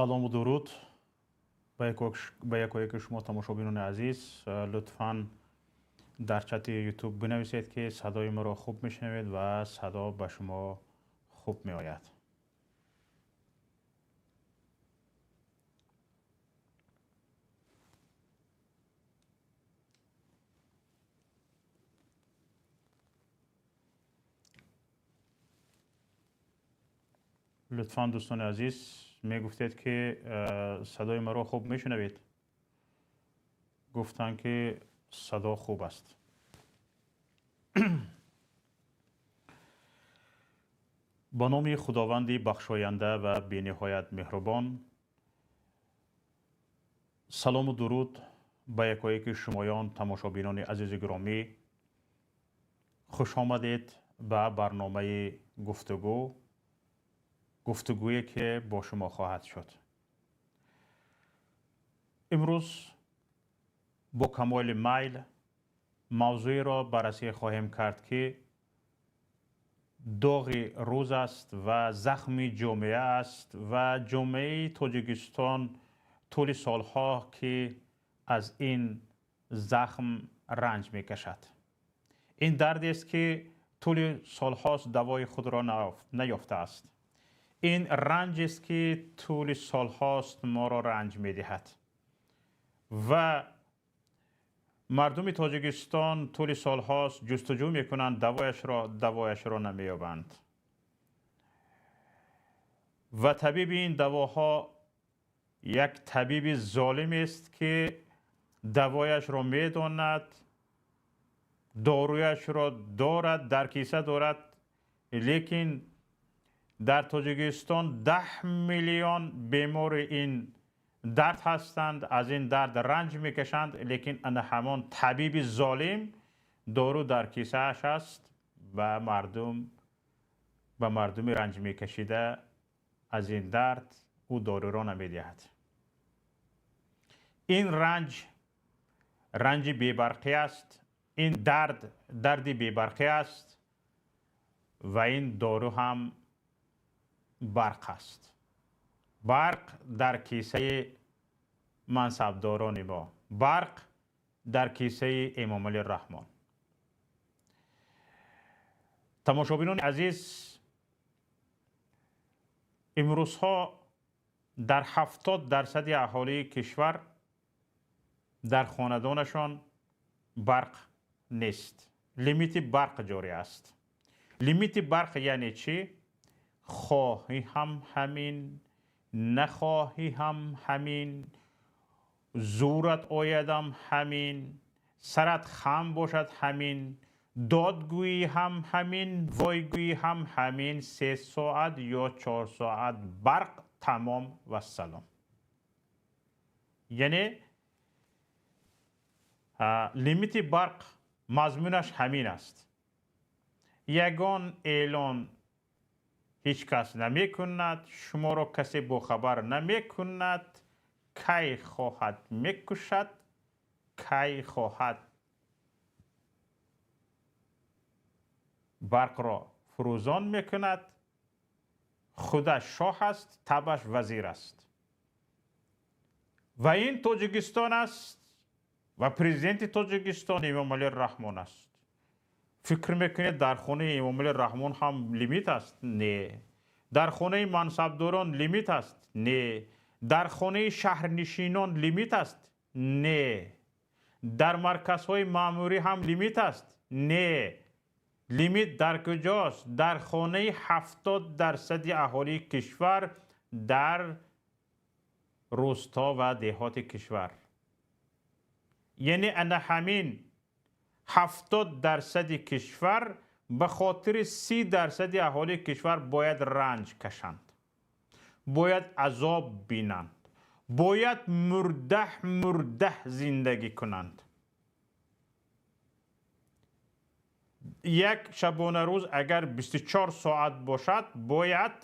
Салому дуруд ба якояки шумо, тамошобинони азиз. Лутфан дар чати YouTube бинависед, ки садои маро хуб мешунавед ва садо ба шумо хуб меояд. Лутфан, дӯстони азиз, мегуфтед, ки садои маро хуб мешунавед. Гуфтанд, ки садо хуб аст. Ба номи Худованди бахшоянда ва бениҳоят меҳрубон. Салому дуруд ба якояки шумоён, тамошобинони азизи гиромӣ. Хуш омадед ба барномаи гуфтугӯ, гуфтугӯе ки бо шумо хоҳад шуд. Имрӯз бо камоли майл мавзӯеро баррасӣ хоҳем кард, ки доғи рӯз аст ва захми ҷомеа аст ва ҷомеаи Тоҷикистон тӯли солҳо ки аз ин захм ранҷ мекашад. Ин дардест, ки тӯли солҳост давои худро наёфтааст. Ин ранҷест, ки тӯли солҳост моро ранҷ медиҳад ва мардуми Тоҷикистон тӯли солҳост ҷустуҷӯ мекунанд давояшро, намеёбанд. Ва табиби ин давоҳо як табиби золимест, ки давояшро медонад, доруяшро дорад, дар киса дорад, лекин дар Тоҷикистон 10 миллион бемори ин дард ҳастанд, аз ин дард ранҷ мекашанд, лекин ана ҳамон табиби золим дору дар кисааш аст ва мардум ба мардуми ранҷ мекашида аз ин дард ӯ доруро намедиҳад. Ин ранҷ ранҷи бебарқӣ аст, ин дард дарди бебарқӣ аст ва ин дору ҳам барқ аст. Барқ дар кисаи мансабдорони мо, барқ дар кисаи Эмомалӣ Раҳмон. Тамошобинони азиз, имрӯзҳо дар 70 дарсади аҳолии кишвар дар хонадонашон барқ нест, лимити барқ ҷорӣ аст. Лимити барқ яъне чӣ? Хоҳӣ ҳам ҳамин, нахоҳӣ ҳам ҳамин, зӯрат оядам ҳамин, сарат хам бошад ҳамин, додгӯӣ ҳам ҳамин, войгӯӣ ҳам ҳамин, 3 соат ё 4 соат барқ, тамом, вассалом. Яъне лимити барқ мазмунаш ҳамин аст. Ягон эълон ҳеҷ кас намекунад, шуморо касе бохабар намекунад. Кай хоҳад мекушад, кай хоҳад барқро фурӯзон мекунад. Худаш шоҳ аст, табаш вазир аст. Ва ин Тоҷикистон аст ва президенти Тоҷикистон Эмомалӣ Раҳмон аст. Фикр мекунед, дар хонаи Эмомалӣ Раҳмон ҳам лимит аст? Не. Дар хонаи мансабдорон лимит аст? Не. Дар хонаи шаҳрнишинон лимит аст? Не. Дар марказҳои маъмурӣ ҳам лимит аст? Не. Лимит дар куҷост? Дар хонаи 70 дарсади аҳолии кишвар, дар рӯсто ва деҳоти кишвар. Яъне ана ҳамин 70 дарсади кишвар ба хотири 30 дарсади аҳолии кишвар бояд ранҷ кашанд, бояд азоб бинанд, бояд мурдаҳ мурдаҳ зиндагӣ кунанд. Як шабонарӯз агар 24 соат бошад, бояд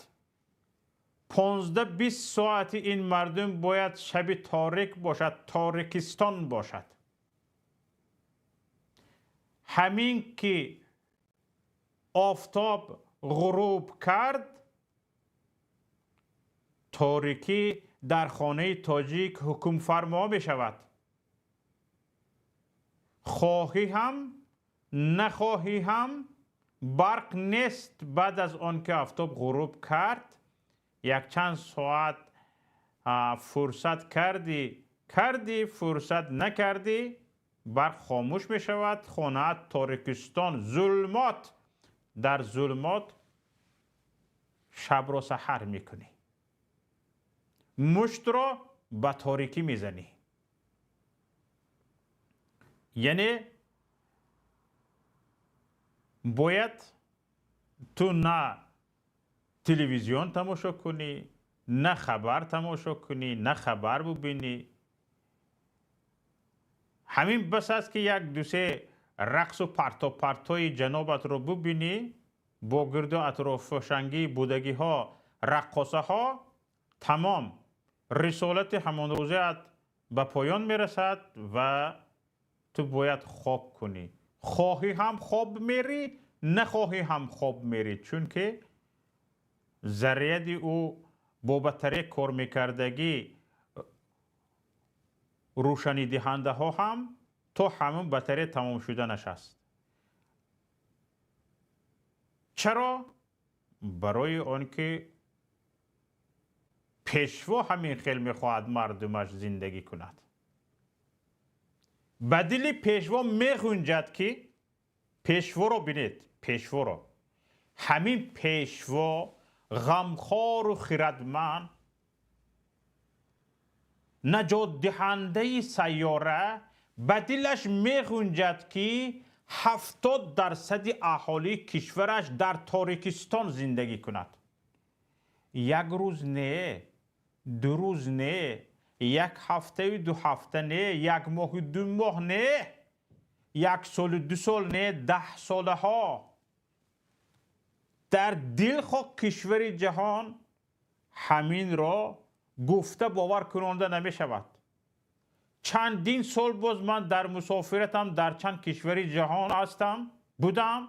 15-20 соати ин мардум бояд шаби торик бошад, торикистон бошад. Ҳамин ки офтоб ғуруб кард, торикӣ Дар хонаи тоҷик ҳукмфармо мешавад. Хоҳӣ ҳам, нахоҳӣ ҳам, барқ нест. Баъд аз он ки офтоб ғуруб кард, якчанд соат фурсат кардӣ, кардӣ, фурсат накардӣ, барқ хомӯш мешавад. Хонаат торикистон, зулмот. Дар зулмот шабро саҳар мекунӣ, муштро ба торикӣ мезанӣ. Яъне бояд ту на телевизион тамошо кунӣ, на хабар тамошо кунӣ, на хабар бубинӣ. Ҳамин бас аст, ки як дусе рақсу партопартои ҷанобатро бубинӣ бо гирду атрофшангии будагиҳо, раққосаҳо, тамом, рисолати ҳамонрӯзаат ба поён мерасад ва ту бояд хоб кунӣ. Хоҳӣ ҳам хоб мерӣ, нахоҳӣ ҳам хоб мерӣ, чунки заряди ӯ бо батарея кор мекардагӣ рӯшанидиҳандаҳо ҳам то ҳамун батарея тамом шуданаш аст. Чаро? Барои он ки пешво ҳамин хел мехоҳад мардумаш зиндагӣ кунад. Ба дили пешво мегунҷад, ки пешворо бинед, пешворо, ҳамин пешво ғамхору хирадманд, наҷотдиҳандаи сайёра, ба дилаш мегунҷад, ки 70% аҳолии кишвараш дар торикистон зиндагӣ кунад. Як рӯз не, 2 рӯз не, як ҳафтаю 2 ҳафта не, як моҳу 2 моҳ не, як солу 2 сол не, 10 солаҳо. Дар дилхоҳ кишвари ҷаҳон ҳаминро гуфта бовар кунонда намешавад. Чандин сол боз ман дар мусофиратам дар чанд кишвари ҷаҳон ҳастам, будам,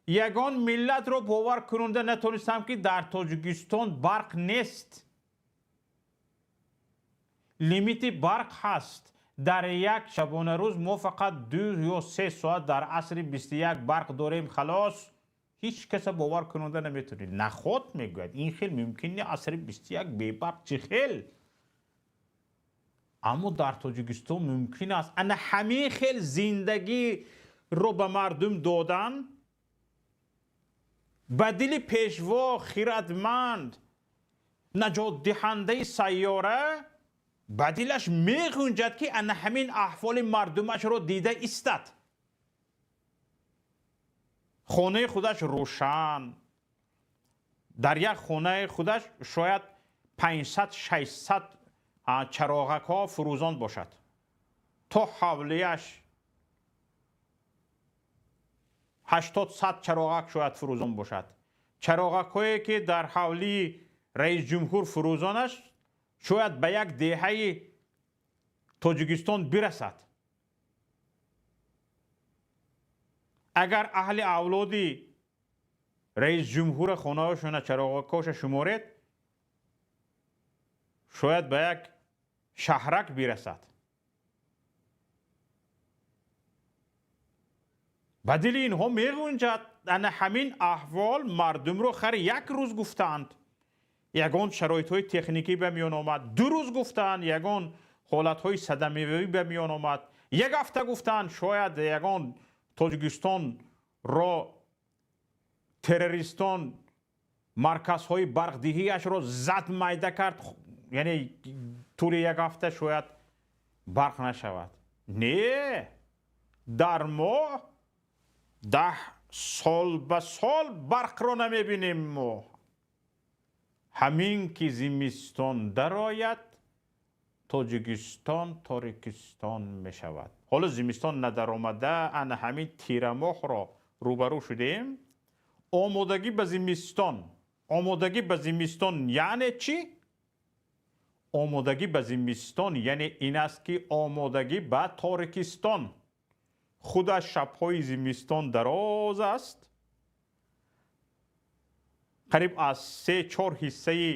ягон миллатро бовар кунонда натонистам, ки дар Тоҷикистон барқ нест. Лимити барқ ҳаст. Дар як шабонарӯз мо фақат 2 ё 3 соат дар асри 21 барқ дорем, халос. Ҳеҷ каса бовар кунонда наметавонед. Наход, мегӯяд, ин хел мумкин не, асри 21 бебарқ чӣ хел? Аммо дар Тоҷикистон мумкин аст. Ана ҳамин хел зиндагиро ба мардум додан ба дили пешво, хирадманд, наҷотдиҳандаи сайёра ба дилаш мегунҷад, ки ана ҳамин аҳволи мардумашро дида истад. Хонаи худаш рӯшан, дар як хонаи худаш шояд 500-600 чароғакҳо фурӯзон бошад, то ҳавлияш 80-100 чароғак шояд фурӯзон бошад. Чароғакҳое, ки дар ҳавлии раисҷумҳур фурӯзонаш, шояд ба як деҳаи Тоҷикистон бирасад. Агар аҳли авлоди раисҷумҳура хонаҳошона чароғакҳоша шуморед, шояд ба як шаҳрак бирасад. Ба дили инҳо мегунҷад. Ана ҳамин аҳвол мардумро хари як рӯз гуфтаанд, ягон шароитҳои техникӣ ба миён омад, 2 рӯз гуфтаанд, ягон ҳолатҳои садамавӣ ба миён омад, як ҳафта гуфтаанд, шояд ягон Тоҷикистонро террористон марказҳои барқдиҳиашро зад, майда кард, яъне тӯли як ҳафта шояд барқ нашавад. Не, дар мо 10 сол ба сол барқро намебинем мо. Ҳамин ки зимистон дарояд, Тоҷикистон торикистон мешавад. Ҳоло зимистон надаромада, ана ҳамин тирамоҳро рӯбарӯ шудем. Омодагӣ ба зимистон. Омодагӣ ба зимистон яъне чӣ? Омодагӣ ба зимистон яъне ин аст, ки омодагӣ ба торикистон. Худаш шабҳои зимистон дароз аст, қариб аз 3-4 ҳиссаи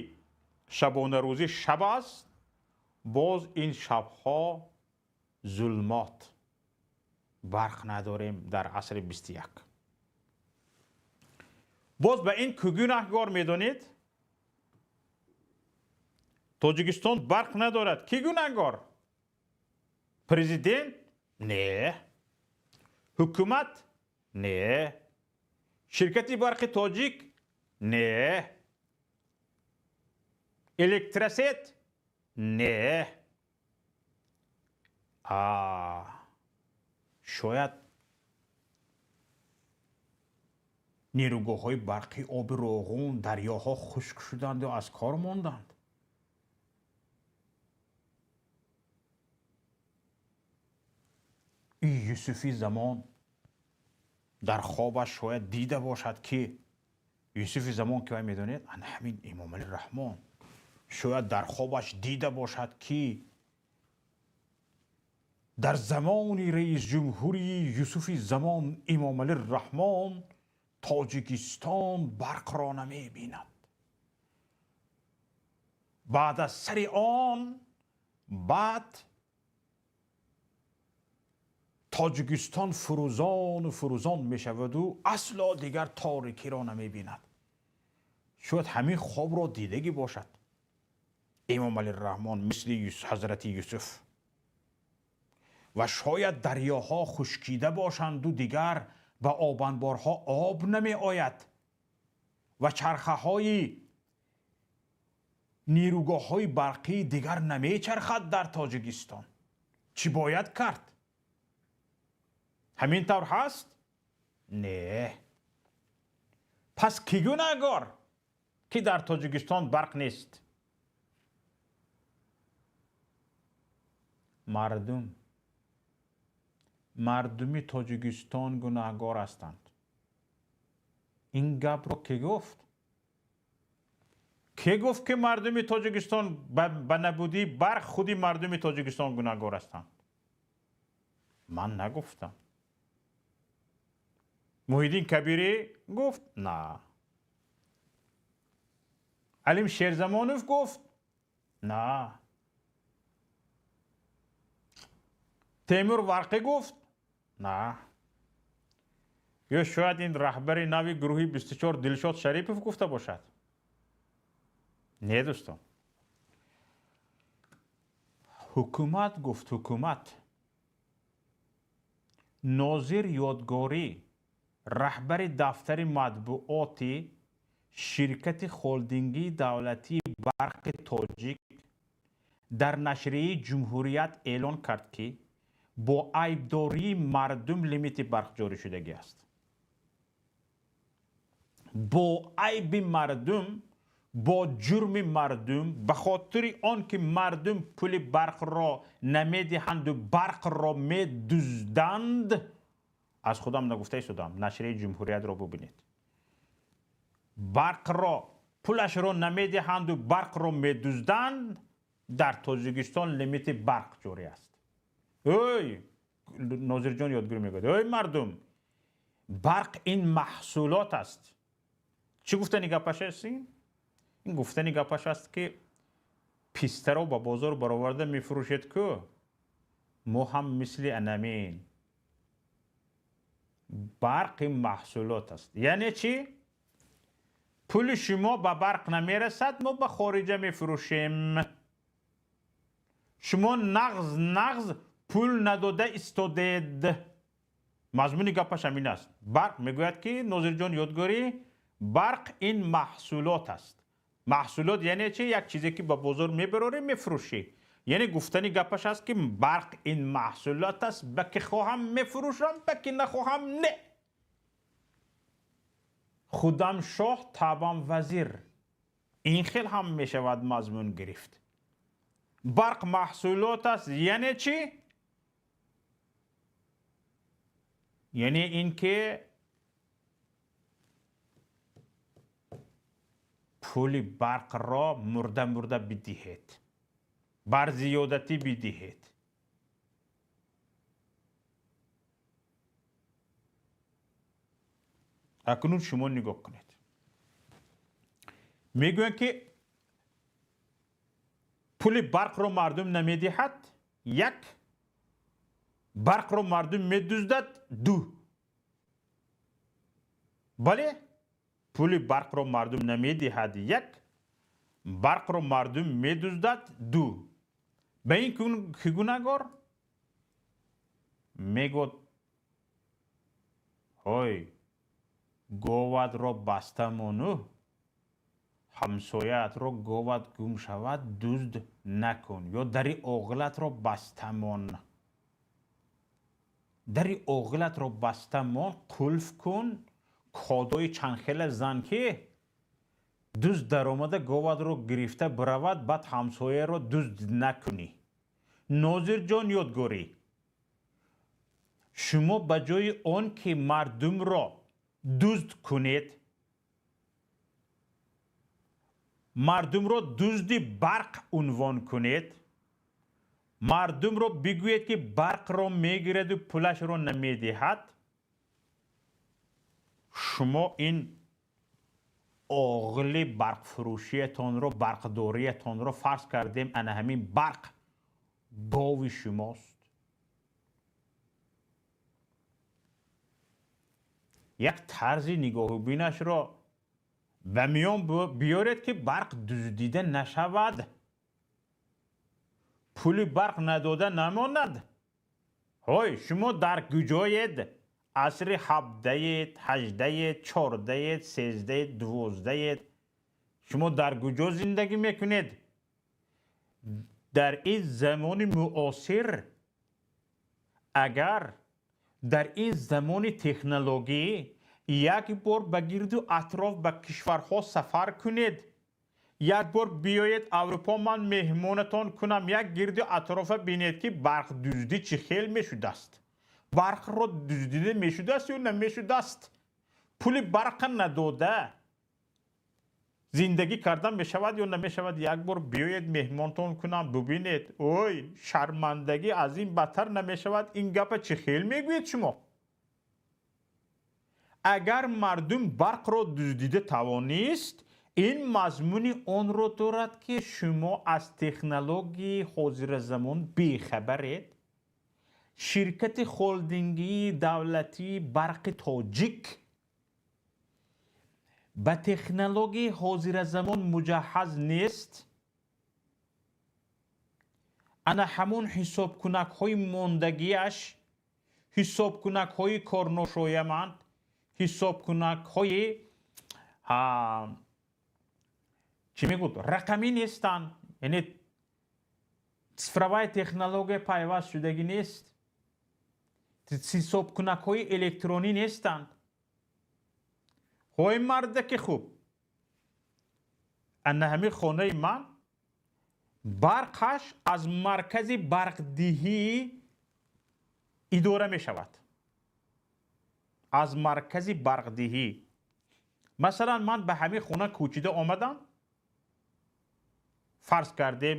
Шабонарӯзӣ шаб аст, боз ин шабҳо зулмот, барқ надорем дар асри 21. Боз ба ин ки гунаҳгор медонед? Тоҷикистон барқ надорад. Ки гунаҳгор? Президент? Не. Ҳукумат? Не. Ширкати барқи тоҷик? Не. Электросет? Не. Шояд нерӯгоҳҳои барқи оби Роғун, дарёҳо хушк шуданду аз кор монданд. Ин Юсуфи замон дар хобаш шояд дида бошад, ки Юсуфи замон ки вай медонед, ана ҳамин Эмомалӣ Раҳмон шояд дар хобаш дида бошад, ки дар замони раисҷумҳури Юсуфи замон Эмомалӣ Раҳмон Тоҷикистон барқро намебинад. Баъд аз сари он баъд Тоҷикистон фурӯзону фурӯзон мешаваду асло дигар торикиро намебинад. Шояд ҳамин хобро дидагӣ бошад Эмомалӣ Раҳмон мисли ҳазрати Юсуф. Ва шояд дарёҳо хушкида бошанду дигар ба обанборҳо об намеояд ва чархаҳои нерӯгоҳҳои барқӣ дигар намечархад дар Тоҷикистон. Чӣ бояд кард? Ҳамин тавр ҳаст? Не. Пас кӣ гунаҳгор, ки дар Тоҷикистон барқ нест? Мардум. Мардуми Тоҷикистон гунаҳгор ҳастанд. Ин гапро кӣ гуфт? Кӣ гуфт, ки мардуми Тоҷикистон ба набудии барқ худи мардуми Тоҷикистон гунаҳгор ҳастанд? Ман нагуфтам. Муҳиддин Кабирӣ гуфт? На. Алим Шерзамонов гуфт? На. Темур Варқӣ гуфт? На. Ё шояд ин раҳбари нави гурӯҳи 24 Дилшод Шарипов гуфта бошад? Не, дӯстон. Ҳукумат гуфт, ҳукумат. Нозир Ёдгорӣ, раҳбари дафтари матбуоти ширкати холдингии давлатии барқи тоҷик дар нашрияи Ҷумҳурият эълон кард, ки бо айбдории мардум лимити барқ ҷорӣ шудагӣ аст. Бо айби мардум, бо ҷурми мардум, ба хотири он ки мардум пули барқро намедиҳанду барқро медузданд, аз худам нагуфта истодам, нашрияи Ҷумҳуриятро бубинед. Барқро, пулашро намедиҳанду барқро медузданд, дар Тоҷикистон лимити барқ ҷорӣ аст. Ой, Нозирҷон Ёдгорӣ мегӯяд, ой мардум, барқ ин маҳсулот аст. Чӣ гуфтани гапаш аст ин? Ин гуфтани гапаш аст, ки пистаро ба бозор бароварда мефурӯшед, ку мо ҳам мисли анамин. Барқ ин маҳсулот аст. Яъне чӣ? Пули шумо ба барқ намерасад, мо ба хориҷа мефурӯшем. Шумо нағз нағз пул надода истодед. Мазмуни гапаш ҳамин аст. Барқ мегӯяд, ки Нозирҷон Ёдгорӣ, барқ ин маҳсулот аст. Маҳсулот яъне чи? Як чизе ки ба бозор мебарорӣ, мефурӯшӣ. Яъне гуфтани гапаш аст, ки барқ ин маҳсулот аст, ба ки хоҳам мефурӯшам, ба ки нахоҳам не. Худам шоҳ, табам вазир. Ин хел ҳам мешавад мазмун гирифт. Барқ маҳсулот аст яъне чӣ? Яъне ин ки пули барқро мурда мурда бидиҳед, бар зиёдатӣ бидиҳед. Акнун шумо нигоҳ кунед. Мегӯянд, ки Пули барқро мардум намедиҳад, як, барқро мардум медуздад, ду. Бале, пули барқро мардум намедиҳад, як, барқро мардум медуздад, ду. Ба ин ки гунаҳгор? Мегӯяд: ҳой, говатро баста мону, ҳамсояатро говат гум шавад, дузд накун, ё дари оғилатро баста мон, дари оғилатро баста мон, қулф кун, кодои чандхела зан, ки дузд даромада говатро гирифта биравад, баъд ҳамсояро дузд накунӣ. Нозирҷон Ёдгорӣ, шумо ба ҷои он ки мардумро дузд кунед, мардумро дузди барқ унвон кунед, мардумро бигӯед, ки барқро мегираду пулашро намедиҳад, шумо ин оғили барқфурӯшиятонро, барқдориятонро фарз кардем, ана ҳамин барқ гови шумост. Як тарзи нигоҳубинашро ба миён биёред, ки барқ дуздида нашавад, пули барқ надода намонад. Ҳой, шумо дар куҷоед? Асри ҳабдаед, ҳаждаед, чордаед, сездаед, дувоздаед? Шумо дар куҷо зиндагӣ мекунед? Дар ин замони муосир, агар дар ин замони технологӣ як бор ба гирду атроф ба кишварҳо сафар кунед, як бор биёед Аврупо, ман меҳмонатон кунам, як гирду атрофа бинед, ки барқдуздӣ чӣ хел мешудааст. Барқро дуздида мешудааст ё намешудааст? Пули барқа надода зиндагӣ кардан мешавад ё намешавад? Як бор биёед, меҳмонтон кунам, бубинед. Ой, шармандагӣ аз ин бадтар намешавад. Ин гапа чӣ хел мегӯед шумо? Агар мардум барқро дуздида тавонист, ин мазмуни онро дорад, ки шумо аз технологияи ҳозиразамон бехабаред. Ширкати холдингии давлатии Барқи Тоҷик ба технологияи ҳозиразамон муҷаҳҳаз нест. Ана ҳамон ҳисобкунакҳои мондагиаш, ҳисобкунакҳои корношояманд, ҳисобкунакҳои чӣ мегӯд, рақамӣ нестанд, яъне цифровая технология пайваст шудагӣ нест, ҳисобкунакҳои электронӣ нестанд. Ҳой, мардаки хуб, ана ҳамин хонаи ман барқаш аз маркази барқдиҳӣ идора мешавад, аз маркази барқдиҳӣ. Масалан, ман ба ҳамин хона кӯчида омадам, фарз кардем,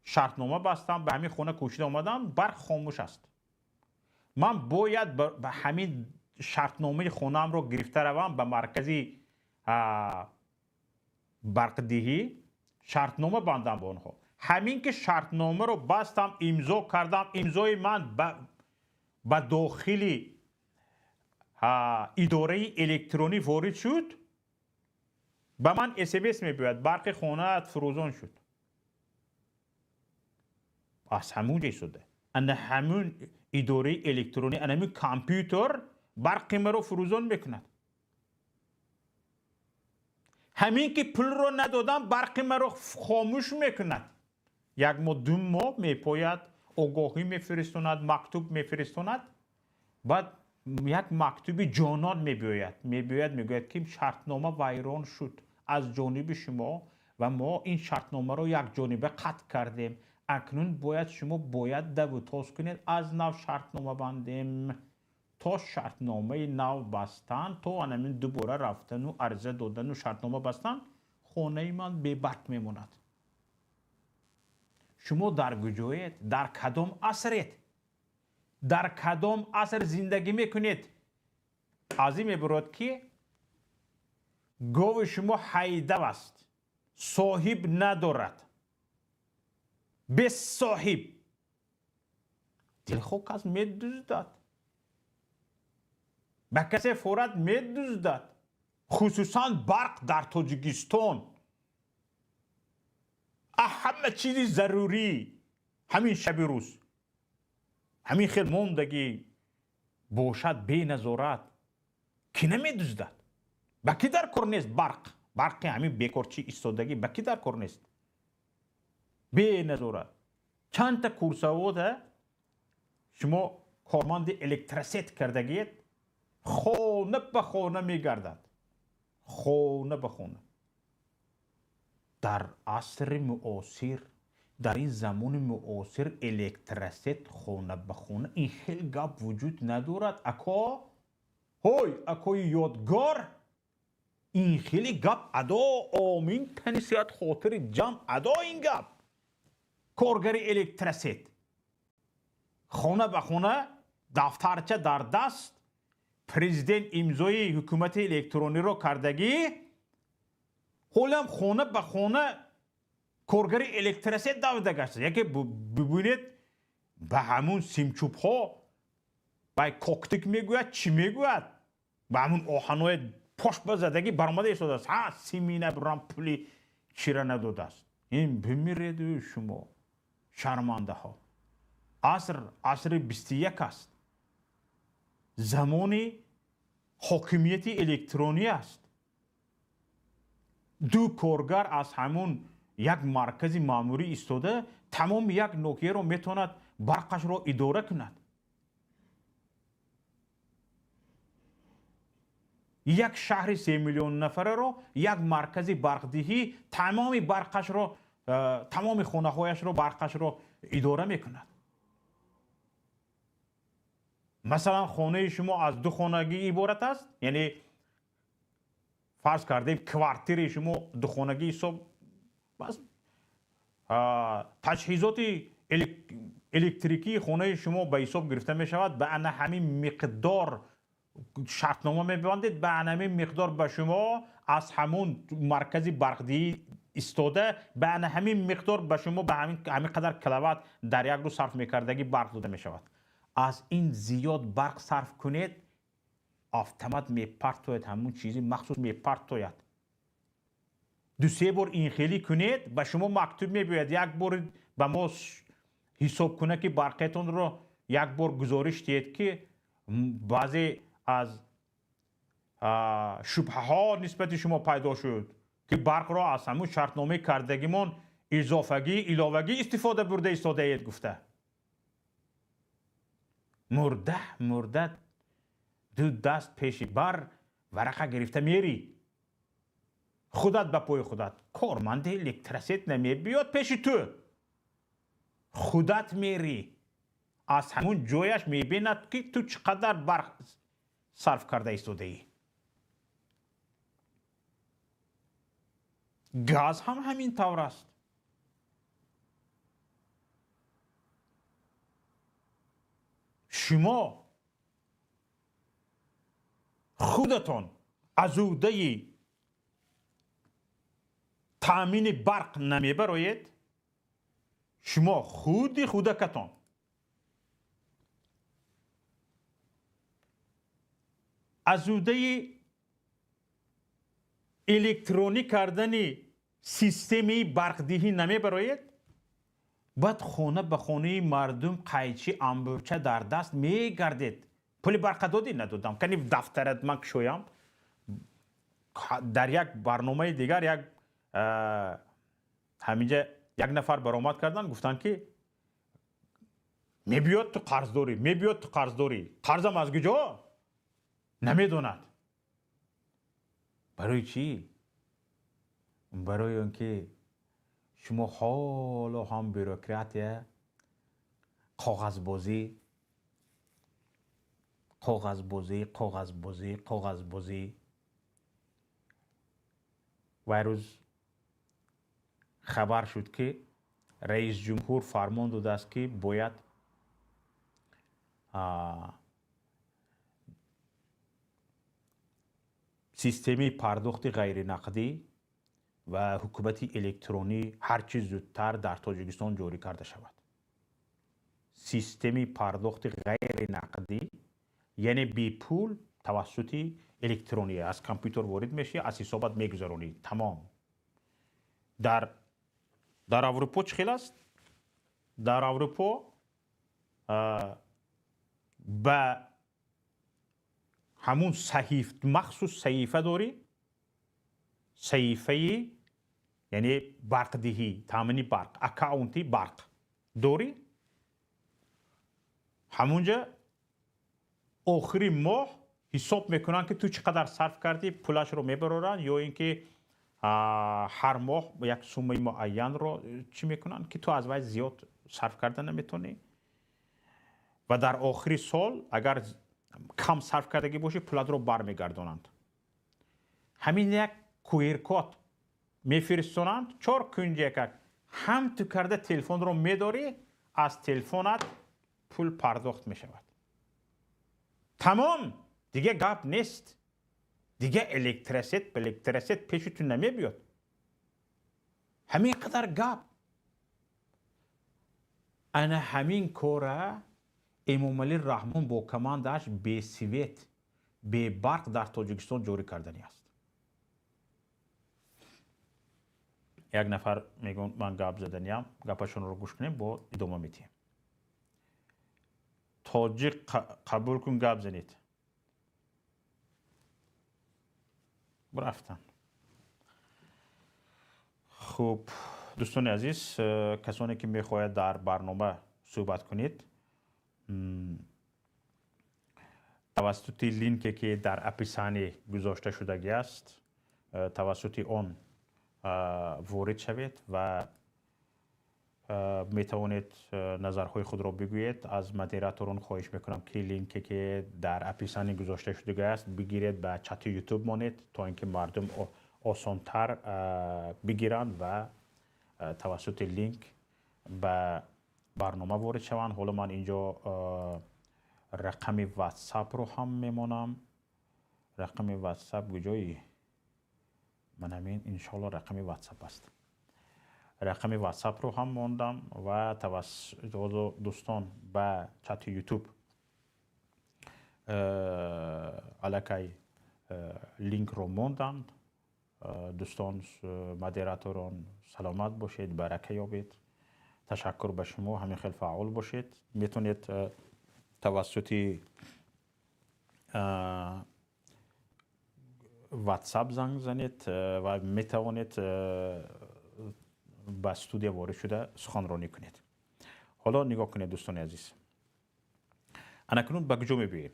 шартнома бастам, ба ҳамин хона кӯчида омадам, барқ хомӯш аст. Ман бояд ба ҳамин шартномаи хонаамро гирифта равам ба маркази барқдиҳӣ, шартнома бандам ба онҳо. Ҳамин ки шартномаро бастам, имзо кардам, имзои ман ба дохили идораи электронӣ ворид шуд, ба ман СМС мебиёяд: барқи хонаат фурӯзон шуд. Аз ҳамун ҷо истода, ана ҳамун идораи электронӣ, ана ҳамин компютер барқи маро фурӯзон мекунад. Ҳамин ки пулро надодам, барқи маро хомӯш мекунад. Як моҳ, ду моҳ мепояд, огоҳӣ мефиристонад, мактуб мефиристонад, баъд як мактуби ҷонон мебиёяд, мебиёяд, мегӯяд, ки шартнома вайрон шуд аз ҷониби шумо ва мо ин шартномаро якҷониба қатъ кардем. Акнун бояд шумо бояд даву тоз кунед, аз нав шартнома бандем. То шартномаи нав бастан, то анамин дубора рафтану арза додану шартнома бастан, хонаи ман бебарқ мемонад. Шумо дар куҷоед? Дар кадом асред? Дар кадом аср зиндагӣ мекунед? Аз ин мебурад, ки гови шумо ҳайдав аст, соҳиб надорад. Бесоҳиб дилхоҳ кас медуздад, ба касе форат медуздад. Хусусан барқ дар Тоҷикистон ҳама чизи зарурӣ ҳамин шаби рӯз ҳамин хел мондагӣ бошад беназорат, ки намедуздад? Ба ки дар кор нест барқ? Барқи ҳамин бекорчӣ истодагӣ ба ки дар кор нест? Беназорат чандта курсавода шумо корманди электросет кардагиед, хона ба хона мегардад, хона ба хона. Дар асри муосир, дар ин замони муосир электросет хона ба хона ин хел гап вуҷуд надорад. Ако ҳой, акои ёдгор, ин хели гап адо омин тани сиҳат хотири ҷамъ адо ин гап. Коргари электросет хона ба хона, дафтарча дар даст, президент имзои ҳукумати электрониро кардагӣ, ҳолам хона ба хона коргари электросет давида гашта. Яке бибинед, ба ҳамун симчӯбҳо вай коктик мегӯяд, чӣ мегӯяд, ба ҳамун оҳанои пош ба задагӣ баромада истодааст. Ҳа, симина бурам пули чира надодааст. Ин бимиреду шумо шармандаҳо. Аср асри 21 аст, замони ҳокимияти электронӣ аст. Ду коргар аз ҳамун як маркази маъмурӣ истода тамоми як ноҳияро метавонад барқашро идора кунад. Як шаҳри 3 миллион нафараро як маркази барқдиҳӣ тамоми барқашро, тамоми хонаҳояшро барқашро идора мекунад. Масалан, хонаи шумо аз ду хонагӣ иборат аст, яъне фарз кардем, квартираи шумо духонагӣ ҳисоб бас, таҷҳизоти электрикии хонаи шумо ба ҳисоб гирифта мешавад. Ба ана ҳамин миқдор шартнома мебандед, ба ана ҳамин миқдор ба шумо аз ҳамун маркази барқдиҳӣ истода ба ана ҳамин миқдор ба шумо ба ҳамин қадар киловатт дар як рӯз сарф мекардагӣ барқ дода мешавад. Аз ин зиёд барқ сарф кунед, автомат мепартояд, ҳамун чизи махсус мепартояд. Ду-се бор инхелӣ кунед, ба шумо мактуб мебиёяд: як бор ба мо ҳисобкунаки барқетонро як бор гузориш диҳед, ки баъзе аз шубҳаҳо нисбати шумо пайдо шуд, ки барқро аз ҳамун шартномаи кардагимон изофагӣ, иловагӣ истифода бурда истодаед гуфта. Мурда мурда ду даст пеши бар варақа гирифта мерӣ худат ба пои худат. Корманди электросет намебиёд пеши ту, худат мерӣ, аз ҳамун ҷояш мебинад, ки ту чӣ қадар барқ сарф карда истодаӣ. Газ ҳам ҳамин тавр аст. Шумо худатон аз ӯҳдаи таъмини барқ намебароед. Шумо худи худакатон аз ӯҳдаи электронӣ кардани системаи барқдиҳӣ намебароед. Баъд хона ба хонаи мардум қайчи амбурча дар даст мегардед: пули барқа додӣ? Надодам. Кани дафтарат ман кушоям. Дар як барномаи дигар як ҳаминҷа як нафар баромад карданд, гуфтанд, ки мебиёд, ту қарздорӣ, мебиёд, ту қарздорӣ. Қарзам аз куҷо намедонад. Барои чӣ? Барои он ки шумо ҳоло ҳам бюрократия, коғазбозӣ, коғазбозӣ, коғазбозӣ, коғазбозӣ. Вай рӯз хабар шуд, ки раис ҷумҳур фармон додааст, ки бояд системаи пардохти ғайринақдӣ Ва ҳукумати электронӣ ҳарчи зудтар дар Тоҷикистон ҷорӣ карда шавад. Системи пардохти ғайринақдӣ, яъне бепул, тавассути электронӣ, аз компютер ворид мешавӣ, аз ҳисобат мегузаронӣ, тамом. Дар Аврупо чӣ хел аст? Дар Аврупо ба ҳамун саҳиф, махсус саҳифа дорӣ, саҳифаи, яъне барқдиҳӣ, таъмини барқ, аккаунти барқ дорӣ, ҳамунҷа охири моҳ ҳисоб мекунанд, ки ту чӣ қадар сарф кардӣ, пулашро мебароранд, ё ин ки ҳар моҳ як суммаи муайянро чӣ мекунанд, ки ту аз вай зиёд сарф карда наметавонӣ, ва дар охири сол агар кам сарф кардагӣ бошӣ, пулатро бармегардонанд. Ҳамин як QR-код мефиристонанд, чор кунҷ якак ҳам ту карда телефонро медорӣ, аз телефонат пул пардохт мешавад, тамом, дига гап нест, дига электросеть пеши ту намебиёд. Ҳамин қадар гап. Ана ҳамин кора Эмомалӣ Раҳмон бо командааш бесвет, бебарқ дар Тоҷикистон ҷорӣ карданӣ аст. Як нафар мегӯяд, ман гап заданиям, гапашонро гӯш кунем, бо идома медиҳем. Тоҷик, қабул кун, гап занед. Рафтан. Хуб, дӯстони азиз, касоне ки мехоҳад дар барнома суҳбат кунед, тавассути линке, ки дар описание гузошта шудагӣ аст, тавассути он ворид шавед ва метавонед назарҳои худро бигӯед. Аз модераторон хоҳиш мекунам, ки линке, ки дар описание гузошта шудагӣ аст, бигиред, ба чати Ютуб монед, то ин ки мардум осонтар бигиранд ва тавассути линк ба барнома ворид шаванд. Ҳоло ман инҷо рақами ватсапро ҳам мемонам. Рақами ватсап куҷои? Ман ҳамин, иншоалло, рақами ватсап аст. Рақами ватсапро ҳам мондам ва тавассути дӯстон ба чати Ютуб аллакай линкро монданд. Дӯстон модераторон, саломат бошед, барака ёбед. Ташаккур ба шумо, ҳамин хел фаъол бошед. Метавонед тавассути ватсап занг занед ва метавонед ба студия ворид шуда суханронӣ кунед. Ҳоло нигоҳ кунед, дӯстони азиз, анакунун ба куҷо мебиёем?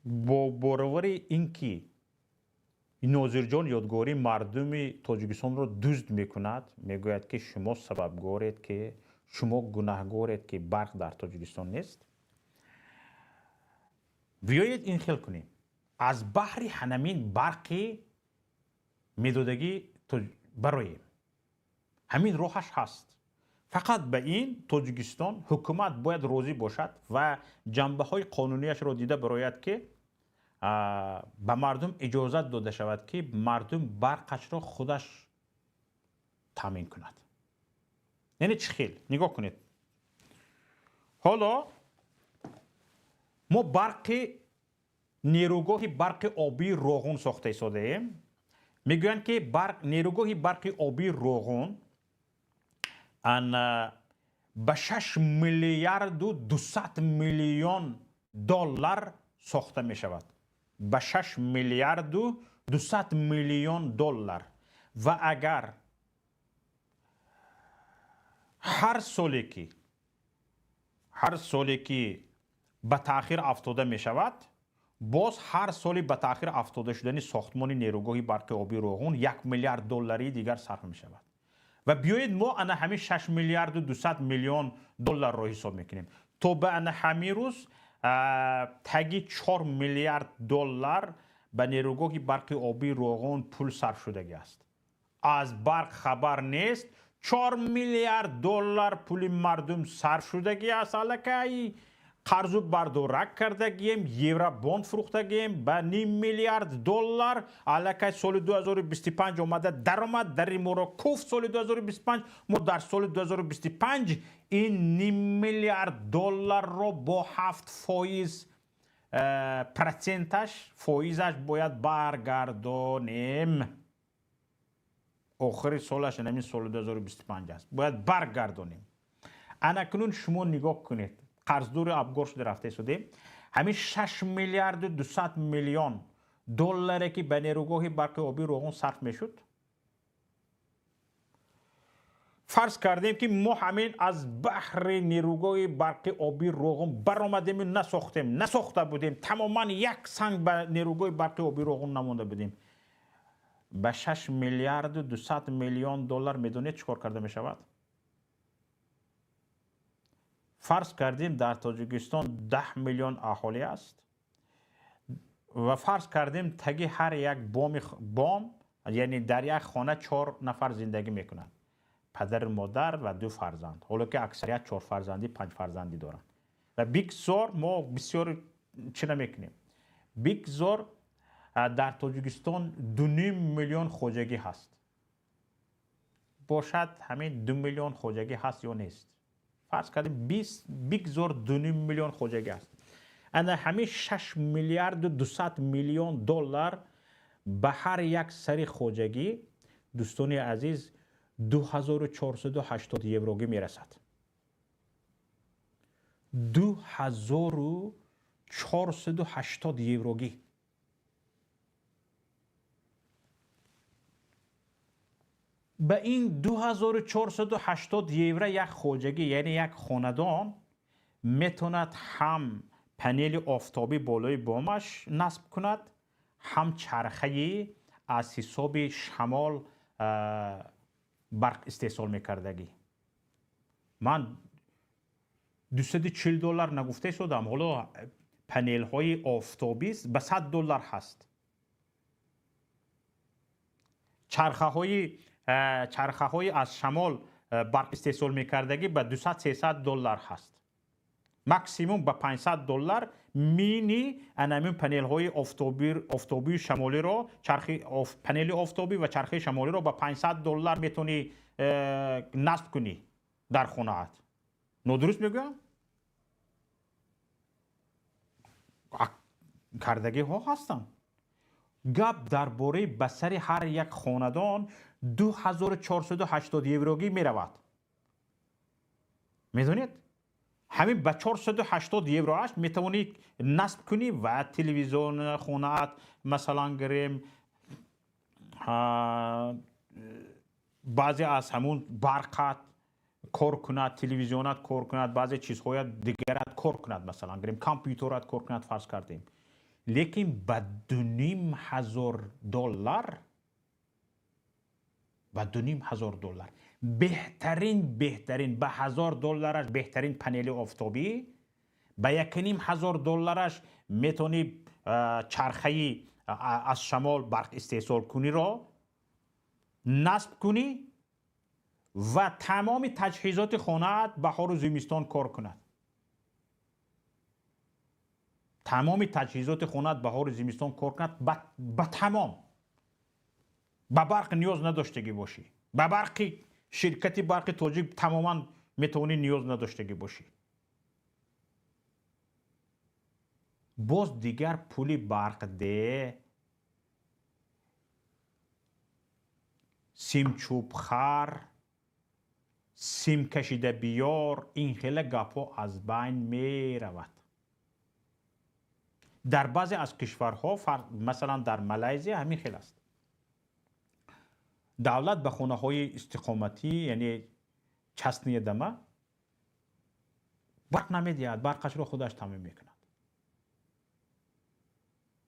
Бо боровари ин ки Нозирҷон Ёдгорӣ мардуми Тоҷикистонро дузд мекунад, мегӯяд, ки шумо сабабгоред, ки шумо гунаҳгоред, ки барқ дар Тоҷикистон нест. Биёед, ин хел кунем: аз баҳри ҳанамин барқи медодагӣ бароем. Ҳамин роҳаш ҳаст. Фақат ба ин Тоҷикистон ҳукумат бояд розӣ бошад ва ҷанбаҳои қонунияшро дида барояд, ки ба мардум иҷозат дода шавад, ки мардум барқашро худаш таъмин кунад. Яъне чӣ хел? Нигоҳ кунед, ҳоло мо барқи нерӯгоҳи барқи обии Роғун сохта истодаем. Мегӯянд, ки нерӯгоҳи барқи обии Роғун ба 6 миллиарду 200 миллион доллар сохта мешавад, ба 6 миллиарду 200 миллион доллар. Ва агар ҳар соле ки ба таъхир афтода мешавад, боз ҳар соли ба таъхир афтода шудани сохтмони нерӯгоҳи барқи обии Роғун 1 миллиард долларии дигар сарф мешавад. Ва биёед, мо ана ҳамин 6 миллиарду 200 миллион долларро ҳисоб мекунем. То ба ана ҳамин рӯз таги 4 миллиард доллар ба нерӯгоҳи барқи обии Роғун пул сарф шудагӣ аст. Аз барқ хабар нест, 4 миллиард доллар пули мардум сарф шудагӣ аст аллакай. Қарзу бардорак кардагием, евробонд фурӯхтагием ба ним миллиард доллар. Аллакай соли 2025 омада даромад, дари моро куфт соли 2025. Мо дар соли 2025 ин ним миллиард долларро бо 7% проценташ, фоизаш бояд баргардонем. Охири солаш ҳамин соли 2025 аст, бояд баргардонем. Анакнун шумо нигоҳ кунед, қарздори абгор шуда рафта истодем. Ҳамин 6 миллиарду 200 миллион долларе, ки ба нерӯгоҳи барқи обии Роғун сарф мешуд, фарз кардем, ки мо ҳамин аз баҳри нерӯгоҳи барқи обии Роғун баромадему насохтем, насохта будем, тамоман як санг ба нерӯгоҳи барқи обии Роғун намонда будем. Ба 6 миллиарду 200 миллион доллар медонед чӣ кор карда мешавад? Фарз кардем, дар Тоҷикистон 10 миллион аҳолӣ аст ва фарз кардем, таги ҳар як бом, яъне дар як хона чор нафар зиндагӣ мекунанд: падару модар ва ду фарзанд. Ҳоло ки аксарият чорфарзандӣ, панҷфарзандӣ доранд ва бигзор мо бисёр чӣ намекунем, бигзор дар Тоҷикистон 2,5 миллион хоҷагӣ ҳаст бошад. Ҳамин 2 миллион хоҷагӣ ҳаст ё нест? Фарз кардем, бигзор 2,5 миллион хоҷагӣ аст. Ана ҳамин 6 миллиарду 200 миллион доллар ба ҳар як сари хоҷагӣ, дӯстони азиз, 2480 еврогӣ мерасад. 2480 еврогӣ. Ба ин 2480 евро як хоҷагӣ, яъне як хонадон метавонад ҳам панели офтобӣ болои бомаш насб кунад, ҳам чархаи аз ҳисоби шамол барқ истеҳсол мекардагӣ. Ман 240 доллар нагуфта истодам. Ҳоло панелҳои офтобӣ ба 100 доллар ҳаст, чархаҳои аз шамол барқ истеҳсол мекардагӣ ба 200-300 доллар ҳаст, максимум ба 500 доллар. Мини анамин панелҳои офтобии шамолиро, панели офтобӣ ва чархаи шамолиро ба 500 доллар метавонӣ насб кунӣ дар хонаат. Нодуруст мегӯям? Кардагиҳо ҳастанд. Гап дар бораи ба сари ҳар як хонадон 2480 еврогӣ меравад. Медонед, ҳамин ба 480 евроаш метавонӣ насб кунӣ ва телевизион хонаат, масалан гирем, баъзе аз ҳамун барқат кор кунад, телевизионат кор кунад, баъзе чизҳоят дигарат кор кунад, масалан гирем, компютерат кор кунад, фарз кардем. Лекин ба 2500 доллар, ба 2500 доллар беҳтарин, беҳтарин, ба 1000 доллараш беҳтарин панели офтобӣ, ба 1500 доллараш метавонӣ чархаи аз шамол барқ истеҳсол куниро насб кунӣ ва тамоми таҷҳизоти хонаат баҳору зимистон кор кунад. Тамоми таҷҳизоти хонаат баҳору зимистон кор кунад ба тамом, ба барқ ниёз надоштагӣ бошӣ, ба барқи ширкати барқи тоҷик тамоман метавонӣ ниёз надоштагӣ бошӣ. Боз дигар пули барқде, симчӯбхар, сим кашида биёр, ин хела гапҳо аз байн меравад. Дар баъзе аз кишварҳо, масалан дар Малайзия, ҳамин хел аст: давлат ба хонаҳои истиқоматӣ, яъне частные дома, барқ намедиҳад, барқашро худаш таъмин мекунад.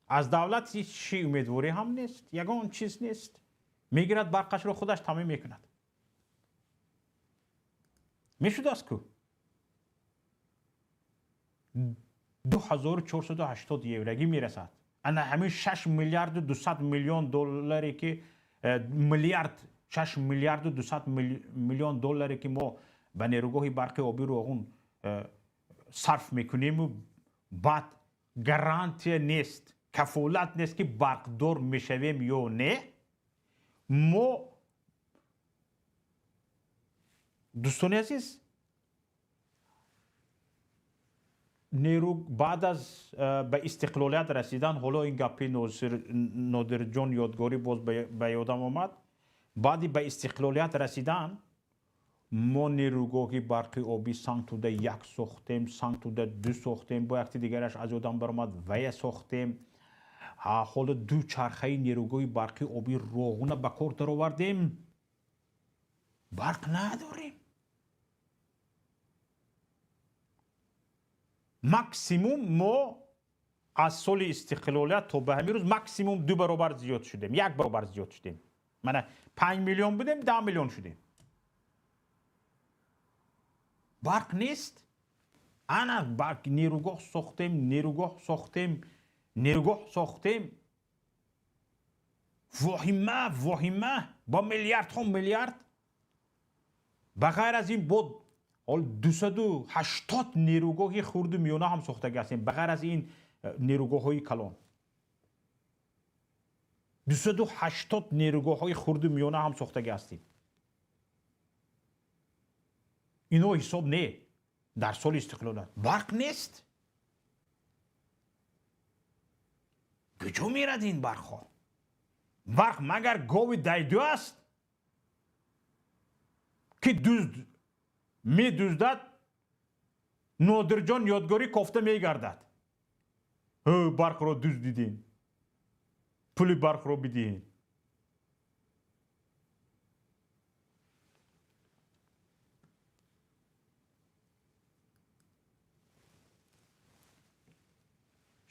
Аз давлат ҳеҷ чӣ умедворӣ ҳам нест, ягон чиз нест. Мегирад, барқашро худаш таъмин мекунад. Мешудааст ку 2480 еврогӣ мерасад. Ана ҳамин 6 миллиарду 200 миллион долларе ки миллиард, 6 миллиарду 200 миллион долларе, ки мо ба нерӯгоҳи барқи оби Роғун Сарф мекунему, баъд гарантия нест, кафолат нест, ки барқдор мешавем ё не. Мо, дӯстони азиз, нерӯ баъд аз ба истиқлолият расидан, ҳоло ин гапи Нодирҷон Ёдгорӣ боз ба ёдам омад, баъди ба истиқлолият расидан мо нерӯгоҳи барқи обӣ Сангтуда 1 сохтем, Сангтуда 2 сохтем, бо якти дигараш аз ёдам баромад, вая сохтем. Ҳоло ду чархаи нерӯгоҳи барқи обӣ Роғуна ба кор даровардем, барқ надорем. Максимум мо аз соли истиқлолият то ба ҳамин рӯз максимум 2 баробар зиёд шудем, 1 баробар зиёд шудем. Мана 5 миллион будем, 10 миллион шудем. Барқ нест. Ана барқ нерӯгоҳ сохтем, нерӯгоҳ сохтем, нерӯгоҳ сохтем. Воҳима, воҳима бо миллиардҳо миллиард. Ба ғайр аз ин бо ҳол 280 нерӯгоҳи хурду миёна ҳам сохтагӣ ҳастем, ба ғайр аз ин нерӯгоҳҳои калон. 280 нерӯгоҳҳои хурду миёна ҳам сохтагӣ ҳастем. Ино ҳисоб не, дар соли истиқлолият барқ нест. Куҷо мерад ин барқҳо? Барқ магар гови дайду аст, ки дузд медуздад, Нодирҷон Ёдгорӣ кофта мегардад. Барқро дуздидем, пули барқро бидиҳем.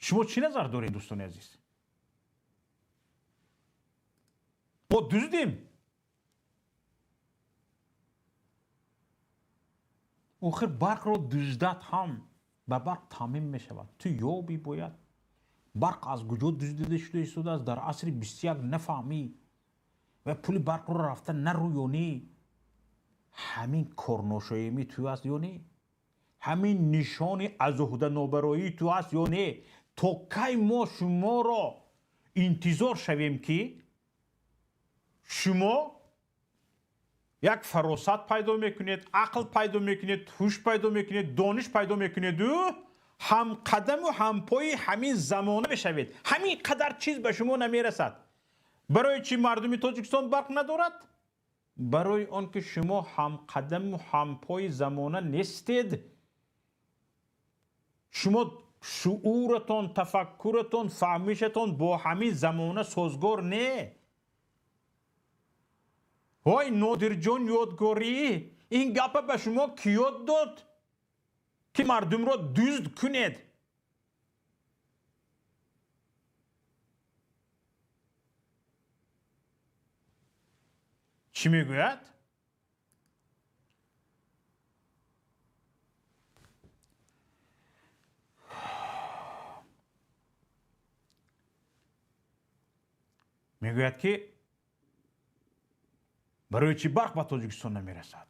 Шумо чӣ назар доред, дӯстони азиз? Мо дуздем? Охир барқро дуздат ҳам ба барқ таъмин мешавад. Ту ёбӣ бояд. Барқ аз куҷо дуздида шуда истодааст дар асри 21 нафаҳмӣ ва пули барқро рафта нарӯёнӣ. Ҳамин корношоямӣ ту аст ё не? Ҳамин нишони аз уҳданобароии ту аст ё не? То кай мо шуморо интизор шавем, ки шумо як фаросат пайдо мекунед, ақл пайдо мекунед, ҳуш пайдо мекунед, дониш пайдо мекунеду ҳамқадаму ҳампои ҳамин замона мешавед. Ҳамин қадар чиз ба шумо намерасад. Барои чӣ мардуми Тоҷикистон барқ надорад? Барои он ки шумо ҳамқадаму ҳампои замона нестед. Шумо шууратон, тафаккуратон, фаҳмишатон бо ҳамин замона созгор не. Ҳой Нодирҷон Ёдгорӣ, ин гапа ба шумо кӣ ёд дод, ки мардумро дузд кунед? Чӣ мегӯяд? Мегӯяд, ки барои чӣ барқ ба Тоҷикистон намерасад?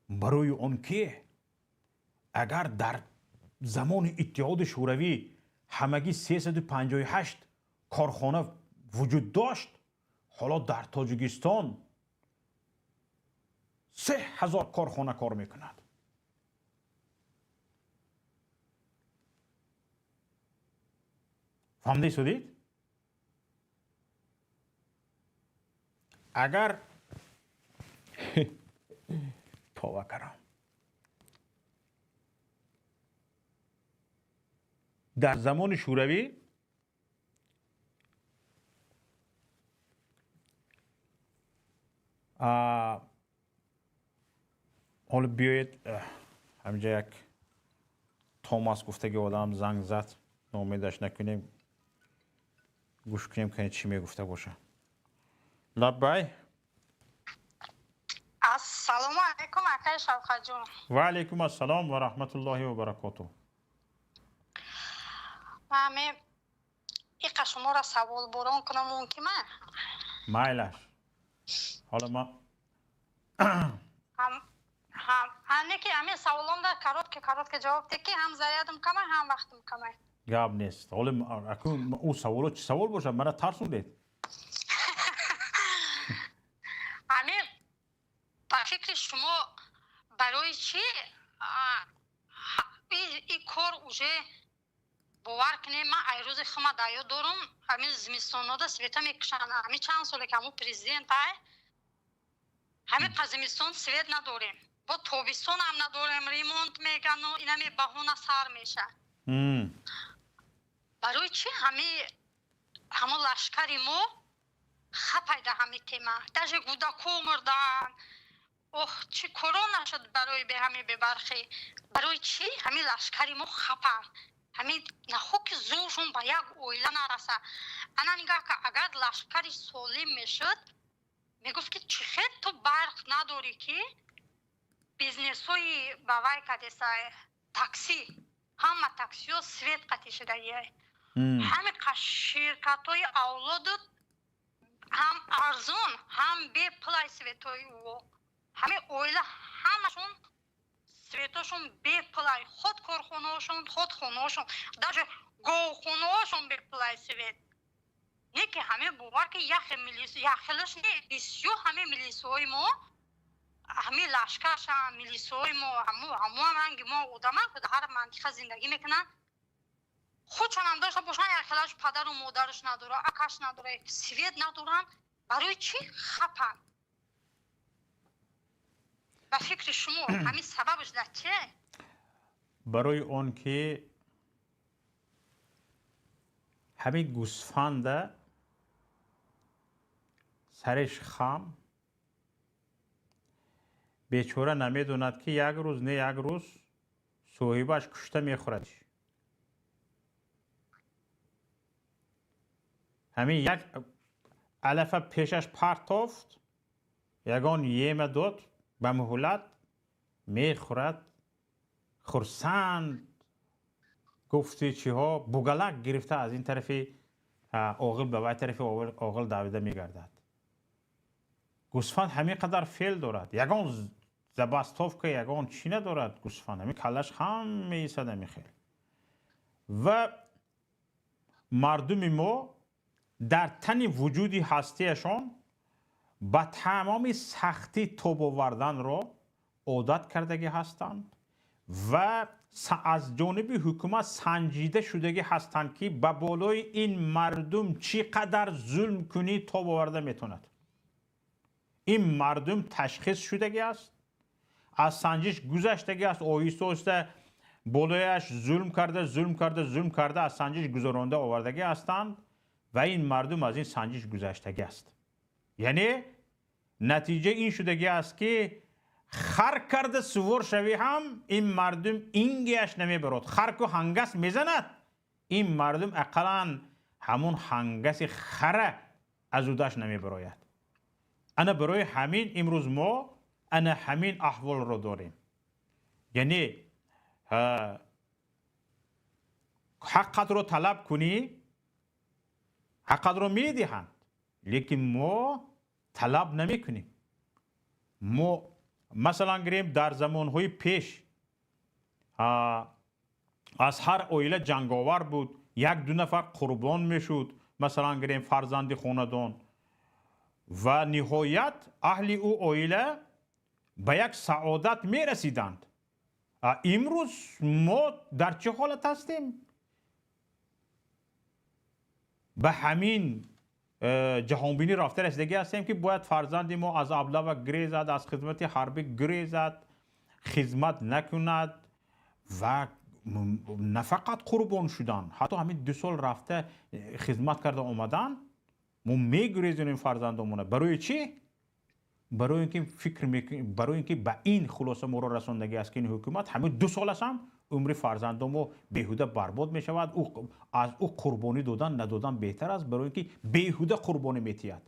Барои он ки агар дар замони Иттиҳоди Шӯравӣ ҳамагӣ 358 корхона вуҷуд дошт, ҳоло дар Тоҷикистон 3000 корхона кор мекунад. Фаҳмида истодед? Агар това карам, дар замони Шӯравӣ ҳоло биёед, ҳаминҷа як Томас гуфтаги одам занг зад, ноумедаш накунем, гӯш кунем, кани чӣ мегуфта боша. Лаббай. Ассалому алайкум, акай Шавқатҷон. Ва алайкум ассалом ва раҳматуллоҳи ва баракотуҳ. Ман иқа шуморо савол борон кунам мумкин? Майлаш. Ҳоло ма Не ки ҳамин саволомда коротко коротко ҷавоб де, ки ҳам зарядам камай, ҳам вақтам камай. Гап нест. Ҳоло акун ӯ саволо чӣ савол бошад? Мана тарсондед. Ҳамин ба фикри шумо, барои чӣ и кор уже, бовар кунед, ман ай рӯзи хума дар ёд дорум, ҳамин зимистонода света мекушанд. Ҳамин чанд соле ки ҳамун президент ай, ҳамин зимистон свет надорем, бо тобистон ҳам надорем, ремонт мегану инаме баҳона сар меша. Барои чӣ ҳамон лашкари мо хапайда ҳами тема, даже гудако мурдан, ох, чӣ коро нашуд барои ҳами бебарқӣ. Барои чӣ ҳамин лашкари мо хапанд? Ҳамин нахо ки зӯршон ба як оила нараса. Ана нигаҳ ка, агар лашкари солим мешуд, мегуфт, ки чӣ хел ту барқ надорӣ, ки бизнесҳои ба вай кадеса, такси, ҳама таксиҳо свет қатъӣ шудагиай, ҳами ширкатҳои авлоду ҳам арзон, ҳам бепулай светҳои ӯ. Ҳамин оила ҳамашон светошон бепулай, худ корхонаошон, худ хонаошон, даже говхонаошон бепулай свет. Не ки ҳамин, бовар ки, яхе милис, яхелаш не, бисёр ҳамин милисҳои мо, ҳамин лашкарша, милисҳои мо ҳамуам ранги мо одаман, ки ҳар мантиқа зиндагӣ мекунанд, худшонам дошта бошанд, яхелаш падару модараш надора, акаш надора, свет надоранд. Барои чӣ хапанд? Ба фикри шумо, ҳамин сабабаш дар чие? Барои он ки ҳамин гӯсфанда сареш хам, бечора намедонад, ки як рӯз не як рӯз соҳибаш кушта мехӯрад. Ҳамин як алафа пешаш партофт, ягон ема дод, ба муҳлат мехӯрад, хурсанд. Гуфти чиҳо, бугалак гирифта, аз ин тарафи оғил ба вай тарафи оғил давида мегардад. Гӯсфанд ҳамин қадар феъл дорад, ягон забастовка, ягон чӣ надорад. Гӯсфанд ҳамин каллаш хам меисад, ҳамин хел. Ва мардуми мо дар тани вуҷуди ҳастиашон ба тамоми сахтӣ тоб оварданро одат кардагӣ ҳастанд ва аз ҷониби ҳукумат санҷида шудагӣ ҳастанд, ки ба болои ин мардум чӣ қадар зулм кунӣ, тоб оварда метавонад. Ин мардум ташхис шудагӣ аст, аз санҷиш гузаштагӣ аст. Оҳиста оҳиста болояш зулм карда, зулм карда, зулм карда, аз санҷиш гузаронда овардагӣ ҳастанд ва ин мардум аз ин санҷиш гузаштагӣ аст. Яъне натиҷа ин шудагӣ аст, ки хар карда сувор шавӣ ҳам, ин мардум ингиаш намебарод. Хар ку ҳангас мезанад, ин мардум ақаллан ҳамун ҳангаси хара аз удаш намебарояд. Ана барои ҳамин имрӯз мо ана ҳамин аҳволро дорем. Яъне ҳаққатро талаб кунӣ, ҳаққатро медиҳанд, лекин мо талаб намекунем. Мо, масалан гирем, дар замонҳои пеш аз ҳар оила ҷанговар буд, як ду нафар қурбон мешуд, масалан гирем, фарзанди хонадон, ва ниҳоят аҳли ӯ оила ба як саодат мерасиданд. Имрӯз мо дар чӣ ҳолат ҳастем? Ба ҳамин ҷаҳонбинӣ рафта расидагӣ ҳастем, ки бояд фарзанди мо аз аблава гирезад, аз хизмати ҳарбӣ гирезад, хизмат накунад. Ва на фақат қурбон шудан, ҳатто ҳамин 2 сол рафта хизмат карда омадан, мо мегурезонем фарзандомона. Барои чӣ? Барои ин ки фикр, барои ин ки ба ин хулоса моро расондагӣ аст, ки ин ҳукумат ҳамин 2 солаш ҳам умри фарзандомо беҳуда барбод мешавад. Аз ӯ қурбонӣ додан, надодан беҳтар аст, барои ин ки беҳуда қурбонӣ метиҳад,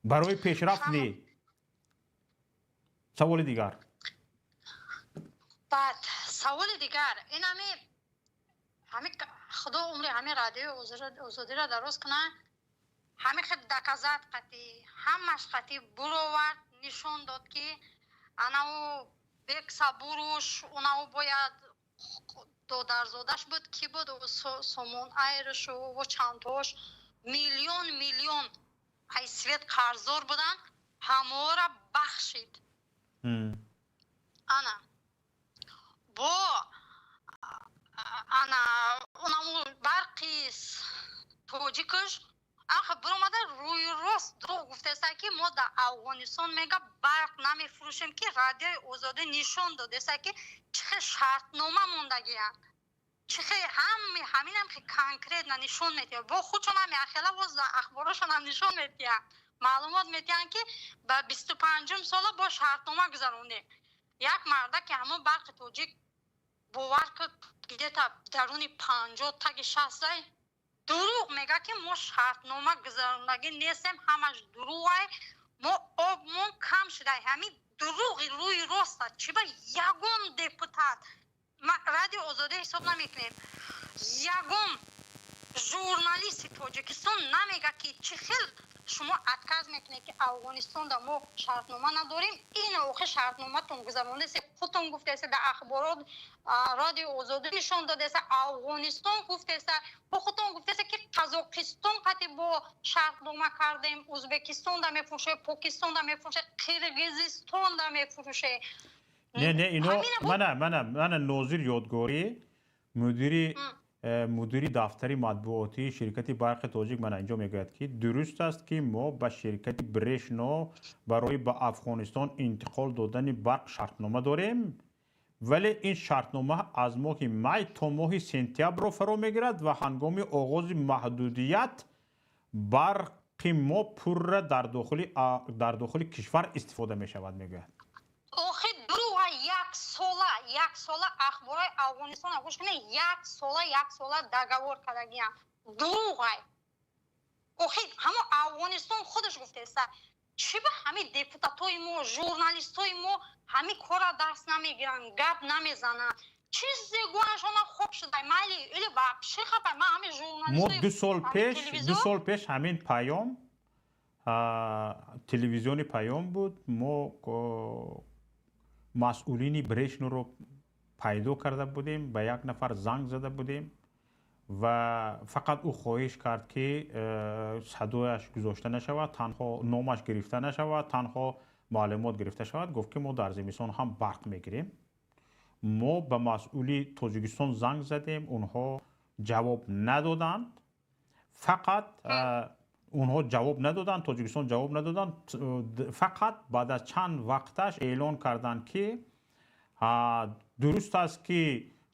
барои пешрафт не. Саволи дигар. Баъд саволи дигар ин ҳами худо умри ҳами радиои Озодиро дароз кунад. Ҳами хел доказать қатӣ, ҳамаш қатӣ буровард, нишон дод, ки анау Бек Сабуруш, унав бояд додарзодаш буд, ки буд, Сомон Айршу ва чандтош миллион миллион ай свет қарздор буданд, ҳаморо бахшид. Ана бо ана унаму Барқи Тоҷикаш аха биромада, рӯи рост дурӯғ гуфтеста, ки мо дар Афғонистон, мега, барқ намефурӯшем, ки Радиои Озодӣ нишон додеста, ки чӣ хел шартнома мондагиянд, чӣ хел ҳами ҳаминам ки конкретно нишон медиҳад. Бо худшонам яхела боз ахборошонам нишон медиҳанд, маълумот медиҳанд, ки ба 25-ум сола бо шартнома гузаронем. Як марда ки ҳамон Барқи Тоҷик, бовар ки, где-то даруни 50, таги 60-ай, дурӯғ мега, ки мо шартнома гузарондагӣ нестем, ҳамаш дурӯғай, мо обмон кам шудай. Ҳамин дурӯғи рӯи роста. Чӣ ба ягон депутат, Радио Озодӣ ҳисоб намекунем, ягон журналисти Тоҷикистон намега, ки чӣ хел шумо отказ мекунед, ки Афғонистонда мо шартнома надорем? Ин охи шартноматон гузарондасе, худтон гуфтасе, дар ахборот Радио Озодӣ нишон додеса, Афғонистон гуфтеса, бо худтон гуфтеса, ки Қазоқистон қати бо шартнома кардем, Ӯзбекистонда мефурӯше, Покистонда мефурӯше, Қирғизистонда мефурӯше. Не, ино мана Нозир Ёдгорӣ, мудири дафтари матбуотии ширкати Барқи Тоҷик, мана инҷо мегӯяд, ки дуруст аст, ки мо ба ширкати Брешно барои ба Афғонистон интиқол додани барқ шартнома дорем, вале ин шартнома аз моҳи май то моҳи сентябрро фаро мегирад ва ҳангоми оғози маҳдудият барқи мо пурра дар дохили кишвар истифода мешавад, мегӯяд. Охи дурӯға. Як сола, як сола ахборои Афғонистона гӯш кунед, як сола, як сола договор кардагиям, дурӯғай. Охи ҳамо Афғонистон худаш гуфтеста. Чӣ ба ҳамин депутатои мо, журналистои мо ҳамин корра даст намегиранд, гап намезананд? Чизе гӯяншона хоб шуда, майли, или вообще хабар ман ҳамин Мо 2 сол пеш, 2 сол пеш ҳамин паём, телевизиони паём буд, мо масъулини Брешноро пайдо карда будем, ба як нафар занг зада будем ва фақат ӯ хоҳиш кард, ки садояш гузошта нашавад, танҳо номаш гирифта нашавад, танҳо маълумот гирифта шавад. Гуфт, ки мо дар зимистон ҳам барқ мегирем. Мо ба масъули Тоҷикистон занг задем, онҳо ҷавоб надоданд. Фақат онҳо ҷавоб надоданд, Тоҷикистон ҷавоб надоданд. Фақат баъд аз чанд вақташ эълон карданд, ки дуруст аст, ки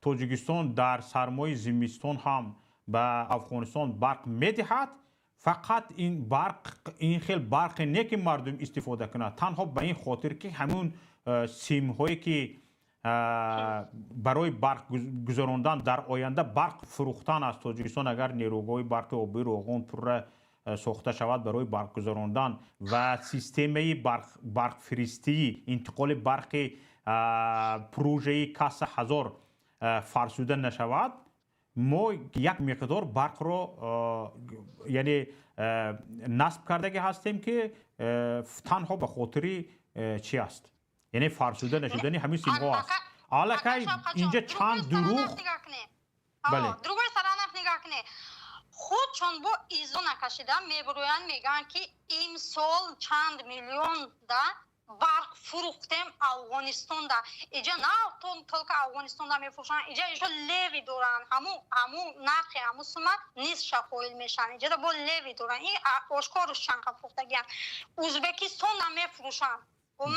Тоҷикистон дар сармои зимистон ҳам ба Афғонистон барқ медиҳад, фақат ин барқ ин хел барқе не, ки мардум истифода кунад, танҳо ба ин хотир, ки ҳамун симҳое, ки барои барқ гузарондан, дар оянда барқ фурӯхтан аз Тоҷикистон, агар нерӯгоҳи барқи обии Роғун пурра сохта шавад, барои барқ гузарондан ва системаи барқфиристии интиқоли барқи пуружаи Каса ҳазор фарсуда нашавад, мо як миқдор барқро, яъне, насб кардагӣ ҳастем, ки танҳо ба хотири чи аст, яъне фарсуда нашудани ҳамин симҳо аст. Аллакай инҷа чанд дурӯғ. Бале, другой сторона нигоҳ кунед, худшон бо изо накашида мебурӯянд, мегӯянд, ки имсол чанд миллион да барқ фурӯхтем Афғонистонда. Иҷа на только Афғонистонда мефурӯшанд, иҷа ишо леви доранд, ҳаму нархи ҳаму сума нисфша қоил мешаванд, иҷада бо леви доранд. Ин ошкоруш чанқа фурӯхтагиянд. Ӯзбекистонда мефурӯшанд,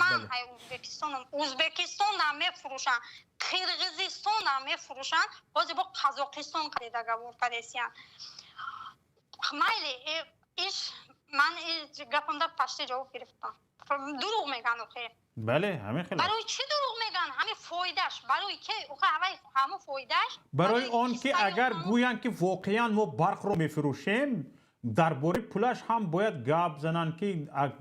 ман ай Ӯзбекистонам, Ӯзбекистонда мефурӯшанд, Қирғизистонда мефурӯшанд, ҳозир бо Қазоқистон қади договор кардесиянд. Майли, иш ман гапамда почти ҷавоб гирифтам. Дурӯғ меган охе. Бале, ҳамин хел. Барои чӣ дурӯғ меган? Ҳамин фоидаш барои ке охе? Ҳавай ҳамун фоидаш. Барои он ки агар гӯянд, ки воқеан мо барқро мефурӯшем, дар бораи пулаш ҳам бояд гап зананд, ки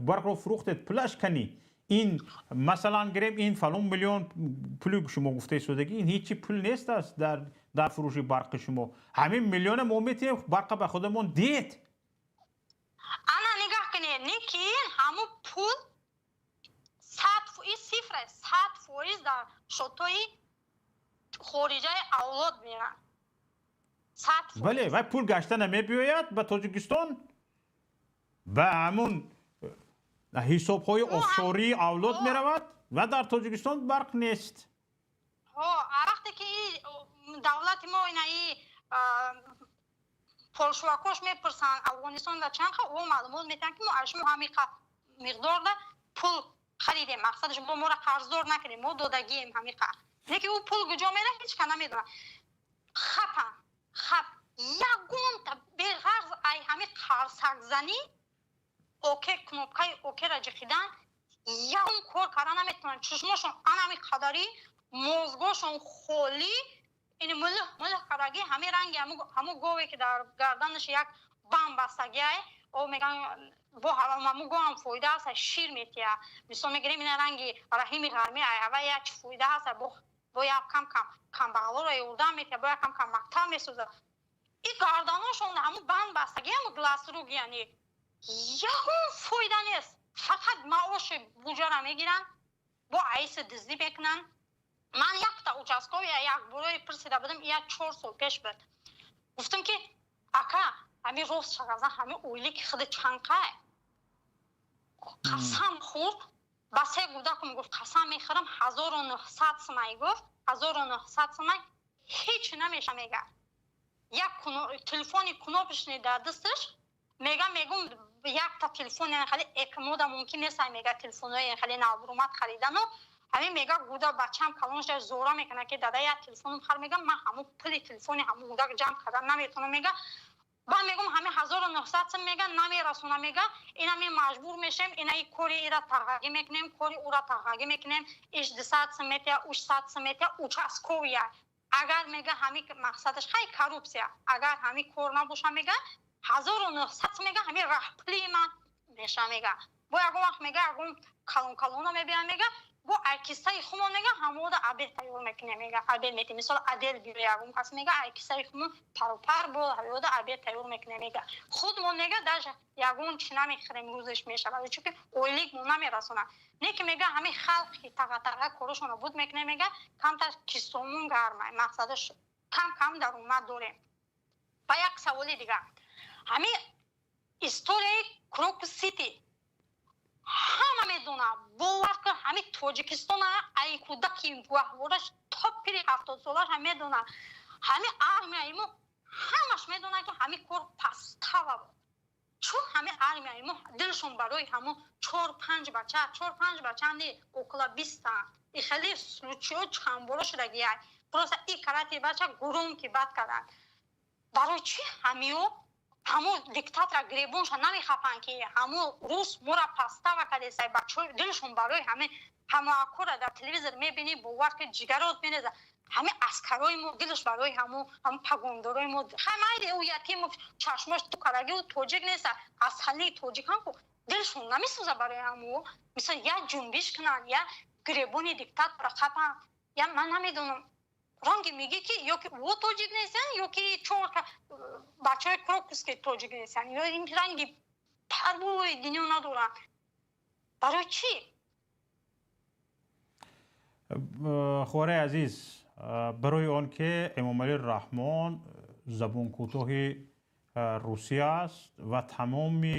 барқро фурӯхтед, пулаш канӣ? Ин масалан гирем, ин фалон миллион пули шумо гуфта истодагӣ, ин ҳечи пул нест аст дар фурӯши барқи шумо. Ҳамин миллиона мо метиҳем, барқа ба худамон дед. Ана нигаҳ кунед, не ки ҳамун пул 100, ин цифра 100% дар шотои хориҷаи авлод мерад. 100%. Бале, вай пул гашта намебиёяд ба Тоҷикистон, ба ҳамун ҳисобҳои офшории авлод меравад ва дар Тоҷикистон барқ нест. Вақте ки давлати мо ина и полшувакош мепурсанд, Афғонистон да чанд ха, о маълумот метиҳанд, ки мо аз шумо ҳамин миқдорда пул харидем. Мақсадаш бо моро қарздор накардем, мо додагием ҳамин қа. Лекин ӯ пул куҷо мера, ҳеч ка намедонад. Хапа хап, ягонта беғарз ай ҳамин қарсакзанӣ, оке, кнопкаи окера ҷиқидан, ягон кор карда наметавонанд. Чашмошон анами қадари, мозгошон холӣ, ин мулӯҳ мулӯҳ кардаги, ҳамин ранги ҳамун гове, ки дар гарданаш як бам бастагиай. О, меган, бо ҳамун говам фоида ҳаст, шир метиҳа. Мисол мегирем, ина ранги Раҳими Ғармӣ, ай ҳава як чи фоида ҳаст, бо як кам кам камбағалоро ёрдам метиҳа, бо як кам кам мактаб месозад. И гарданошон ҳамун банд бастаги, ҳамун глазруг, яъне ягон фоида нест. Фақат маоши буҷара мегиранд, бо аиси дуздӣ мекунанд. Ман якта участковый як бурои пурсида будам, як 4 сол пеш буд. Гуфтам, ки ака, ҳамин рост шағаза, ҳамин ойлики худи чанқай? Қасам хӯрд ба се гудакум, гуфт: «Қасам мехӯрам, 1900 сумай», гуфт, 1900 сумай ҳеч намеша, мега. Як телефони кнопочный дар дасташ, мега. Мегум, якта телефон хеле экмода мумкин нест, мега, телефонҳои хеле наврумад харидану ҳамин, мега. Гуда бачам калон шуда зора мекунад, ки дада, як телефоном хар. Мега, ман ҳамун пули телефони ҳамун гудак ҷамъ кардан наметавонам, мега. Баъд мегум, ҳамин 1900 сум, мега, намерасона, мега. Ина ме маҷбур мешем, ина и кори ира тағғагӣ мекунем, кори ура тағғагӣ мекунем, иш 200 сум метия, уш 100 сум метия, участковый. Агар, мега, ҳамин мақсадаш хай коррупсия, агар ҳамин кор набоша, мега, 1900 сум, мега, ҳамин раҳпули ман меша, мега. Бо ягон вақт, мега, ягон калон калона мебиям, мега, бо айкисаи хумон, мега, ҳамода обед тайёр мекунем, мега, обед метем. Мисол, адел биё, ягон кас, мега, айкисаи хумон паропар бо ҳавёда обед тайёр мекунем, мега. Худмон, мега, даже ягон чи намехӯрем, рӯзеш мешавад, чунки ойлик мо намерасонад. Не ки, мега, ҳамин халқи тағатаға корошонро буд мекунем, мега, камтар кисомон гармай, мақсадаш кам кам даромад дорем. Ба як саволи дигар, ҳамин историяи Крокус Сити ҳама медонад. Бовар кун, ҳамин Тоҷикистона ай кӯдаки гаҳвораш то пири 70-солаша медонад. Ҳамин армияи мо ҳамаш медонад, ки ҳамин кор подстава буд. Чун ҳамин армияи мо дилшон барои ҳамон чор панҷ бача, чор панҷ бача не, около 20-та и хеле случайҳо чандбора шудагиай. Просто и карати бача гурум ки бад карданд. Барои чӣ ҳамиё ҳамун диктатора гиребонша намехапанд, ки ҳамун рус мора подстава кардесай? Бачаҳои дилшон барои ҳамин ҳамоакора дар телевизор мебинӣ, бовар ки ҷигарот мереза. Ҳамин аскарои мо дилш барои ҳамун погондорои мо хамайли, ӯ ятиму чашмош ту караги, ӯ тоҷик неста, асали тоҷик ҳам ку, дилшон намесӯза барои ҳаму? Мисол, я ҷунбиш кунанд, я гиребони диктатора хапанд, я ман намедонам. Ранги мегӣ, ки ё ки ӯ тоҷик нестанд, ё ки чор бачаҳои Крокуски тоҷик нестанд, ё ин ранги парвои дунё надоранд. Барои чӣ? Хоҳари азиз, барои он ки Эмомалӣ Раҳмон забонкӯтоҳи Русия аст ва тамоми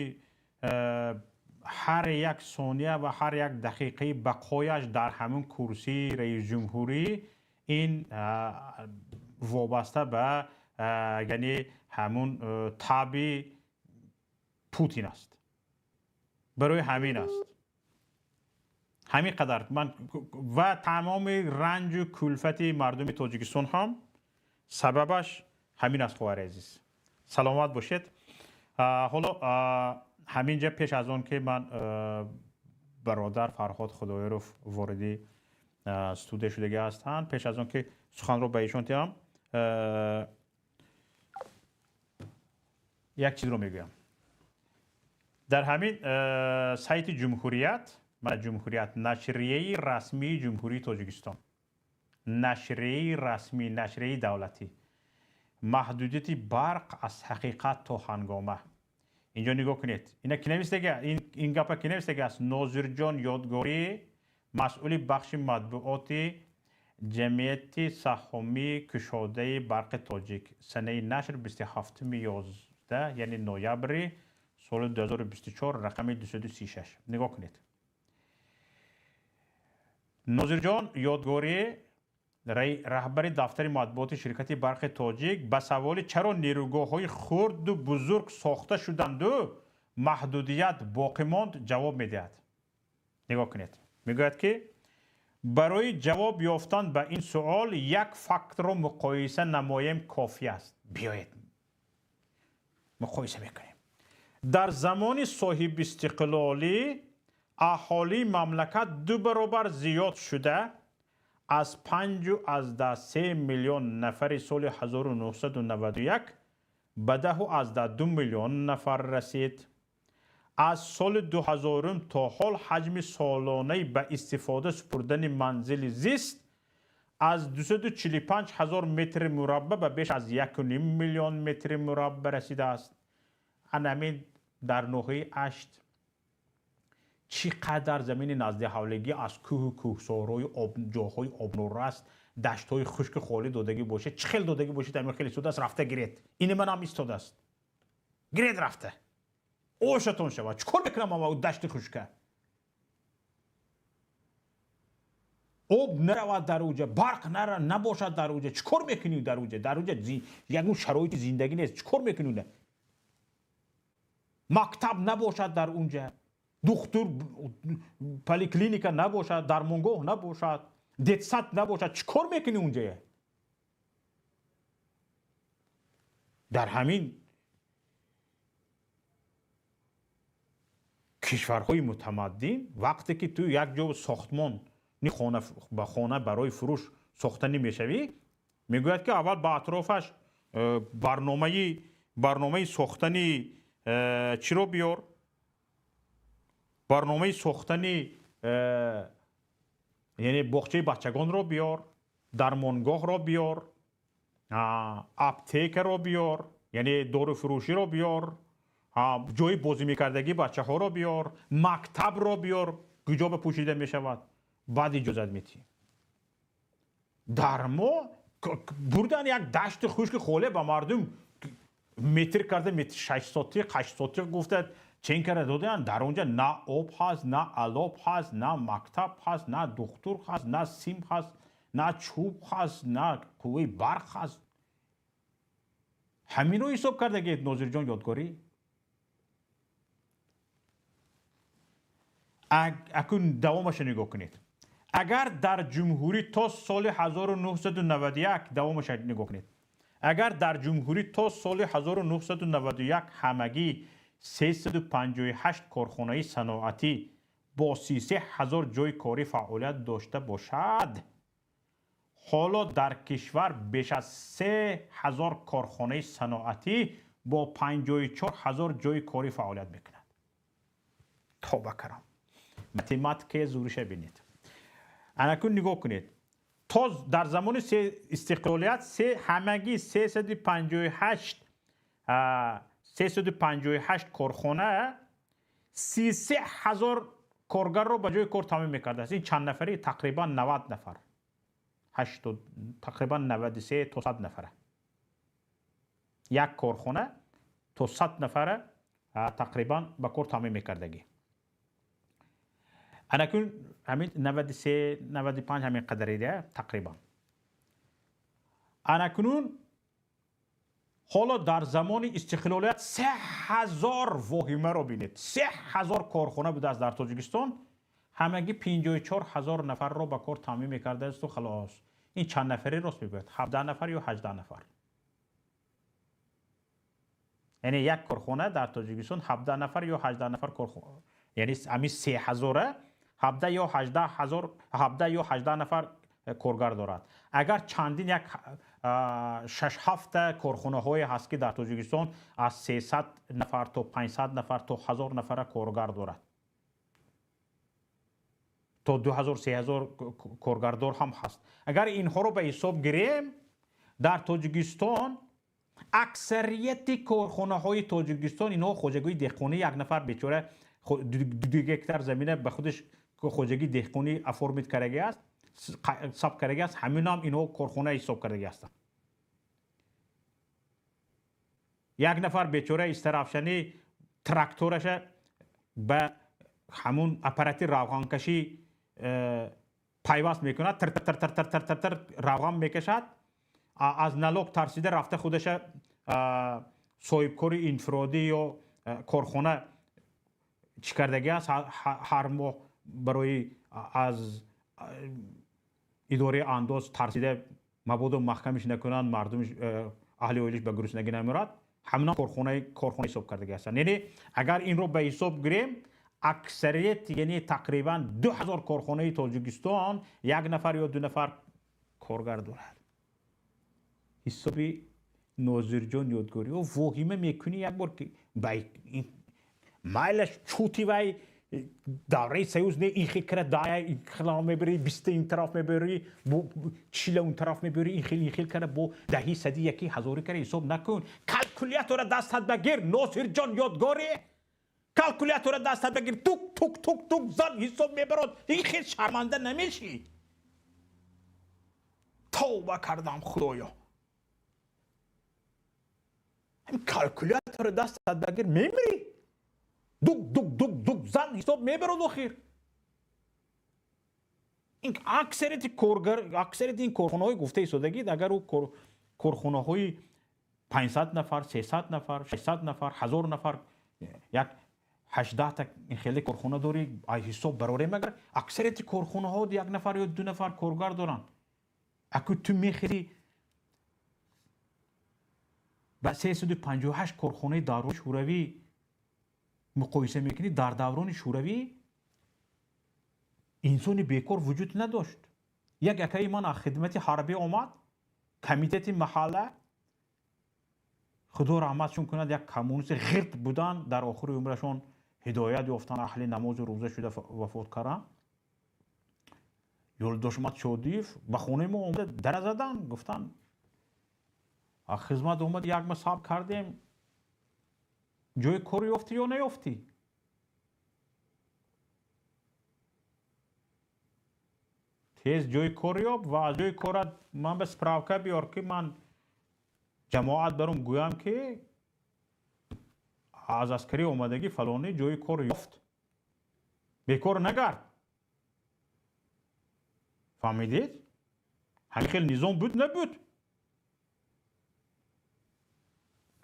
ҳар як сония ва ҳар як дақиқаи бақояш дар ҳамин курсии раисҷумҳурӣ ин вобаста ба, яъне, ҳамун таби Путин аст. Барои ҳамин аст, ҳамин қадар. Ман ва тамоми ранҷу кулфати мардуми Тоҷикистон ҳам сабабаш ҳамин аст. Хоҳари азиз, саломат бошед. Ҳоло ҳамин ҷа, пеш аз он ки ман бародар Фарҳод Худоёров вориди студия шудагӣ ҳастанд, пеш аз он ки суханро ба ишон диҳам, як чизро мегӯям. Дар ҳамин сайти Ҷумҳурият, Ҷумҳурият, нашрияи расмии Ҷумҳурии Тоҷикистон, нашрияи расмӣ, нашрияи давлатӣ, маҳдудияти барқ аз ҳақиқат то ҳангома. Инҷо нигоҳ кунед, ина ки навистага, ин гапа ки навистага аст? Нозирҷон Ёдгорӣ. Масъули бахши матбуоти ҷамъияти саҳомии кушодаи барқи тоҷик. Санаи нашр 27-11, яъне ноябри соли 2024, рақами 236. Нигоҳ кунед. Нозирҷон Ёдгорӣ, раҳбари дафтари матбуоти ширкати барқи тоҷик, ба саволи чаро нерӯгоҳҳои хурду бузург сохта шуданду маҳдудият боқӣ монд ҷавоб медиҳад. Нигоҳ кунед. Мегӯяд ки барои ҷавоб ёфтан ба ин суол як фактро муқоиса намоем кофӣ аст. Биёед муқоиса мекунем. Дар замони соҳибистиқлолӣ аҳолии мамлакат ду баробар зиёд шуда, аз 5,3 миллион нафари соли 1991 ба 10,2 миллион нафар расид. Аз соли 2000 то ҳол ҳаҷми солонаи ба истифода супурдани манзили зист аз 245 ҳазор метри мураббаъ ба беш аз 1,5 миллион метри мураббаъ расидааст. Анамин дар ноҳияи Ашт чӣ қадар замини наздиҳавлигӣ аз кӯҳу кӯҳсорҳои ҷоҳои обнорас, даштҳои хушки холӣ додагӣ бошад, чӣ хел додагӣ бошад, ҳамин хел истодааст, рафта гиред. Ини манам истодааст. Гиред рафта. Ошатон шавад. Чӣ кор мекунам ман дашти хушка? Об наравад дар уҷа, барқ набошад дар уҷа. Чӣ кор мекунӣ дар уҷа? Дар уҷа ягон шароити зиндагӣ нест. Чӣ кор мекунӣ? Мактаб набошад дар унҷа. Духтур, поликлиника набошад, дармонгоҳ набошад, детсад набошад. Чӣ кор мекунӣ унҷа? Дар ҳамин кишварҳои мутамаддин вақте ки ту як ҷо сохтмон хона ба хона барои фурӯш сохтанӣ мешавӣ, мегӯяд ки аввал ба атрофаш барномаи сохтани чиро биёр, барномаи сохтани яъне боғчаи бачагонро биёр, дармонгоҳро биёр, аптекаро биёр, яъне доруфурӯширо биёр, ҷои бозӣ мекардагӣ бачаҳоро биёр, мактабро биёр, куҷо ба пӯшида мешавад, баъд иҷозат метиҳӣ. Дар мо бурдан як дашти хушки холе ба мардум метр карда, метр 6 сотиқ, 8 сотиқ гуфта чен карда додаанд. Дар онҷа на об ҳаст, на алоб ҳаст, на мактаб ҳаст, на духтур ҳаст, на сим ҳаст, на чӯб ҳаст, на қувваи барқ ҳаст. Ҳаминро ҳисоб кардагиед, Нозирҷон Ёдгорӣ? Акун давомаша нигоҳ кунед. Агар дар ҷумҳурӣ то соли 1991, давомаша нигоҳ кунед, агар дар ҷумҳурӣ то соли 1991 ҳамагӣ 358 корхонаи саноатӣ бо 33 ҳазор ҷойи корӣ фаъолият дошта бошад, ҳоло дар кишвар беш аз 3 ҳазор корхонаи саноатӣ бо 54 ҳазор ҷойи корӣ фаъолият мекунад. Тоба карам. Математикаи зуриша бинед. Анакун нигоҳ кунед. То дар замони истиқлолият ҳамагӣ 358 корхона 33 ҳазор коргарро ба ҷои кор таъмин мекардааст. Ин чанд нафари? Тақрибан 90 нафар. Тақрибан 93 то 100 нафара. Як корхона то 100 нафара тақрибан ба кор таъмин мекардагӣ. Анакун ҳамин 93, 95 ҳамин қадарида тақрибан. Анакунун ҳоло дар замони истиқлолият 3000 воҳимаро бинед. 3000 корхона будааст дар Тоҷикистон, ҳамагӣ 54 ҳазор нафарро ба кор таъмин мекардаасту халос. Ин чанд нафари рост мегӯяд? 17 нафар ё 18 нафар. Яъне як корхона дар Тоҷикистон 17 нафар ё 18 нафар корхона, яъне ҳамин 3000 17 ё 18 ҳазор, 17 ё 18 нафар коргар дорад. Агар чандин як 6-7 корхонаҳое ҳаст ки дар Тоҷикистон аз 300 нафар то 500 нафар то 1000 нафара коргар дорад, то 2000 3000 коргардор ҳам ҳаст. Агар инҳоро ба ҳисоб гирем, дар Тоҷикистон аксарияти корхонаҳои Тоҷикистон инҳо хоҷагии деҳқонӣ, як нафар бечора 2 гектар замина ба худаш Хоҷагии деҳқонӣ оформить кардаги аст, сабт кардаги аст, ҳаминам инҳо корхона ҳисоб кардаги ҳастанд. Як нафар бечора Истарафшанӣ трактораша ба ҳамун аппарати равғанкашӣ пайваст мекунад, тр тр тр тр тр тр тр равған мекашад, аз налог тарсида рафта худаша соҳибкори инфиродӣ ё корхона чӣ кардаги аст, ҳар моҳ барои аз идораи андоз тарсида мабодо маҳкамиш накунанд, мардумиш аҳли оилиш ба гуруснагӣ намерад, ҳамина корхона ҳисоб кардаги ҳастанд. Яъне агар инро ба ҳисоб гирем, аксарият, яъне тақрибан 2000 корхонаи Тоҷикистон як нафар ё ду нафар коргар дорад. Ҳисоби Нозирҷон Ёдгорӣ воҳима мекунӣ як бор ки майлаш чути вай давраи союз не, ин хел кара дая ин хел мебарӣ, биста ин тараф мебарӣ, чила он тараф мебарӣ, ин хел ин хел кара бо даҳи сади яки ҳазорӣ кара ҳисоб накун. Калкулятора дастат багир, Носирҷон Ёдгорӣ, калкулятора дастат багир, тук тук тук тук зан ҳисоб мебарод, ин хел шарманда намешӣ. Тавба кардам, Худоё, калкулятора дастат багир, мемирӣ. Дук дук дук дук зан ҳисоб мебарод. Охир ин аксарияти коргар, аксарияти ин корхонаҳои гуфта истодагид, агар ӯ корхонаҳои 500 нафар, 300 нафар, 600 нафар, 1000 нафар, як 18та хеле корхона дорӣ, ай ҳисоб барорем, агар аксарияти корхонаҳо як нафар ё ду нафар коргар доранд, аку ту мехери ба 358 корхонаи даврони шӯравӣ муқоиса мекунӣ, дар даврони шӯравӣ инсони бекор вуҷуд надошт. Як акаи ман аз хидмати ҳарбӣ омад, комитети маҳалла, худо раҳматшон кунад, як коммунисти ғирт будан, дар охири умрашон ҳидоят ёфтан, аҳли намозу рӯза шуда вафот карданд. Ёлдошмат Шодиев ба хонаи мо омада дара задан, гуфтанд аз хизмат омад, як ма сабр кардем, ҷои кор ёфтӣ ё наёфтӣ? Тез ҷои кор ёб ва аз ҷои корат ман ба справка биёр, ки ман ҷамоат баром гӯям, ки аз аскарӣ омадагӣ фалонӣ ҷои кор ёфт, бекор нагард. Фаҳмидед? Ҳамин хел низом буд набуд?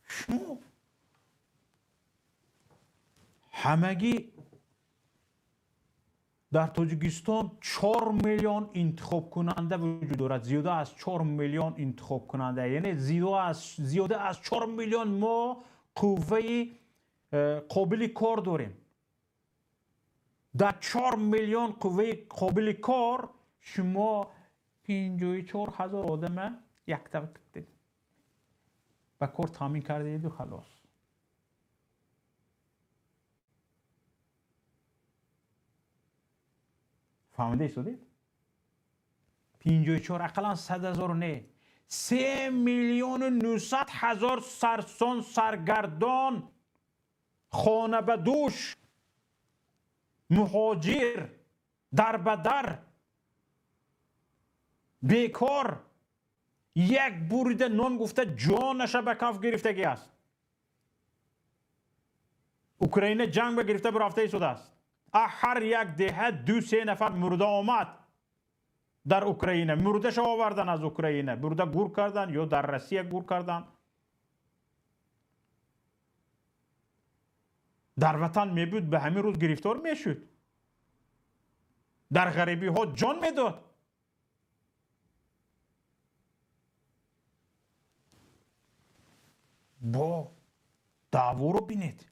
Шумо ҳамагӣ дар Тоҷикистон 4 миллион интихобкунанда вуҷуд дорад, зиёда аз 4 миллион интихобкунанда, яъне зиёда аз 4 миллион мо қувваи қобили кор дорем. Дар 4 миллион қувваи қобили кор шумо 54 ҳазор одама якта ба кор таъмин кардаеду халос. Фаҳмида истодед? 54 ақаллан 100 ҳазор не, 3 миллиону 900 ҳазор сарсон, саргардон, хонабадӯш, муҳоҷир, дарбадар, бекор, як бурида нон гуфта ҷонаша ба каф гирифтагӣ аст. Украина ҷанг ба гирифта бурафта истодааст. Ҳар як деҳа 2-3 нафар мурда омад дар Украина, мурдаша овардан аз Украина, мурда гур кардан ё дар Россия гур кардан. Дар ватан мебуд, ба ҳамин рӯз гирифтор мешуд, дар ғарибиҳо ҷон медод. Бо даъворо бинед,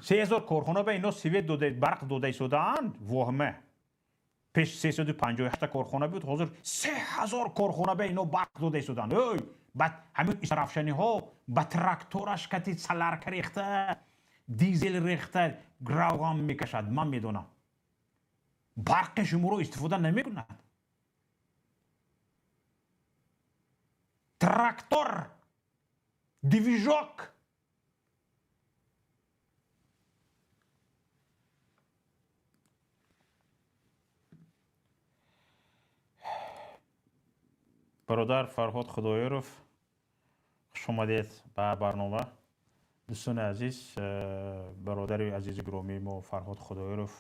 3000 корхона ба ино свет дода, барқ дода истодаанд. Воҳма пеш 358 корхона буд, ҳозир 3000 корхона ба ино барқ дода истодаанд. Ой, ба ҳамин исрафшаниҳо ба трактораш кати саларка рехта, дизел рехта равған мекашад. Ман медонам, барқи шуморо истифода намекунад. Трактор, движок. Бародар Фарҳод Худоёров, хуш омадед ба барнома. Дӯстони азиз, бародари азизи гиромии мо Фарҳод Худоёров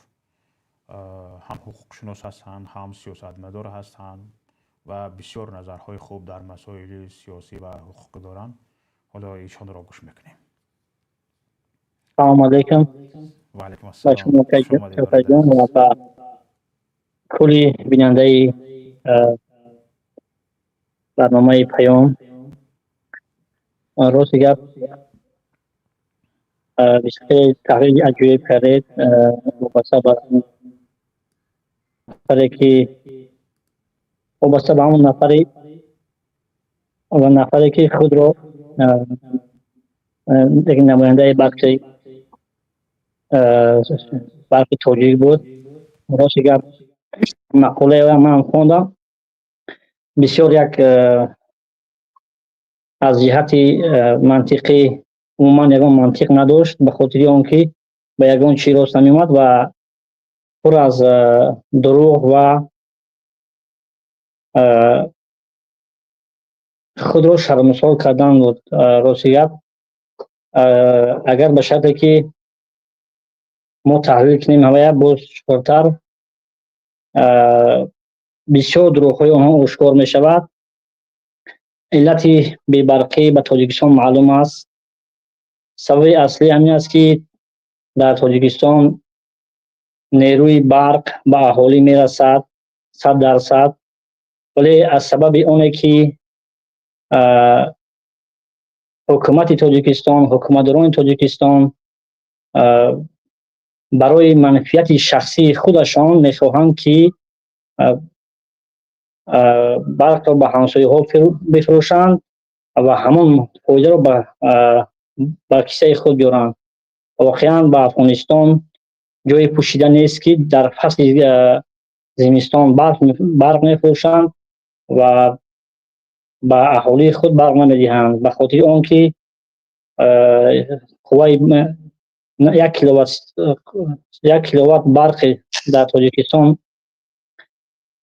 ҳам ҳуқуқшинос ҳастанд, ҳам сиёсатмадор ҳастанд ва бисёр назарҳои хуб дар масоили сиёсӣ ва ҳуқуқӣ доранд. Ҳоло ишонро гӯш мекунем. Салому алайкум. Ва алайкум Ба ассалом. шумо, Хуш омадед, бародар. ҷон, ва ба кулли бинандаи барномаи «Паём». Рости гап, хеле таҳлили аҷоиб кардед вобаста ба нафаре ки вобаста ба ҳамон нафаре ва нафаре ки худро як намояндаи Барқи Тоҷик буд. Рости гап, мақолаи ман хондам, бисёр як аз ҷиҳати мантиқӣ умуман ягон мантиқ надошт, ба хотири он ки ба ягон чӣ рост намеомад ва пур аз дурӯғ ва худро шармсор кардан буд. Рости гап, агар ба шарте ки мо таҳлил кунем ҳамая боз чуқуртар, бисёр дурӯғҳои онҳо ошкор мешавад. Иллати бебарқӣ ба Тоҷикистон маълум аст. Сабаби аслӣ ҳамин аст, ки дар Тоҷикистон нерӯи барқ ба аҳолӣ мерасад 100%, вале аз сабаби оне ки ҳукумати Тоҷикистон, ҳукуматдорони Тоҷикистон барои манфиати шахсии худашон мехоҳанд, ки барқро ба ҳамсояҳо бифурӯшанд ва ҳамон фоидаро ба кисаи худ биёранд. Воқеан, ба Афғонистон ҷои пӯшида нест, ки дар фасли зимистон барқ мефурӯшанд ва ба аҳолии худ барқ намедиҳанд, ба хотири он ки қувваи 1 киловатт, 1 киловатт барқи дар Тоҷикистон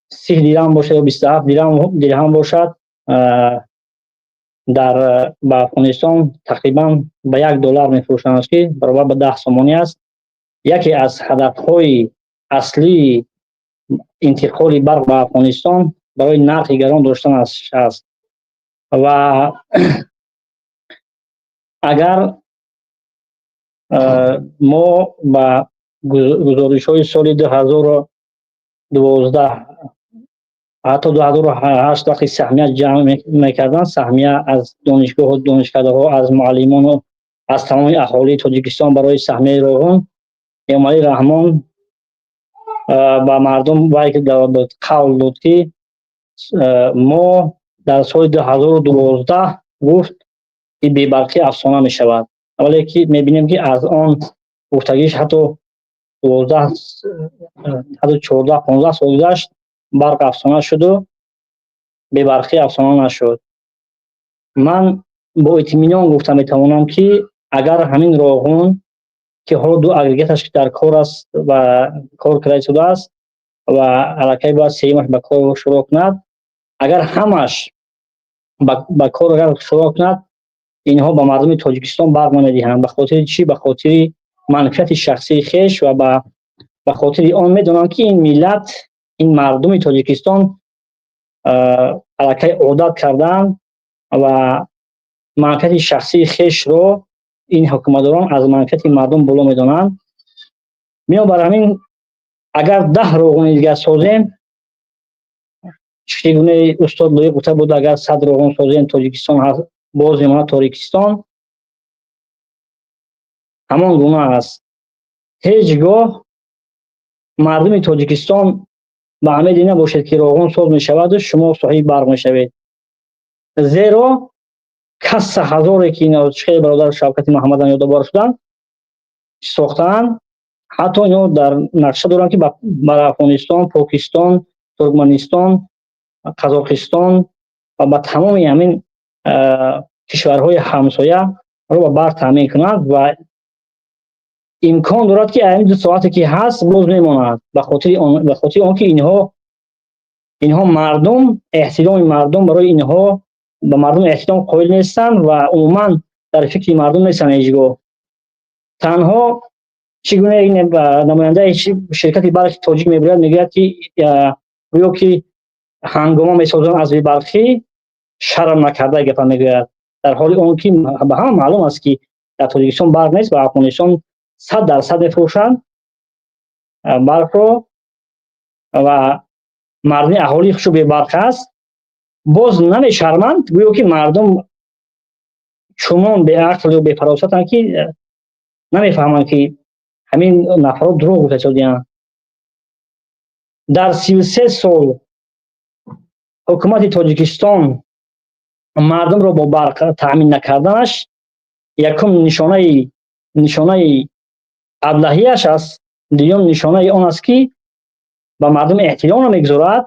30 дирҳам бошад ё 27 дирҳам бошад, дар ба Афғонистон тақрибан ба 1 доллар мефурӯшанд, ки баробар ба 10 сомонӣ аст. Яке аз ҳадафҳои аслии интиқоли барқ ба Афғонистон барои нархи гарон доштан аст. Ва агар мо ба гузоришҳои соли 2012, ҳатто 2008, вақти саҳмия ҷамъ мекарданд, саҳмия аз донишгоҳу донишкадаҳо, аз муаллимону аз тамоми аҳолии Тоҷикистон барои саҳмияи Роғун, Эмомалӣ Раҳмон ба мардум вай қавл дод, ки мо дар соли 2012, гуфт, ки бебарқӣ афсона мешавад. Вале ки мебинем, ки аз он гуфтагиш ҳатто 12, ҳатто 14, 15 сол гузашт, барқ афсона шуду бебарқӣ афсона нашуд. Ман бо итминон гуфта метавонам, ки агар ҳамин Роғун, ки ҳоло ду агрегаташ дар кор аст ва кор карда истодааст ва аллакай бояд сеюмаш ба кор шурӯъ кунад, агар ҳамаш ба кор агар шурӯъ кунад, инҳо ба мардуми Тоҷикистон барқ намедиҳанд. Ба хотири чӣ? Ба хотири манфиати шахсии хеш ва ба хотири он медонанд, ки ин миллат, ин мардуми Тоҷикистон аллакай одат кардаанд ва манфиати шахсии хешро ин ҳукуматдорон аз манфиати мардум боло медонанд. Бинобар ҳамин, агар 10 Роғуни дигар созем, чӣ гунаи устод Лоиқ гуфта буд, агар 100 Роғун созем, Тоҷикистон боз мемонад Торикистон, ҳамон гуна аст. Ҳеҷ гоҳ мардуми Тоҷикистон ба умеде набошед, ки Роғун соз мешаваду шумо соҳиби барқ мешавед, зеро касса ҳазоре ки хеле бародар Шавкати Муҳаммадан ёдовар шуданд, сохтаанд, ҳатто ино дар нақша доранд, ки бар Афғонистон, Покистон, Туркманистон, Қазоқистон ва ба тамоми ҳамин кишварҳои ҳамсояро ба барқ таъмин кунанд. Ва имкон дорад, ки ҳамин 2 соате ки ҳаст, боз мемонад, ба хотири он ки инҳо Инҳо мардум, эҳтироми мардум барои инҳо, ба мардум эҳтиром қоил нестанд ва умуман дар фикри мардум нестанд ҳеҷ гоҳ. Танҳо чӣ гуна намояндаи ширкати барқи тоҷик мебиёяд, мегӯяд, ки гӯё ки ҳангома месозанд аз бебарқӣ, шарм накарда гапа мегӯяд, дар ҳоли он ки ба ҳама маълум аст, ки дар Тоҷикистон барқ нест ва Афғонистон 100% мефурӯшанд барқро ва мардуми аҳолии хушу бебарқ аст. Боз намешарманд, гӯё ки мардум чунон беақл ё бефаросатанд, ки намефаҳманд, ки ҳамин нафарот дурӯғ гуфта истодиянд. Дар 33 сол ҳукумати Тоҷикистон мардумро бо барқ таъмин накарданаш якум нишонаи аблаҳияш аст, дуюм нишонаи он аст, ки ба мардум эҳтиром намегузорад,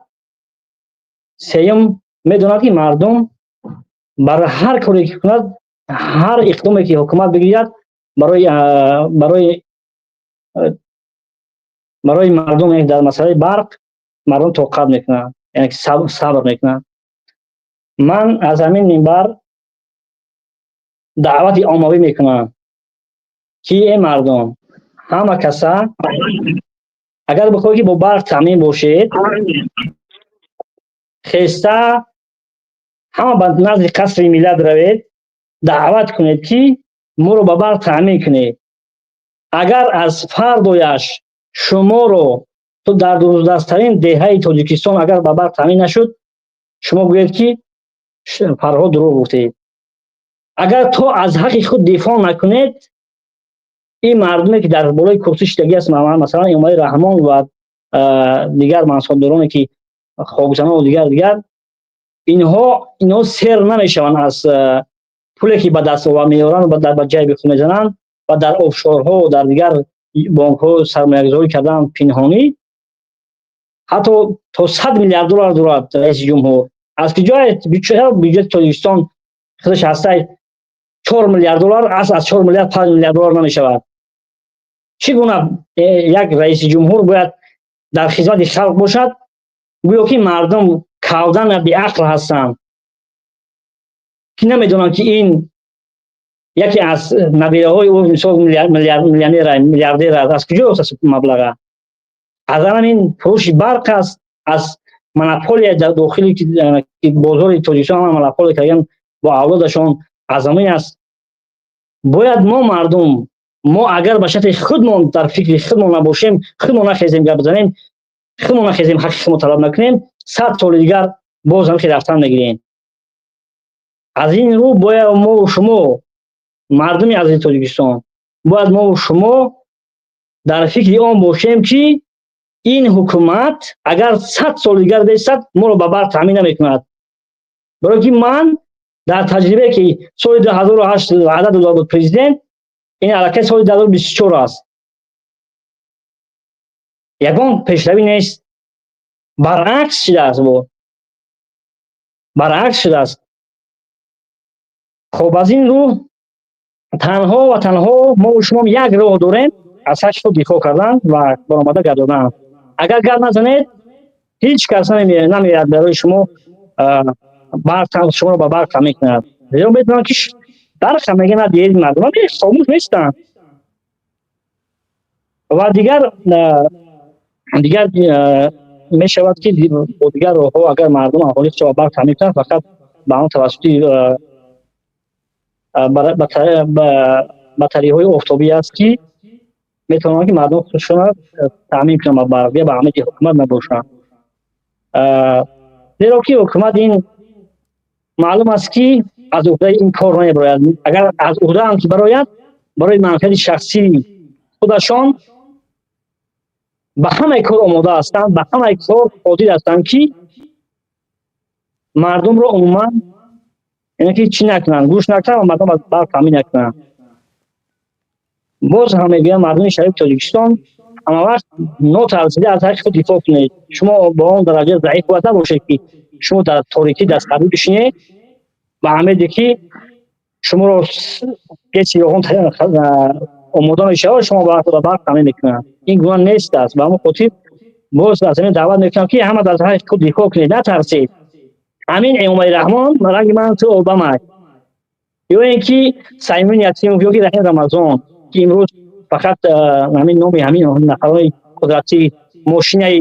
сеюм медонад, ки мардум бар ҳар коре ки кунад, ҳар иқдоме ки ҳукумат бигирад, барои мардум дар масъалаи барқ мардум тоқат мекунанд, яъне сабр мекунанд. Ман аз ҳамин минбар даъвати оммавӣ мекунам, ки э мардум, ҳама каса, агар бихоҳед, ки бо барқ таъмин бошед, хеста ҳама ба назди Қасри Миллат равед, даъват кунед, ки моро ба барқ таъмин кунед. Агар аз фардояш шуморо то дар дурдасттарин деҳаи Тоҷикистон агар ба барқ таъмин нашуд, шумо гӯед, ки Фарҳод дурӯғ гуфтед. Агар то аз ҳаққи худ дифоъ накунед, ин мардуме, ки дар болои курсӣ шидагӣ аст, масалан, Эмомалӣ Раҳмон ва дигар мансабдороне, ки хокзанон, дигар инҳо сер намешаванд аз пуле, ки ба даст меоранд ва ба ҷайби худ мезананд ва дар офшорҳо, дар дигар бонкҳо сармоягузорӣ кардан пинҳонӣ. Ҳатто то 100 миллиард доллар дорад раиси ҷумҳур. Аз куҷое? Бюҷети Тоҷикистон худаш ҳастай 4 миллиард доллар аст, аз 4 миллиард 5 миллиард доллар намешавад. Чӣ гуна як раиси ҷумҳур бояд дар хизмати халқ бошад, гӯё ки мардум кавдан беақл ҳастанд, ки намедонанд, ки ин яке аз набираҳои ӯ, мисол, миллионер, миллиардер аст? Аз куҷо ёфтааст маблаға? Аз ҳамин фурӯши барқ аст, аз монополия дар дохили бозори Тоҷикистон ҳама монополия кардан бо авлодашон, аз ҳамин аст. Бояд мо, мардум, мо агар ба шарти худмон дар фикри худмон набошем, худмон нахезем, гап бизанем, худмон нахезем, ҳаққи худмон талаб накунем, 100 соли дигар боз ҳам рафтан мегирем. Аз ин рӯ бояд мову шумо, мардуми азизи Тоҷикистон, бояд мову шумо дар фикри он бошем, ки ин ҳукумат агар 100 соли дигар бесад, моро ба барқ таъмин намекунад. Барое ки ман дар таҷрибае, ки соли 2008 ваъда дода буд президент, ин аллакай соли 2024 аст, ягон пешравӣ нест, баръакс шудааст, бо баръакс шудааст. Хоб, аз ин рӯ танҳо ва танҳо мо шумо як роҳ дорем: аз ҳаққи худ дифоъ кардан ва баромада гардодан. Агар гап назанед, ҳеҷ кас намеяд барои шумо барқ, шуморо ба барқ таъмин кунад, зеро медонанд, ки барқ мега надиҳед, мардум хомӯш нестанд. Ва дигар мешавад, ки бо дигар роҳҳо агар мардум, аҳолӣ ба барқ таъмин кунанд, фақат ба он тавассути батареяҳои офтобӣ аст, ки метавонанд, ки мардум худшона таъмин кунанд ба барқ, ба амиди ҳукумат набошанд, зеро ки ҳукумат, ин маълум аст, ки аз уҳдаи ин кор намебарояд. Агар аз уҳдаам ки барояд, барои манфиати шахсии худашон ба ҳамаи кор омода ҳастанд, ба ҳамаи кор қодир ҳастанд, ки мардумро умуман, яъне ки чӣ накунанд, гӯш накунанд ва мардум аз барқ таъмин накунанд. Боз ҳам мегӯям, мардуми шарифи Тоҷикистон, ҳамавақт нотарсида аз ҳаққи худ дифоъ кунед. Шумо ба он дараҷа заиф бояд набошед, ки шумо дар торикӣ дастқабӣ бишинед ба умеде, ки шуморо геси роғун омода мешавад, шумо ба барқ таъмин мекунанд. Ин гуна нест аст. Ба ҳамон хотир Боз аз ҳамин даъват мекунам, ки ҳама дар ҳаққи худ дифоъ кунед, натарсед. Ҳамин Эмомалӣ Раҳмон ранги ман ту Обама, ё ин ки Саймон Ятимов, ё ки Раҳим Рамазон, ки имрӯз фақат ҳамин номи ҳамин нафарҳои қудратӣ мошинаи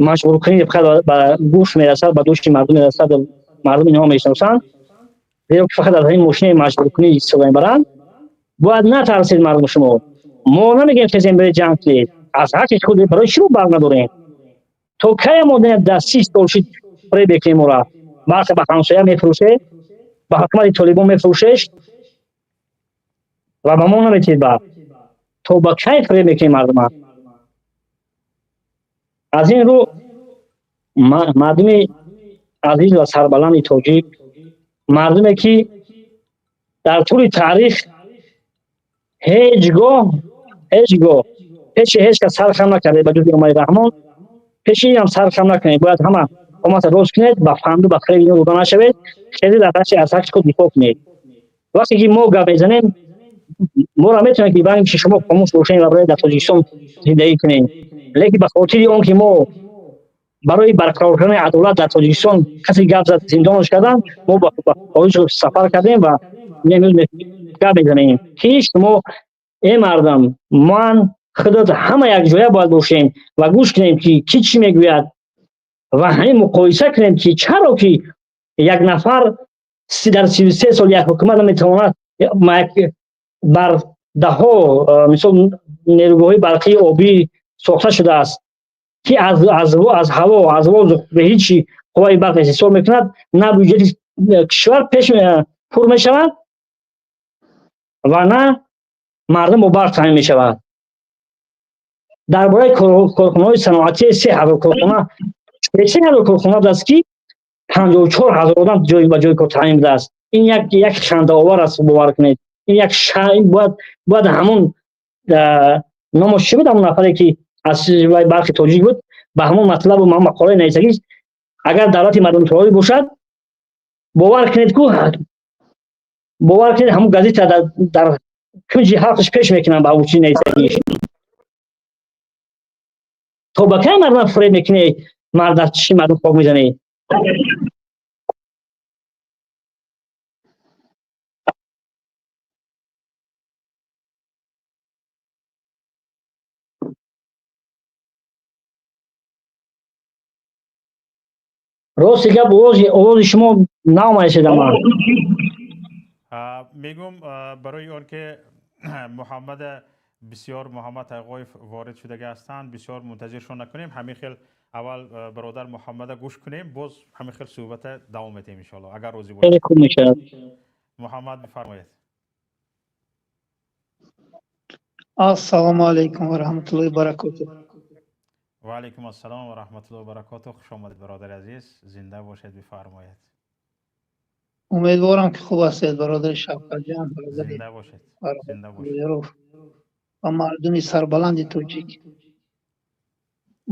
маҷбуркунӣ фақат ба гӯш мерасад, ба дӯши мардум мерасад, мардум инҳо мешиносанд, зеро ки фақат аз ҳамин мошинаи маҷбуркунӣ истифода мебаранд. Бояд натарсед мардум шумо. Мо намегӯем хезем барои ҷанг кунед, аз ҳаққи худ барои чӣ мо барқ надорем? То кай мо дар 30 сол шид фиреб мекунем моро? Барқ ба ҳамсоя мефурӯше, ба ҳукумати Толибон мефурӯшеш ва ба мо наметиҳед барқ. То ба кай фиреб мекунем мардума? Аз ин рӯ мардуми азиз ва сарбаланди тоҷик, мардуме ки дар тӯли таърих ҳеҷ гоҳ пеши ҳеҷ кас сар хам накарда ба ҷуз Эмомалӣ Раҳмон, пеши инам сар хам накунед. Бояд ҳама қоматро рост кунед, ба фанду ба фиреби инҳо дода нашавед, хеле дар ҳаққи аз ҳаққи худ дифоъ кунед. Вақте ки мо гап мезанем, моро метавонед ки банг ки шумо хомӯш бошед ва барои дар Тоҷикистон зиндагӣ кунед, лекин ба хотири он ки мо барои барқарор кардани адолат дар Тоҷикистон касе гап зад зиндонаш карданд, мо ба хориҷ сафар кардем ва имрӯз гап мезанем, ки шумо эй мардум, ман худат ҳама якҷоя бояд бошем ва гӯш кунем, ки кӣ чӣ мегӯяд, ва ҳамин муқоиса кунем, ки чаро ки як нафар дар 33 сол як ҳукумат наметавонад бар даҳҳо мисол нерӯгоҳҳои барқии обӣ сохта шудааст, ки аз ҳаво, аз воздух ба ҳеҷ қувваи барқ истеҳсол мекунад, на бюҷети кишвар пеш пур мешавад ва на мардум бо барқ таъмин мешавад. Дар бораи корхонаҳои саноатӣ 3000 корхона, 3000 корхона будааст, ки 54 000 одам ҷой ба ҷои кор таъмин будааст. Ин як хандаовар аст, бовар кунед. Ин як бояд ҳамон номаш чӣ буд, ҳамон нафаре ки аз барқи тоҷик буд, ба ҳамон матлабу мақолаи нависагӣ, агар давлати мардумтароӣ бошад, бовар кунед ку, бовар кунед, ҳамон газета дар кунҷи ҳалқаш пеш мекунанд ба ҳамон нависагиш. То ба кай мардум фиреб мекунӣ, мард аз чиши мардум хок мезанӣ? Рости гап, овози шумо наомадашед ама. Мегӯм, барои он ки Муҳаммад бисёр Муҳаммад Тайғоев ворид шудагӣ ҳастанд, бисёр мунтазиршон накунем. Ҳамин хел аввал бародар Муҳаммада гӯш кунем, боз ҳамин хел суҳбата давом медиҳем иншоалло, агар розӣ бошед. Хеле хуб мешавад. Муҳаммад, бифармоед. Ассалому алайкум ва раҳматуллоҳи ва баракотуҳ. Ва алайкум ассалом ва раҳматуллоҳи ва баракотуҳ. Хуш омадед, бародари азиз, зинда бошед, бифармоед. Умедворам, ки хуб ҳастед, бародари Шавкатҷон, бародари Зинда бошед, зинда бошед. ва мардуми сарбаланди тоҷик.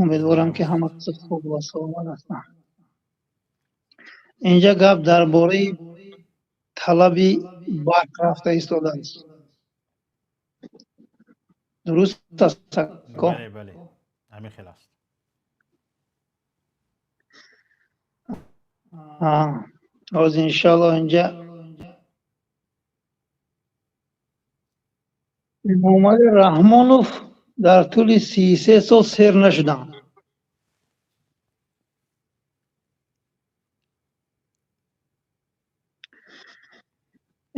Умедворам, ки ҳама кас хуб ва саломат ҳастанд. Инҷа гап дар бораи талаби барқ рафта истодааст. Дуруст аст, ако? Бале, бале, ҳамин хел аст. Ҳозир иншоалло инҷа Эмомалӣ Раҳмонов дар тӯли 33 сол сер нашуданд.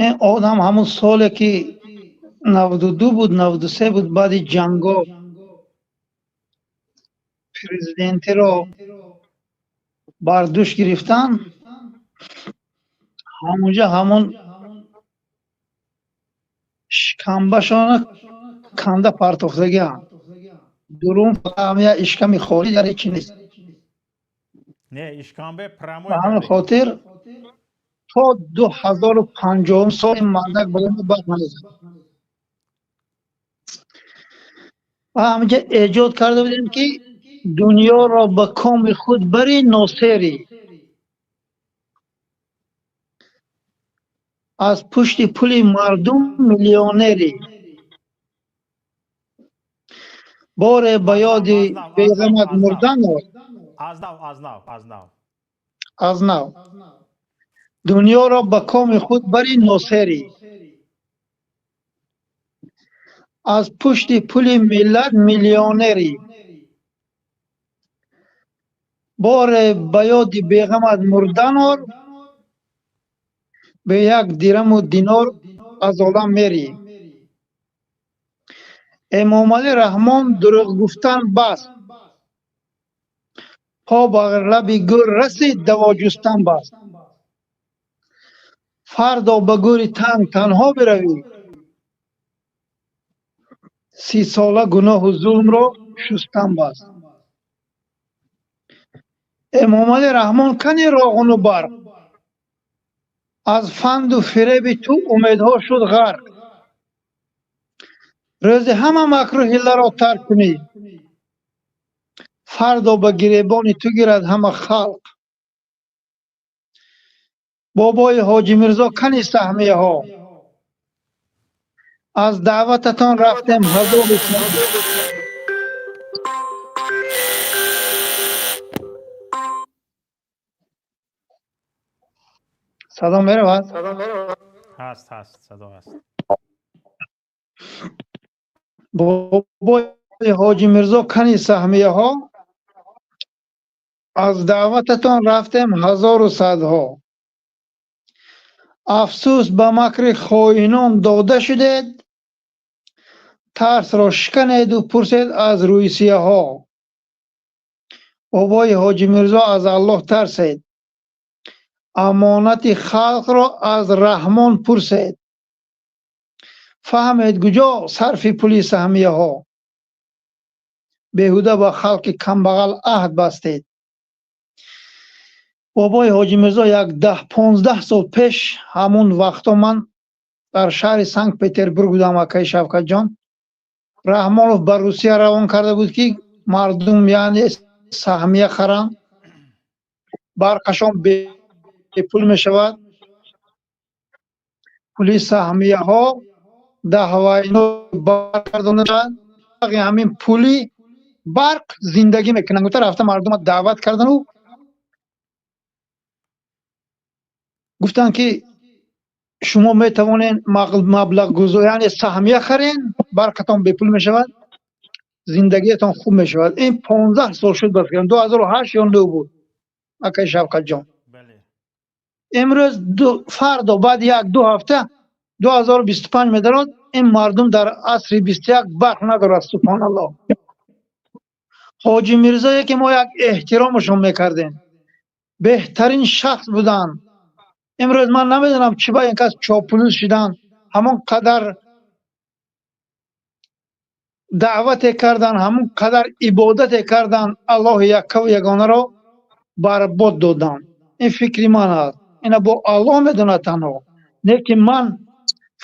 Ин одам ҳамон соле ки 92 буд, 93 буд, баъди ҷанго президентиро бар дӯш гирифтан, ҳамонҷа ҳамон шикамбашона канда партофтагианд. Дурун я ишками холӣ, дар ҳеҷ нест. Не, ишкамбе прямой. Ба ҳамин хотир то 2050-ум сол ин мардак барои барқ намезад. Ва ҳаминҷа эҷод карда будем, ки дунёро ба коми худ бари носерӣ, аз пушти пули мардум миллионерӣ. Боре ба ёди беғамат мурдан ор. Аз нав, аз нав, аз нав. Аз нав. Дунёро ба коми худ бари носерӣ. Аз пушти пули миллат миллионерӣ. Боре ба ёди беғамат мурдан ор, бе як дираму динор аз олам мерӣ. Эмомалӣ Раҳмон дурӯғ гуфтан бас. По ба лаби гӯр расид, даво ҷустан бас. Фардо ба гӯри танг танҳо биравӣ, 30 сола гуноҳу зулмро шустан бас. Эмомалӣ Раҳмон, кани роғуну барқ? Аз фанду фиреби ту умедҳо шуд ғарқ. Рӯзи ҳама макру ҳилларо тарк кунӣ, фардо ба гиребони ту гирад ҳама халқ. Бобои Ҳоҷи Мирзо, кани саҳмияҳо? Аз даъвататон рафтем ҳазору. Садо меравад? Ҳаст, ҳаст, садо ҳаст. Бобои Ҳоҷи Мирзо, кани саҳмияҳо? Аз даъвататон рафтем ҳазору садҳо. Афсӯс, ба макри хоинон дода шудед, тарсро шиканеду пурсед аз рӯйсияҳо. Бобои Ҳоҷи Мирзо, аз Аллоҳ тарсед, амонати халқро аз Раҳмон пурсед. Фаҳмед, куҷо сарфи пули саҳмияҳо. Беҳуда ба халқи камбағал аҳд бастед. Бобои Ҳоҷи Мирзо, як 10-15 сол пеш, ҳамун вақто ман дар шаҳри Санкт Петербург будам, акаи Шавкатҷон. Раҳмонов ба Русия равон карда буд, ки мардум, яъне, саҳмия харанд, барқашон бепул мешавад. Пули саҳмияҳо даҳвайно баргардонда, ҳамин пули барқ зиндагӣ мекунанд гуфта, рафта мардума даъват кардану гуфтанд, ки шумо метавонед маблағгузор, яъне саҳмия харен, барқатон бепул мешавад, зиндагиятон хуб мешавад. Ин 15 сол шуд, ба фикрам, 2008 ё нӯ буд, акаи Шавкатҷон. Имрӯз, фардо, баъди як ду ҳафта 2025 медарод, ин мардум дар асри 21 барқ надорад. Субҳоналлоҳ! Ҳоҷи Мирзое, ки мо як эҳтиромашон мекардем, беҳтарин шахс буданд, имрӯз ман намедонам, чӣ ба ин кас чоплус шуданд. Ҳамон қадар даъвате кардан, ҳамон қадар ибодате кардан, Аллоҳи яккаву ягонаро барбод доданд. Ин фикри ман аст, ина бо Аллоҳ медонад танҳо. Не ки ман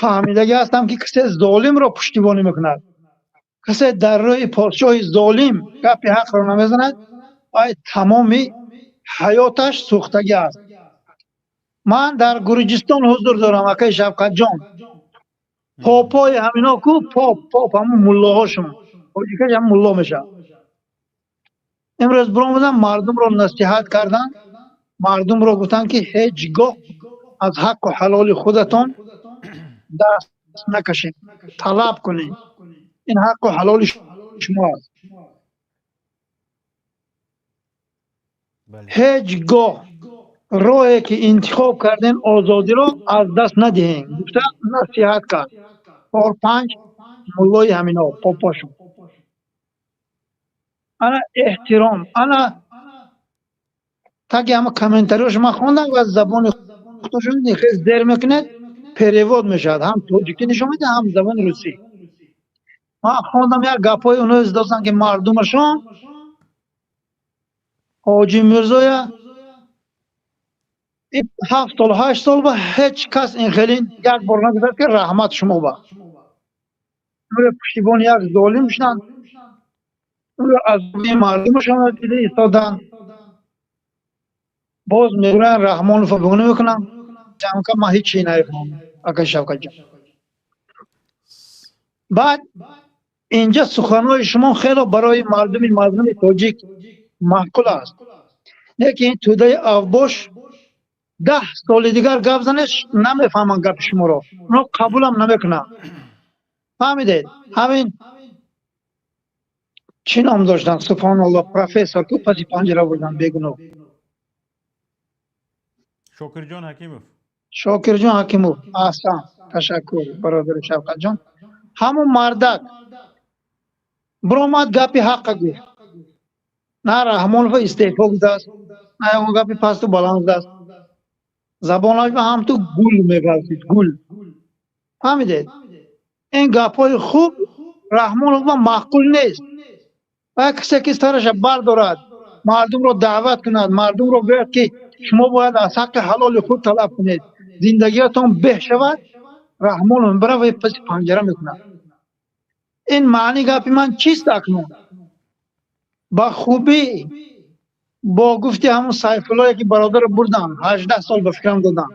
фаҳмидагӣ ҳастам, ки касе золимро пуштибонӣ мекунад, касе дар рӯи подшоҳи золим гапи ҳақро намезанад, ай тамоми ҳаёташ сӯхтагӣ аст. Ман дар Гурҷистон ҳузур дорам, акаи Шавкатҷон. Попои ҳамино ку, поп, ҳамун муллоҳошон, тоҷикаш ҳам мулло мешавад. Имрӯз биромадам, мардумро насиҳат карданд, мардумро гуфтанд, ки ҳеҷ гоҳ аз ҳаққу ҳалоли худатон даст накашед, талаб кунед, ин ҳаққу ҳалоли шумо аст. Ҳеҷ гоҳ роҳе ки интихоб кардем, озодиро аз даст надиҳем, гуфта насиҳат кард чор панҷ муллои ҳамино, попошон. Ана эҳтиром, ана таги ҳама комментариёш ман хондам ва забони худашон хел зер мекунед, перевод мешавад, ҳам тоҷикӣ нишон медиҳад, ҳам забони русӣ. Ман хондам, як гапҳои оно издостанд, ки мардумашон Ҳоҷи Мирзоя 7 сол, 8 сол ба ҳеҷ кас ин хеле як бор нагуфтад, ки раҳмат шумо ба. Пуштибони як золим шуданд, аз мардумашон дида истоданд. Боз мегӯянд, Раҳмонов бигӯ мекунам ҷамка. Ман ҳеҷ чи намефаҳмам, ака Шавкатҷон. Баъд Инҷа суханҳои шумо хело барои мардуми мазлуми тоҷик маъқул аст. Лекин ин тӯдаи авбош 10 соли дигар гап занед, намефаҳманд гапи шуморо, оно қабулам намекунанд. Фаҳмидед? Ҳамин чӣ ном доштанд, субҳоналло, профессор ку паси панҷара бурдан бегуноҳ. Шокирҷон Ҳакимов. Шокирҷон Ҳакимов, аҳсан, ташаккур, бародари Шавқатҷон. Ҳамун мардак биромад, гапи ҳаққа гуфт. На Раҳмонова истеъфо гудааст, на ягон гапи пасту баланд гудааст. Забонаш ба ҳам ту гул меғалтид, гул. Фаҳмидед? Ин гапҳои хуб Раҳмонова маъқул нест. Ва касе ки сараша бардорад, мардумро даъват кунад, мардумро гӯяд, ки шумо бояд аз ҳаққи ҳалоли худ талаб кунед, зиндагиятон беҳ шавад, Раҳмонов мебарад ва паси панҷара мекунад. Ин маъни гапи ман чист? Акнун ба хубӣ бо гуфти ҳамун Сайфуллое, ки бародарро бурдан, 18 сол ба фикрам доданд,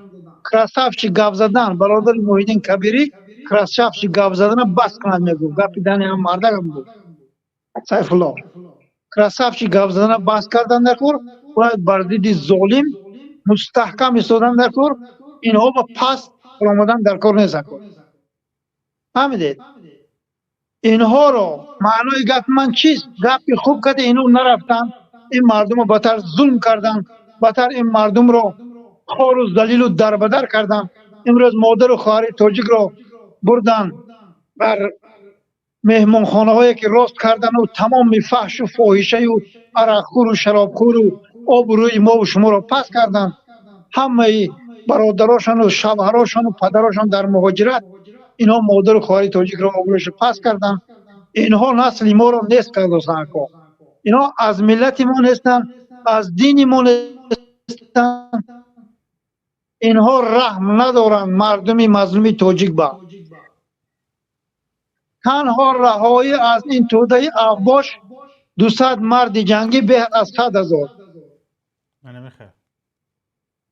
красавчик гап задан, бародари Муҳиддин Кабирӣ, красавчик гап задана бас кунад, мегуфт. Гапи дани ҳам мардакам буд Сайфулло. Красавчик гап задана бас кардан дар кор, бояд бар зидди золим мустаҳкам истодан дар кор. Инҳо ба паст омадан дар кор нест. Фаҳмидед инҳоро? Маънои гапи ман чист? Гапи хуб карда, инҳо нарафтанд, ин мардумро батар зулм карданд, батар ин мардумро хору залилу дарбадар карданд. Имрӯз модару хоҳари тоҷикро бурданд бар меҳмонхонаҳое, ки рост кардану тамоми фаҳшу фоҳишаю арақхӯру шаробхӯру обрӯи мову шуморо паст карданд. Ҳамаи бародарошону шавҳарошону падарошон дар муҳоҷират, инҳо модару хоҳари тоҷикро обрӯяшо паст карданд. Инҳо насли моро нест кардосанд, ако. Инҳо аз миллати мо нестанд, аз дини мо нестанд. Инҳо раҳм надоранд мардуми мазлуми тоҷик ба. Танҳо раҳоӣ аз ин тӯдаи авбош 200 марди ҷангӣ беҳ аз 100 000.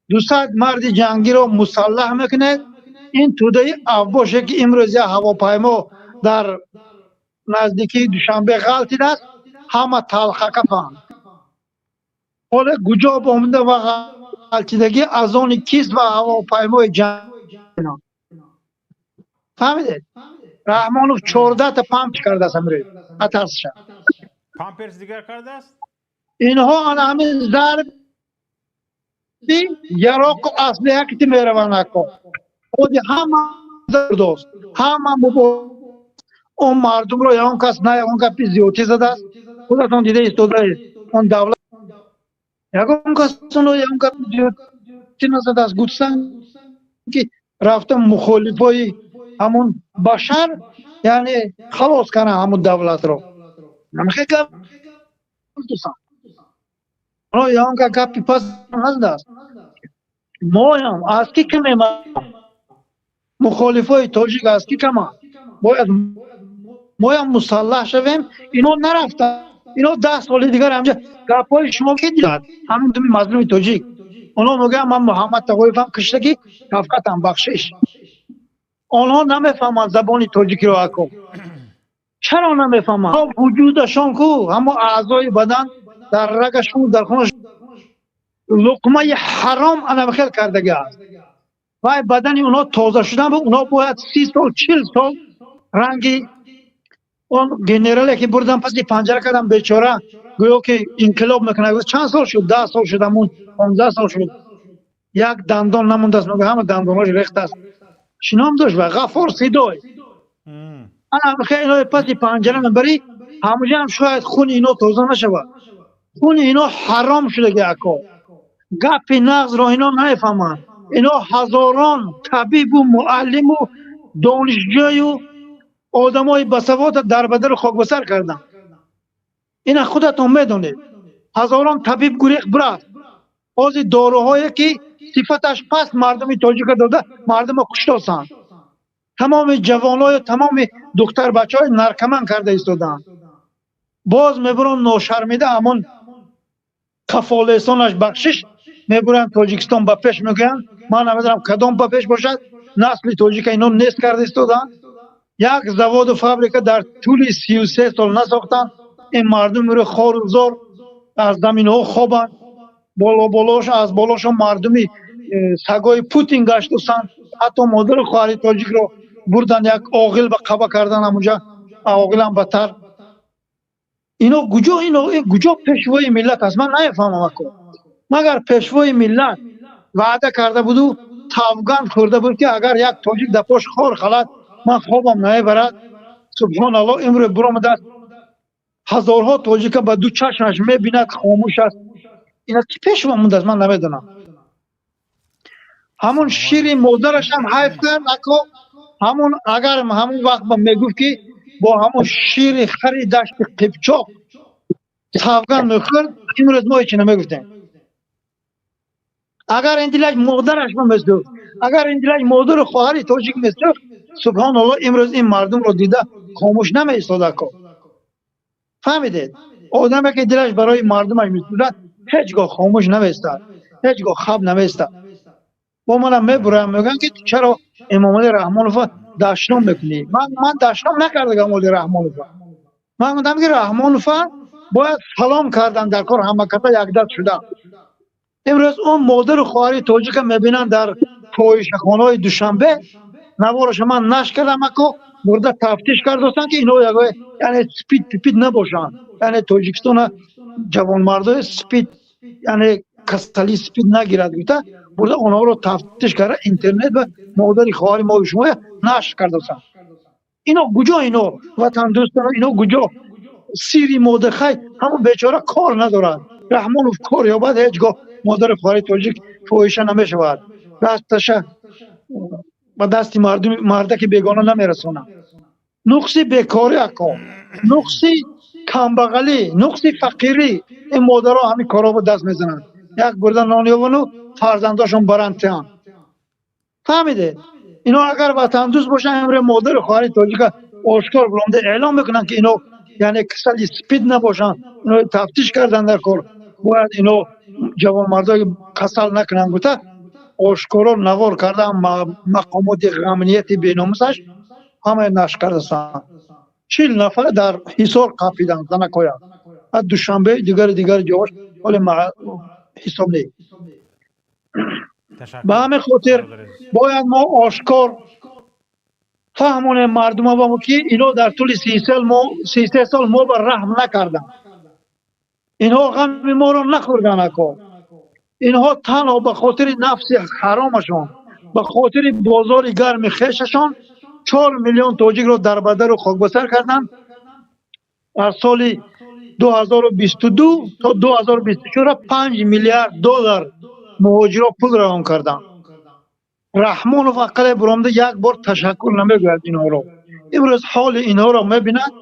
200 марди ҷангиро мусаллаҳ мекунед, ин тӯдаи авбоше, ки имрӯз як ҳавопаймо дар наздикии Душанбе ғалтидааст, ҳама талхакафанд. Ҳоле куҷо омада ва ғалтидагӣ аз они кист ва ҳавопаймои ҷанг? Фаҳмидед? Раҳмонов 14та памперс кардааст амрӯз атарсша. Памперс дигар кардааст? Инҳо ана ҳамин зарби яроқу аслиҳа ки мераванд, ако. Худи ҳама дост, ҳама он мардумро ягон кас на ягон гапи зиёдтӣ задааст. Худатон дида истодаед, он давлат ягон кас оно ягон гапи зиёдтӣ назадааст. Гуфтанд, ки рафта мухолифои ҳамун башар, яъне халос карданд ҳамун давлатро. Намехе гап оно ягон гапи пас назадааст. Моям аз ки камем? Мухолифои тоҷик аз ки кама? Бояд моям мусаллаҳ шавем. Ино нарафтанд, ино 10 соли дигар ҳамҷа гапҳои шумо ки дидад? Ҳамин думи мазлуми тоҷик, онҳо мегӯянд, ман Муҳаммад Тағоевам киштаги Шавкатам, бахшиш. Онҳо намефаҳманд забони тоҷикиро, ако. Чаро намефаҳманд? Вуҷудашон ку ҳамо аъзои бадан дар рагашон, дар хунаш луқмаи ҳаром анамхел кардаги аст. Вай бадани онҳо тоза шудан, онҳо бояд 30 сол, 40 сол ранги он генерале, ки бурдан паси панҷара кардам, бечора, гӯё ки инқилоб мекунад. Чанд сол шуд? 10 сол шуд, ҳамун 15 сол шуд, як дандон намондааст. Мега, ҳама дандонҳош рехтааст. Чӣ ном дошт? Ва Ғаффор Сидой. Ана инои паси панҷара мебарӣ, ҳамуҷаам шояд хуни ино тоза нашавад. Хуни ино ҳаром шудаги, ако. Гапи нағзро ино намефаҳманд. Ино ҳазорон табибу муаллиму донишҷӯю одамои басавода дарбадару хокбасар карданд. Ина худатон медонед, ҳазорон табиб гурехт, бурафт. Ҳозир доруҳое, ки сифаташ паст, мардуми тоҷика дода, мардумо куштосанд. Тамоми ҷавоною тамоми духтарбачаҳои наркоман карда истодаанд. Боз мебурон, ношармида, ҳамон кафолесонаш, бахшиш, мебуранд, Тоҷикистон ба пеш мегӯянд. Ман намедонам, кадом ба пеш бошад. Насли тоҷика ино нест карда истодаанд. Як заводу фабрика дар тӯли 33 сол насохтанд. Ин мардум имрӯз хору зор аз заминҳо хобанд, боло болош аз болошон мардуми сагои Путин гаштусанд. Ҳатто модару хоҳари тоҷикро бурдан, як оғил ба қаба кардан, ҳамунҷа оғилам батар. Ино куҷо, ино куҷо пешвои миллат аст? Ман намефаҳмам, ако. Магар пешвои миллат ваъда карда буду савганд хӯрда буд, ки агар як тоҷик дар пош хор халад, ман хобам намебарад? Субҳоналло, имрӯз биромадааст, ҳазорҳо тоҷика ба ду чашмаш мебинад, хомӯш аст. Ина ки пешво мондааст, ман намедонам. Ҳамун шири модарашам ҳайф кард, ако. Ҳамун агар ҳамун вақт мегуфт, ки бо ҳамун шири хари дашти Қипчоқ савганд мехӯрд, имрӯз мо ҳечи намегуфтем. Агар ин дилаш модараш месӯхт, агар ин дилаш модару хоҳари тоҷик месӯхт, субҳоналло, имрӯз ин мардумро дида хомӯш намеистод, ако. Фаҳмидед? Одаме ки дилаш барои мардумаш месӯзад, ҳеҷ гоҳ хомӯш намеистад, ҳеҷ гоҳ хаб намеистад. Бо манам мебурам, мегӯям, ки чаро Эмомалӣ Раҳмонова дашном мекунӣ? Ман дашном накардагам Эмомалӣ Раҳмонова. Ман гуфтам, ки Раҳмонова бояд салом кардан дар кор, ҳамаката якдаст шуда. Имрӯз он модару хоҳари тоҷика мебинанд дар фоҳишахонаҳои Душанбе. Навораша ман нашр кардам, ако. Бурда тафтиш кардостанд, ки ино яъне спид пипид набошанд, яъне Тоҷикистона ҷавонмардои спид, яъне касали спид нагирад гуфта, бурда онҳоро тафтиш карда, интернет ва модари хоҳари мо шумо нашр кардастанд. Ино куҷо, ино ватандӯстон, ино куҷо сири модахай? Ҳамон бечора кор надорад. Раҳмонов кор ёбад, ҳеҷ гоҳ модари хоҳари тоҷик фоҳиша намешавад, дасташа ба дасти мардуми мардаки бегона намерасонад. Нуқси бекорӣ, ако, нуқси камбағалӣ, нуқси фақирӣ, ин модаро ҳамин корҳо ба даст мезананд, як бурда нон ёвану фарзандошон барантианд. Фаҳмидед? Ино агар ватандӯст бошанд, имрӯз модари хоҳари тоҷика ошкор биромда эълон мекунанд, ки ино яъне касали спид набошанд, ино тафтиш кардан дар кор, бояд ино ҷавонмардои касал накунанд гуфта, ошкоро навор карда, мақомоти амнияти беномусаш ҳамаи нашр кардастанд. 40 нафар дар Ҳисор қапиданд занакоя. Аз Душанбе, дигари дигари ҷош ҳоле ҳисоб нест. Ба ҳамин хотир бояд мо ошкор фаҳмонем мардума, ки ино дар тӯли 33 сол мо ба раҳм накарданд, инҳо ғами моро нахӯрданд, ако. Инҳо танҳо ба хотири нафси ҳаромашон, ба хотири бозори гарми хешашон 4 миллион тоҷикро дарбадару хокбасар карданд. Аз соли 2022 то 2024 5 миллиард доллар муҳоҷиро пул равон карданд. Раҳмонов ақалле буромда як бор ташаккур намегӯяд инҳоро. Имрӯз ҳоли инҳоро мебинад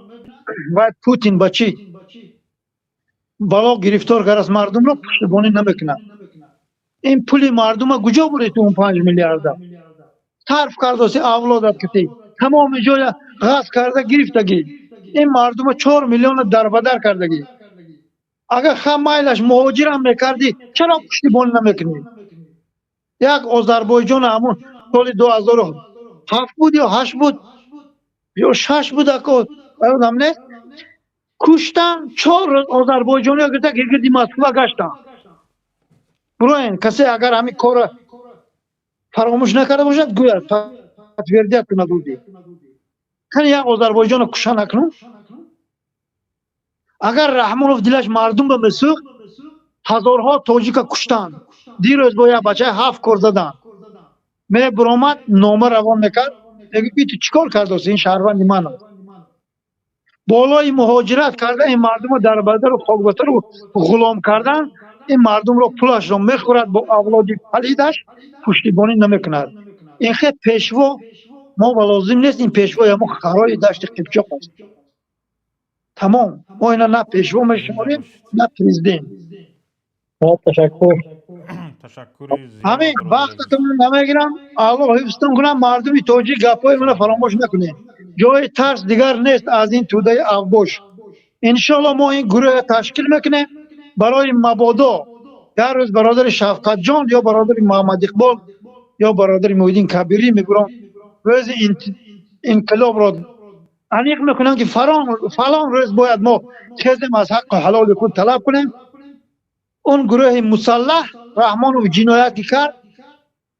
ва Путин ба чӣ бало гирифтор кардааст мардумро, пуштибонӣ намекунад. Ин пули мардума куҷо буред? Он 5 миллиарда сарф кардоси, авлодат кати тамоми ҷоя ғасб карда гирифтагӣ, ин мардума 4 миллиона дарбадар кардагӣ. Агар ха майлаш муҳоҷирам мекардӣ, чаро пуштибонӣ намекунӣ? Як Озарбойҷон ҳамун соли 2007 буд ё ҳашт буд ё шаш буд, ако, ёдам нест, куштан. 4 рӯз озарбойҷониё гирифта гирди Москва гаштан. Буроен, касе агар ҳамин корро фаромӯш накарда бошад, гӯяд, подтвердить кунад. Уди кани як Озарбойҷонро куша накунун. Агар Раҳмонов дилаш мардум ба месӯхт, ҳазорҳо тоҷика куштанд, дирӯз бо як бачаи ҳафт кор заданд, мебуромад, нома равон мекард, мегӯ: "Ту чӣ кор кардоси? Ин шаҳрванди ман аст." Болои муҳоҷират карда, ин мардумро дарбадару хокбасару ғулом кардан, ин мардумро пулашро мехӯрад, бо авлоди палидаш пуштибонӣ намекунад. Ин хел пешво мо ба лозим нест. Ин пешвои ҳамон харои дашти Қипчоқ аст, тамом. Мо ина на пешво мешуморем, на президент. Ташаккур. Ҳамин, вақтатон намегирам. Аллоҳ ҳифзтон кунам. Мардуми тоҷик, гапҳои мана фаромӯш накунед. Ҷои тарс дигар нест аз ин тӯдаи авбош. Иншоалло, мо ин гурӯҳ ташкил мекунем барои мабодо як рӯз бародари Шавқатҷон ё бародари Муҳаммад Иқбол ё бародари Муҳиддин Кабирӣ мебурон, рӯзи Инқилобро аниқ мекунанд, ки фалон рӯз бояд мо хезем, аз ҳаққу ҳалоли худ талаб кунем. Он гурӯҳи мусаллаҳ Раҳмонов ҷиноят ки кард,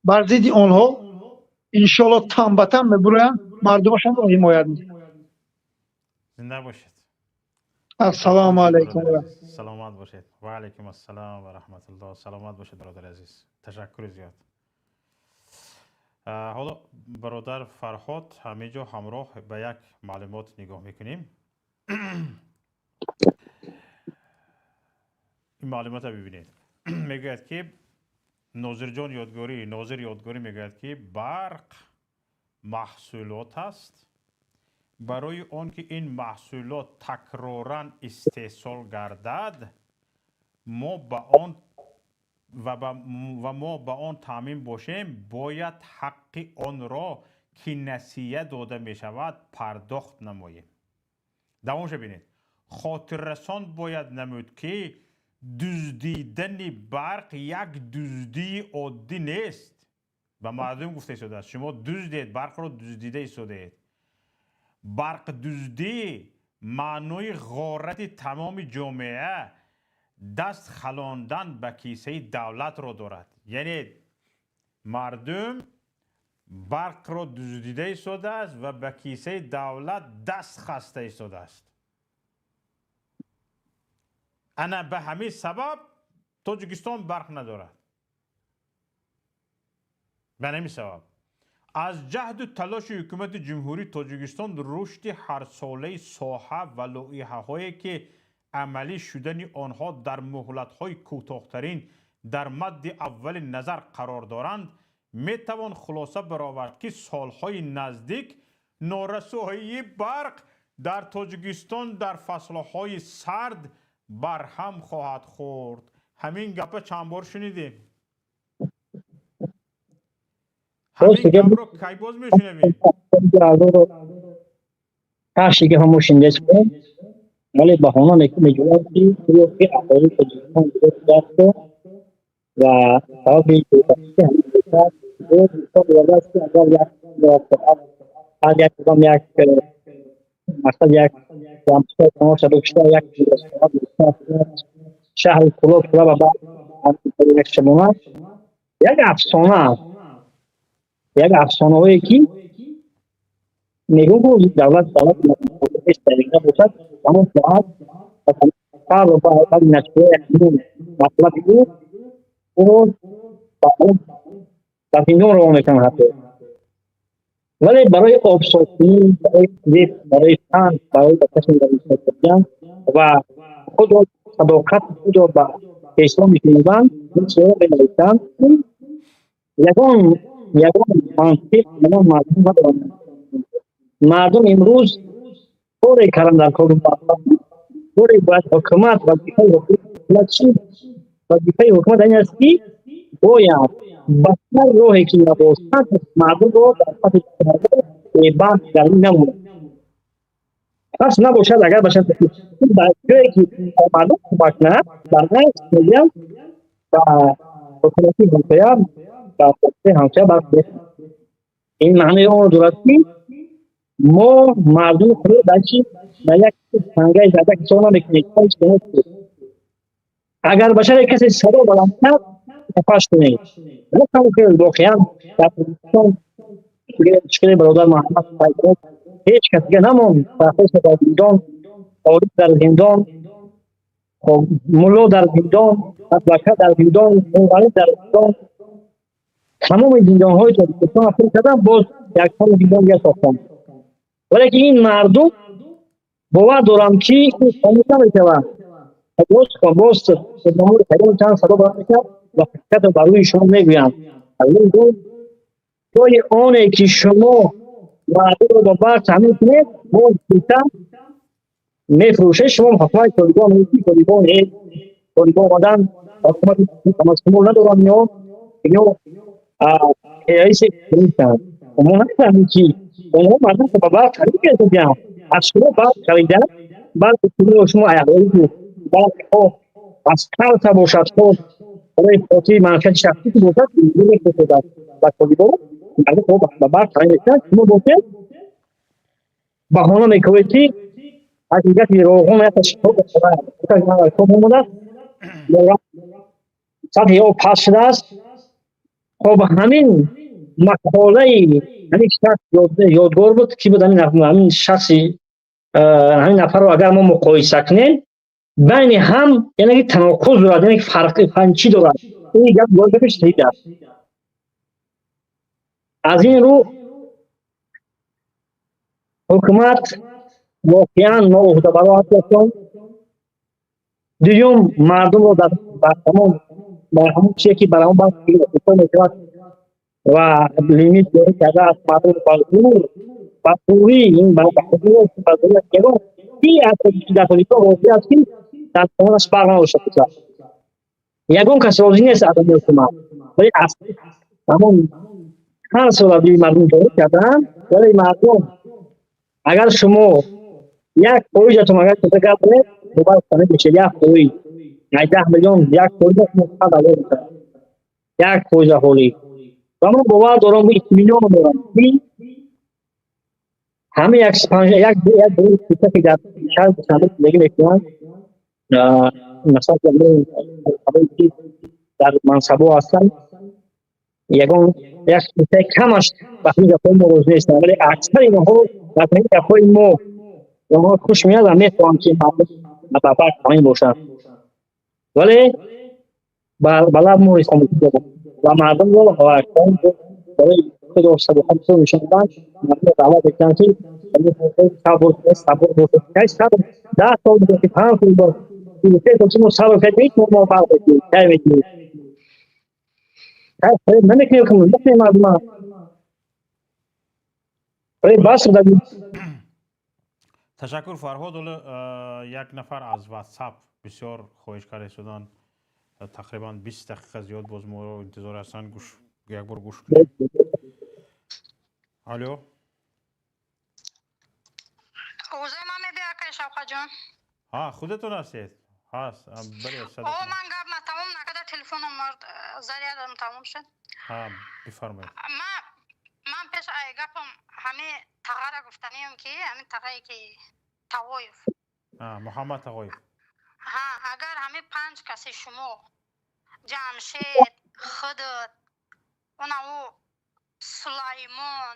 бар зидди онҳо иншоалло тан ба тан мебуроянд, мардумашонро ҳимоят мекунанд. Зинда бошед. Ассалому алайкум. Саломат бошед. Ва алайкум ассалом ва раҳматуллоҳ. Саломат бошед, бародари азиз, ташаккури зиёд. Ҳоло, бародар Фарҳод, ҳамин ҷо ҳамроҳ ба як маълумот нигоҳ мекунем. Ин маълумотро бибинед. Мегӯяд, ки Нозирҷон Ёдгорӣ, Нозир Ёдгорӣ мегӯяд, ки барқ маҳсулот аст. Барои он ки ин маҳсулот такроран истеҳсол гардад, мо ба он ва мо ба он таъмин бошем, бояд ҳаққи онро, ки насия дода мешавад, пардохт намоем. Давомша бинед. Хотиррасон бояд намуд, ки дуздидани барқ як дуздии оддӣ нест. Ба мардум гуфта истодааст: шумо дуздед, барқро дуздида истодаед. Барқдуздӣ маънои ғорати тамоми ҷомеа, даст халондан ба кисаи давлатро дорад. Яъне мардум барқро дуздида истодааст ва ба кисаи давлат даст хаста истодааст. Ана ба ҳамин сабаб Тоҷикистон барқ надорад. Ба ҳамин сабаб аз ҷаҳду талоши ҳукумати Ҷумҳурии Тоҷикистон, рушди ҳарсолаи соҳа ва лоиҳаҳое, ки амалӣ шудани онҳо дар муҳлатҳои кӯтоҳтарин дар мадди аввали назар қарор доранд, метавон хулоса баровард, ки солҳои наздик норасоии барқ дар Тоҷикистон дар фаслҳои сард барҳам хоҳад хӯрд. Ҳамин гапа чанд бор шунидем? Ҳамин гапро кай боз мешунавем? Ҳашт ҳамо шиндестем, вале баҳона меҷӯяд, ки гӯё ки аҳолии Тоҷикистон зиёд ва сабаби мисол овардааст, ки агар як соат ҳар як одам як мақсад як тамошо як шаҳри Кӯлоб пура ба як шабона. Як афсона аст, як афсонаҳое, ки мегӯ давлат бошад, ҳамон соат матлаби ӯ ӯро ба зиндон равон мекунанд ҳатто. Вале барои обсозкунӣ, барои свет, барои фан, барои ба касе кардан ва худро, садоқати худро ба пешво мешунаванд, менависанд. Ягон мантиқ, ягон мардум надоранд. Мардум имрӯз коре кардан дар кори коре бояд ҳукумат, вазифаи ҳукумат чи? Вазифаи ҳукумат ин аст, ки бояд ба ҳар роҳе ки набошад, мардумро дар сатҳи бебарқ гармӣ намояд. Пас набошад, агар бошад, ба ҷое ки мардум кӯмак кунад, баръакс мегӯям, ба ҳукумати ҳамсоя, ба ҳамсоя барқ. Ин маънои онро дорад, ки мо мардуми худро дар чи, дар як тангаи зарда ҳисоб намекунем. Агар ба шаре касе садо баланд кард, нафаш кунед. Воқеан дар Тоҷикистон чикари бародар Муҳаммад ҳеҷ кас дига намонд. Профессор дар зиндон, Ориф дар зиндон, мулло дар зиндон, адвокат дар зиндон, мунғариб дар зиндон. Тамоми зиндонҳои Тоҷикистон пур кардан, боз якчанд зиндон дига сохтанд. Валекин ин мардум, бовар дорам, ки хомӯш намешавад. Боз чанд садо баланд мешавад ва ҳақиқатро бар рӯи шумо мегӯянд. Ҷои оне ки шумо мардумро ба барқ таъмин кунед, боз бита мефурӯшед. Шумо ҳукумати Толибон, Толибон, Толибон омадан, ҳукумати шумо надоранд. Ино террористи нестанд. Мо намефаҳмем, ки онҳо мардумро ба барқ харид карданд, аз шумо барқ харида, балки шумо барқ аз карта бошад, барои хотири манфиати шахсӣ бошад, мефурӯшад ба Толибон. Мардум ба барқ харид мекунанд, шумо бошед. Баҳона мекунед, ки ҳақиқати Роғун омадааст, сатҳи об паст шудааст. Хоб, ҳамин мақолаи ҳамин шахс ёдгор буд, ки буд ҳамин шахси, ҳамин нафарро агар мо муқоиса кунем байни ҳам, яъне ки таноқуз дорад, яъне ки фарқ чӣ дорад? Ин гап гапи шадид аст. Аз ин рӯ ҳукумат воқеан ноуҳдабаро ҳастанд. Дуюм, мардумро дар ҳамон чизе, ки бар ҳамон баҳс мешавад ва лимит ҷорӣ кардааст, мардум ба зур, ба зӯрӣ, ин ба зӯр. Ягон ки аз дар Тоҷикистон розӣ аст, ки дар хонаш барқ надошта бошад? Ягон кас розӣ нест аз ин ҳукумат. Вале аз ҳамон ҳар сола дили мардум ҷорӣ кардаанд. Вале мардум, агар шумо 1%-атон агар кӯта гап занед, бовар кунед, мешавад 1%. Ай 10 миллион 1% 100 000 мешавад, 1% аҳолӣ. Ва ман бовар дорам, итминон дорам, ки ҳама як як як гурӯҳи кӯчаке дар шаҳри Душанбе зиндагӣ мекунанд, масалан, ки дар мансабҳо ҳастанд, ягон як қиссаи камаш ба ҳамин гапҳои мо розӣ нестанд, вале аксари онҳо ба ҳамин гапҳои мо онҳо хуш меояд ва мехоҳанд, ки мардум ба барқ таъмин бошанд. Вале ба лаб мӯҳри хомӯшӣ доранд ва мардумро барои худо сабр нишон доданд. Мардумро даъват мекунанд, ки сабр кунед, сабр бошед. Кай сабр? 10 сол бошед, 5 сол бошед, 3 сол мо сабр кардем, мо барқ мекунем, кай мекунем? Намекунем, намекунем мардума. Бас. Ташаккур, Фарҳод. Ҳоло як нафар аз WhatsApp бисёр хоҳиш карда шуданд, тақрибан 20 дақиқа зиёд боз моро интизор ҳастанд. Гӯш, як бор гӯш кунем. Алло. Овозои ман мебиёд, акай Шавқатҷон? Ҳа, худатон ҳастед? Ҳаст, бале. О, ман гап ма тамом накарда, телефоном зарядам тамом шуд. Ҳа, бифармоед. Ман пеш ай гапам ҳами тағара гуфтанием, ки ҳамин тағае, ки Тағоев. Муҳаммад Тағоев. Ҳа, агар ҳамин панҷ каси шумо, Ҷамшед, худат, она ӯ Сулаймон,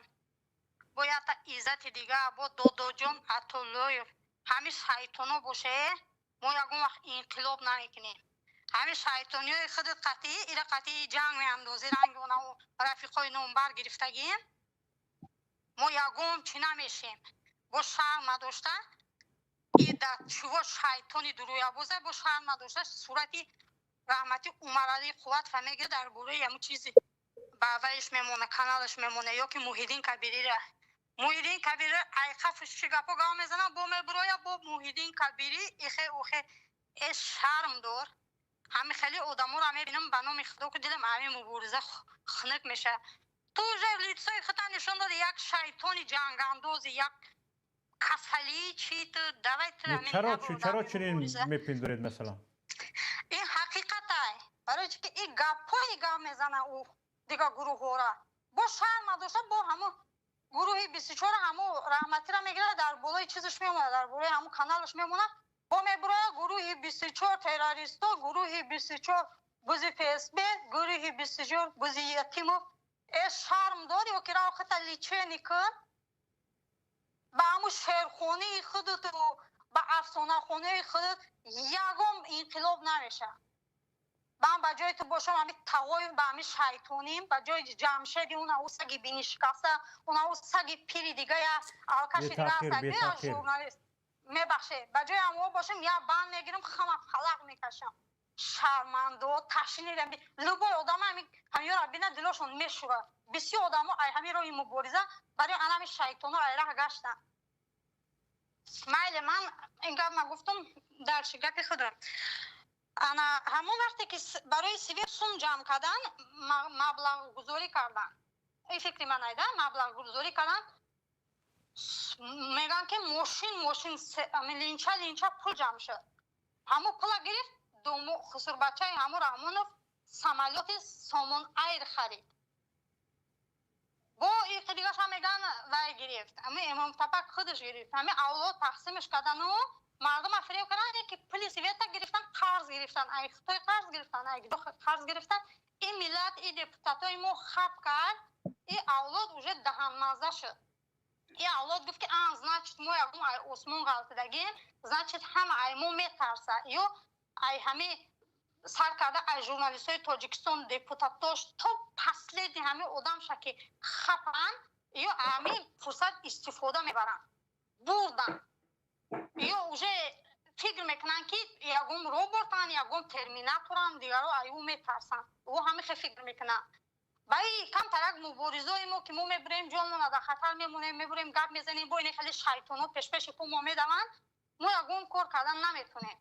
бо якта Иззати дига, бо Додоҷон Атоллоев, ҳамин шайтоно боше, мо ягон вақт инқилоб намекунем. Ҳамин шайтониҳои худат қатъӣ ира қатъӣ ҷанг меандозӣ, ранги она рафиқои номбар гирифтагием, мо ягон чӣ намешем. Бо шарм надошта и дар чиво шайтони дурӯябоза, бо шарм надошта сурати раҳмати Умаралӣ Қувватова мегирад, дар бораи ҳамун чизи ба вайш мемона, каналаш мемона, ё ки Муҳиддин Кабирира. Муҳиддин Кабири айқафш чӣ гапо гап мезана, бо мебуроя, бо Муҳиддин Кабири ихе ухе. Э, шарм дор. Ҳами хеле одаморо мебинам, ба номи Худо, ки дилам ҳамин мубориза хунук мешавад. Ту уже лицо и худта нишон доди, як шайтони ҷангандози, як касалӣ чи ту. Давай ту. Чаро чунин мепиндоред, масалан? Ин ҳақиқатай, барои чи ки ин гапҳои гап мезана, ӯ дигар гурӯҳҳора бо шарм надошта, бо ҳамун гурӯҳи 24 ҳамун раҳматира мегирад, дар болои чизаш мемонад, дар болои ҳамун каналаш мемонад, бо мебурояд: гурӯҳи 24 террористо, гурӯҳи 24 бузи ФСБ, гурӯҳи 24 бузи Ятимов. Э, шарм дори, ё ки рав хата лечение кун. Ба ҳамун шерхонаи худату ба афсонахонаи худат ягон инқилоб намешавад. Ман ба ҷои ту бошам, ҳами Тағоев, ба ҳами шайтоним, ба ҷои Ҷамшеди уна ӯ саги бинишикаста, уна ӯ саги пири дига, я алкаши дига, журналист, мебахшед, ба ҷои ҳамоо бошам, я банд мегирам, хама фалақ мекашам. Шармандо, ташнидам. Любой одама ҳамиёра бина, дилошон мешӯрад. Бисёр одамо ай ҳамин роҳи мубориза барои анами шайтоно ай раҳ гаштанд. Майли, ман ин гап ма гуфтам, дальше гапи худро. Ана ҳамон вақте ки барои свет сум ҷамъ кардан, маблағгузорӣ кардан, ин фикри ман айда, маблағгузорӣ кардан, мегӯянд, ки мошин мошин, линча линча пул ҷамъ шуд. Ҳамон пула гирифт дому хусурбачаи ҳамун Раҳмонов, самолёти Сомон Айр харид. Бо иқи дигаша меган, вай гирифт, ами Эмомтапак худаш гирифт. Ҳами авлод тақсимаш кардану мардума фиреб кардан, ки пули света гирифтан, қарз гирифтан, ай Хитой қарз гирифтан, ай қарз гирифтан. Ин миллат, и депутатои мо хаб кард, и авлод уже даҳанмаза шуд. И авлод гуфт, ки а, значит, мо ягон ай осмон ғалтидагем, значит, ҳама ай мо метарса. Ё ай ҳами сар карда, ай журналистҳои Тоҷикистон, депутатош то последний ҳами одамша, ки хапан, ё ҳами фурсат истифода мебаранд, бурдан. Ё уже фикр мекунанд, ки ягон роботан, ягон терминаторан, дигаро ай ӯ метарсанд. Ӯ ҳами хе фикр мекунанд. Ба и камтарак муборизои мо, ки мо мебурем, ҷонмона дар хатар мемонем, мебурем, гап мезанем, бо ине хеле шайтоно пешпеши по мо медаванд, мо ягон кор кардан наметонем.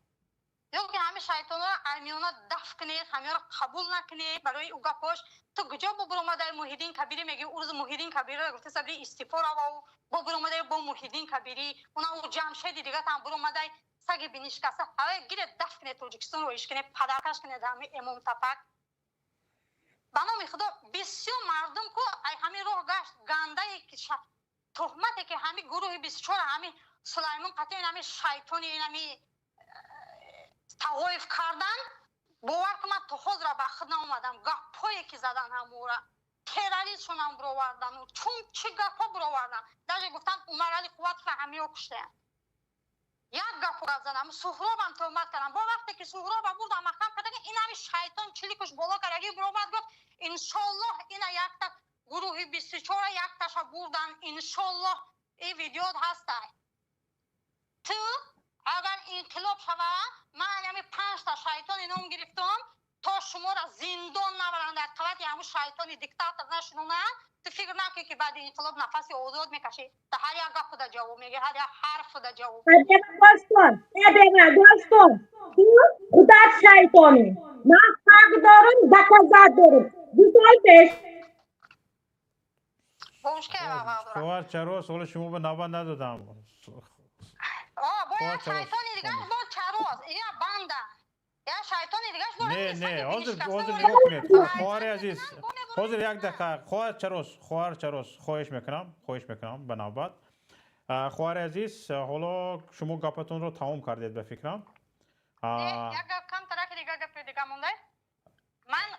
Ё ки ҳами шайтонро аймиёна даф кунед, ҳамиёро қабул накунед. Барои ӯ гапош ту куҷо бо буромадаи Муҳиддин Кабирӣ меги? Ӯ рӯзи Муҳиддин Кабириро гуфта, сабри истифо рава, бо буромадаи бо Муҳиддин Кабирӣ, уна ӯ Ҷамшеди дигатам буромадаи саги бинишкаса. Ҳавай гиред, даф кунед, Тоҷикистонро иш кунед, падаркаш кунед ҳами Эмомтапак. Ба номи Худо, бисёр мардум ку ай ҳамин роҳ гашт гандае, ки туҳмате, ки ҳами гурӯҳи 24, ҳами Сулаймон қатъи, ҳами шайтони, ҳами Тағоев кардан. Бовар кун, ман то ҳозира ба худ наомадам. Гапҳое ки задан, ҳамора террористшонам бировардану чун чӣ гапҳо бировардан. Даже гуфтан, Умарали Қувватова ҳамиё куштаянд. Як гапо гап задам, Суҳробам тӯҳмат кардам. Бо вақте ки Суҳроба бурдам, маҳкам карда, ин ҳами шайтон чиликуш боло кардаги биромад, гуфт: «Иншоллоҳ, ина якта гурӯҳи 24-а якташа бурдан, иншоллоҳ». И видеот ҳастай. Ту агар инқилоб шава, ман ҳами панҷта шайтони ном гирифтам, то шуморо зиндон набаранд, дар қавати ҳамун шайтони диктатор нашинонанд, ту фикр накун, ки баъди инқилоб нафаси озод мекашӣ. Да ҳар як гапуда ҷавоб мегӣ, ҳар як ҳарфуда ҷавоб. Гӯш кун, гӯш кун, ту худат шайтонӣ. Ман ҳақ дорам, доказать дорам. 2 сол пеш Хоҳар Чарос, ҳоло шумо ба навбат надодам. Бо як шайтони дигаш, бо Чарос, я банда, я шайтони дигаш. Не, не, ҳозир нигоҳ кунед, хоҳари азиз, ҳозир як дақиқа. Хоҳар Чарос, хоҳар Чарос, хоҳиш мекунам, хоҳиш мекунам, ба навбат. Хоҳари азиз, ҳоло шумо гапатонро тамом кардед, ба фикрам. Камтараки дига гапи дига монда. Ман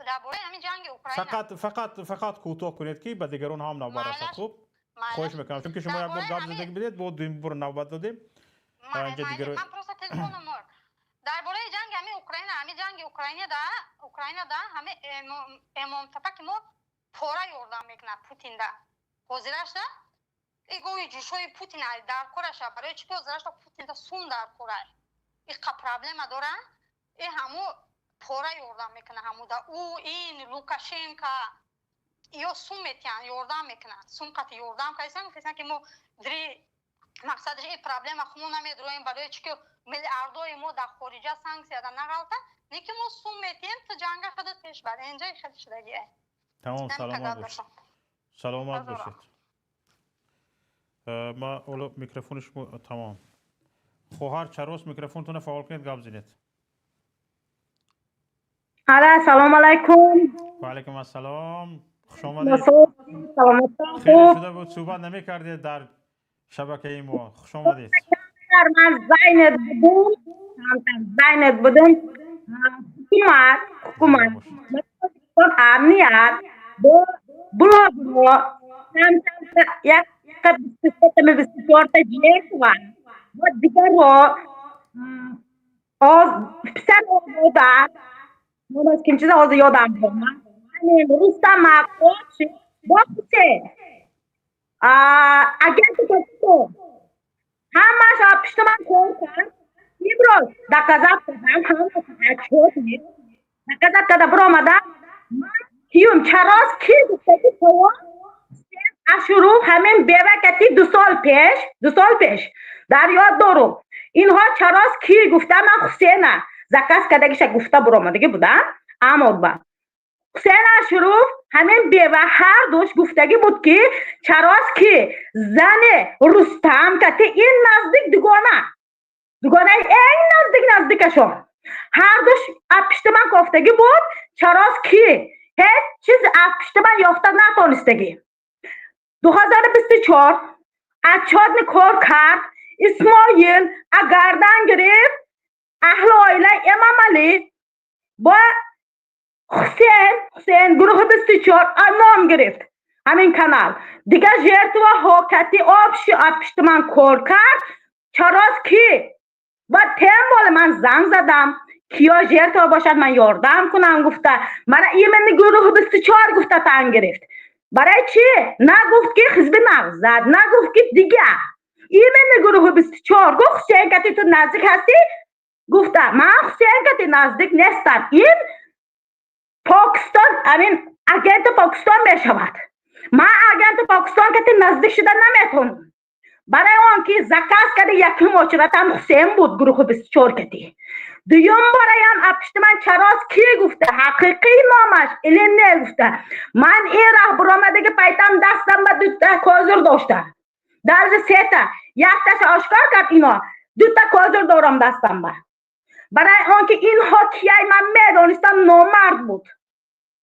дар бораи ҳамин ҷанги Украина. Фақат, фақат, фақат кӯтоҳ кунед, ки ба дигарон ҳам навбат расад. Хуб, хоҳиш мекунам, чунки шумо як бор гап задагӣ бидед, бо дуюм бор навбат додем. Ман просто телефоном мурд. Дар бораи ҷанги ҳамин Украина, ҳамин ҷанги Украина да ҳами Эмомтапаки мо пора ёрдам мекунад Путинда. Ҳозирашда и гови ҷӯшои Путин дар кораша. Барои чӣ ки ҳозирашда Путинда сум дар корай, иқа проблема дора, и ҳаму пора ёрдам мекунад ҳамуда. Ӯ ин Лукашенко ё сум метиҳанд, ёрдам мекунанд, сум қати ёрдам кардисан, гуфтисан, ки мо дри мақсадаш и проблема хумо намедроем. Барои чӣ ки миллиардои мо дар хориҷа санксияда нағалта, не ки мо сум метиҳем, ту ҷанга худат пеш бар. Инҷа хеле шудагие. Тамом, саломат бошед, саломат бошед. Ма ҳоло микрофони шумо тамом. Хоҳар Чарос, микрофонтонро фаъол кунед, гап зинед. Ала, салом алайкум. Ва алайкум ассалом, хуш омадед. Хеле шуда буд, суҳбат намекардед дар шабакаи мо. Хуш омадед. Ман занят будум, занят будум. Ҳукумат амният бо блогро як 23-та 24-та жертва бо дигарро писар озода номаш ким чиза, ҳозир ёдам бомад, Рустам бо Ҳусен агенти ҳамаш пишти ман кор кард. Имрӯз доказать кардам, ҳамааш доказать карда биромадам. Ман киюм? Чарос ки гуфтаги то Ашуров ҳамин бевакати 2 сол пеш, 2 сол пеш дар ёд дорум. Инҳо Чарос ки гуфта, ман Хусена заказ кардагиша гуфта биромадагӣ будам. Амодба Ҳусен Ашуров ҳамин бева ҳар душ гуфтагӣ буд, ки Чарос ки зани Рустам кати ин наздик дугона, дугонаи эн наздик наздикашон ҳар душ аз пишти ман кофтагӣ буд. Чарос ки ҳеҷ чиз аз пишти ман ёфта натонистагӣ. 2024 отчётный кор кард. Исмоил гардан гирифт аҳли оилаи Эмомалӣ бо Ҳусейн. Ҳусейн гурӯҳи 24 ном гирифт ҳамин канал. Дигар жертва ҳо кати общий пишти ман кор кард. Чарос ки ва тем боле ман занг задам, киё жертва бошад, ман ёрдам кунам гуфта. Мана именно гурӯҳи 24 гуфта тан гирифт. Барои чӣ нагуфт, ки Ҳизби Нағзад, нагуфт, ки дигар? Именно гурӯҳи 24 гуфт. Ҳусейн кати ту наздик ҳастӣ гуфта. Ман Ҳусейн кати наздик нестам. Ин Покистон, амин агенти Покистон мешавад. Ман агенти Покистон кати наздик шуда наметавонам, барои он ки заказ карда. Якум очередь ам Ҳусейн буд, гурӯҳи 24 кати. Дуюм бораям пишти ман Чарос ки гуфта, ҳақиқии номаш или не гуфта. Ман ин раҳ биромадаги пайтам дастам ба дута козир дошта, даже сета. Якташа ошкор кард ино, дута козир дорам дастам ба. Барои он ки инҳо кияй, ман медонистам. Номард буд,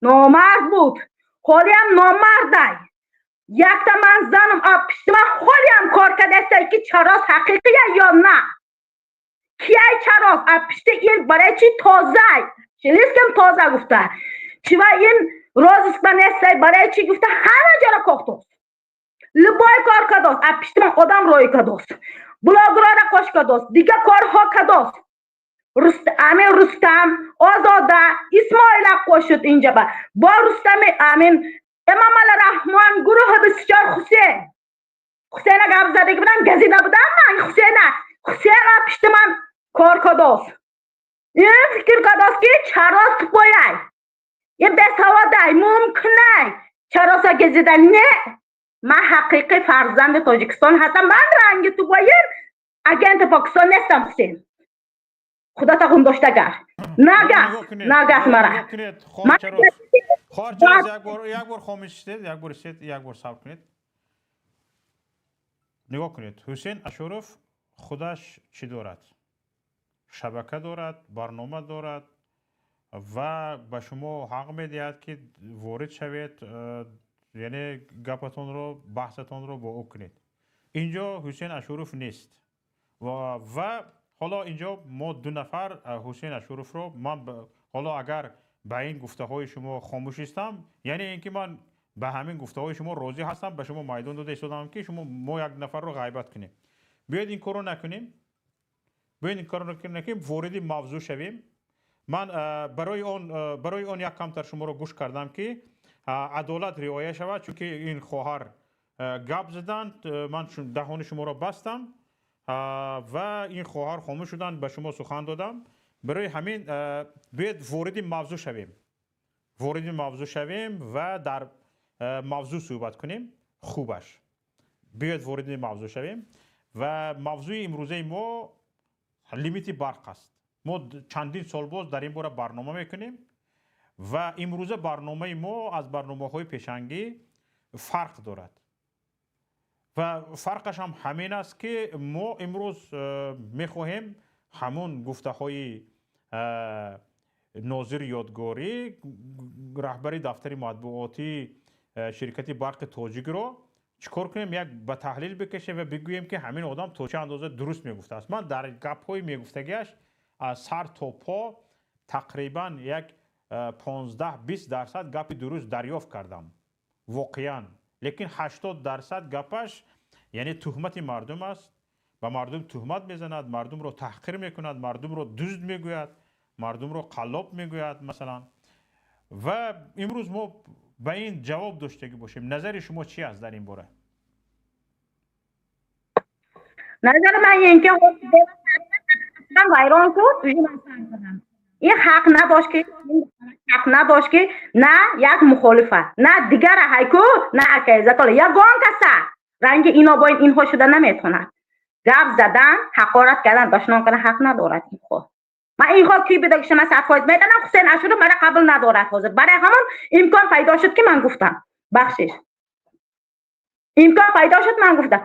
номард буд, ҳолиам номардай. Якта ман занам пишти ман ҳолиам кор кардастай, ки Чарос ҳақиқия ё на, кияй Чарос пишти ин. Барои чи тозай слишком тоза гуфта, чива ин розыск ба нестай, барои чи гуфта. Ҳама ҷоро кофтост, любой кор кардост. Пишти ман одам роӣ кардост, блогерора қош кардост, дигар корҳо кардост. Амин Рустам, Озода, Исмоила қошуд инҷа ба бо Рустами, амин Эмомали Раҳмон, гурӯҳи 24, Ҳусейн. Ҳусейна гап задагӣ будам, газида будам ман Ҳусейна. Ҳусейна пишти ман кор кардост. Ин фикр кардост, ки Чарос тупой ай, ин бесаводай, мумкинай Чароса газида. Не, ман ҳақиқӣ фарзанди Тоҷикистон ҳастам. Ман ранги тупой ин агенти Покистон нестам. Ҳусейн, худата ғундоштагар нагас, нагас мара. Хоҳар Чарос, як бор хомӯш шудед, як бор истед, як бор сабр кунед. Нигоҳ кунед, Ҳусейн Ашуров худаш чӣ дорад? Шабака дорад, барнома дорад ва ба шумо ҳақ медиҳад, ки ворид шавед, яъне гапатонро, баҳсатонро бо ӯ кунед. Инҷо Ҳусейн Ашуров нест ва ҳоло инҷо мо ду нафар Ҳусейн Ашуровро ман ҳоло агар ба ин гуфтаҳои шумо хомӯш истам, яъне ин ки ман ба ҳамин гуфтаҳои шумо розӣ ҳастам. Ба шумо майдон дода истодам, ки шумо мо як нафарро ғайбат кунем. Биёед, ин корро накунем, биёед, ин корро накунем, вориди мавзӯъ шавем. Ман барои он як камтар шуморо гӯш кардам, ки адолат риоя шавад, чунки ин хоҳар гап заданд, ман даҳони шуморо бастам ва ин хоҳар хомӯш шуданд, ба шумо сухан додам. Барои ҳамин биёед, вориди мавзӯъ шавем, вориди мавзӯъ шавем ва дар мавзӯъ суҳбат кунем. Хубаш, биёед, вориди мавзӯъ шавем ва мавзӯи имрӯзаи мо лимити барқ аст. Мо чандин сол боз дар ин бора барнома мекунем ва имрӯза барномаи мо аз барномаҳои пешангӣ фарқ дорад ва фарқаш ҳам ҳамин аст, ки мо имрӯз мехоҳем ҳамун гуфтаҳои Нозир Ёдгорӣ, раҳбари дафтари матбуотии ширкати Барқи Тоҷикро чӣ кор кунем, як ба таҳлил бикашем ва бигӯем, ки ҳамин одам то чӣ андоза дуруст мегуфтааст. Ман дар гапҳои мегуфтагиаш аз сар то по тақрибан як 15-20% гапи дуруст дарёфт кардам воқеан, лекин 80% гапаш яъне туҳмати мардум аст. Ба мардум туҳмат мезанад, мардумро таҳқир мекунад, мардумро дузд мегӯяд, мардумро қаллоб мегӯяд, масалан. Ва имрӯз мо ба ин ҷавоб доштагӣ бошем. Назари шумо чӣ аст дар ин бора? Назари ман ин ки вайрон шуд. Ин ҳақ надошт, ки ҳақ надошт, ки на як мухолифа, на дигара ҳайку, на акайзатола, ягон каса ранги ино бо инҳо шуда наметавонад. Гап задан, ҳақорат кардан, дашном кардан ҳақ надорад инҳо. Ман инҳо ки бидагиша, ман 100% медонам, Ҳусейн Ашуров мара қабул надорад ҳозир. Барои ҳамон имкон пайдо шуд, ки ман гуфтам. Бахшиш, имкон пайдо шуд, ман гуфтам.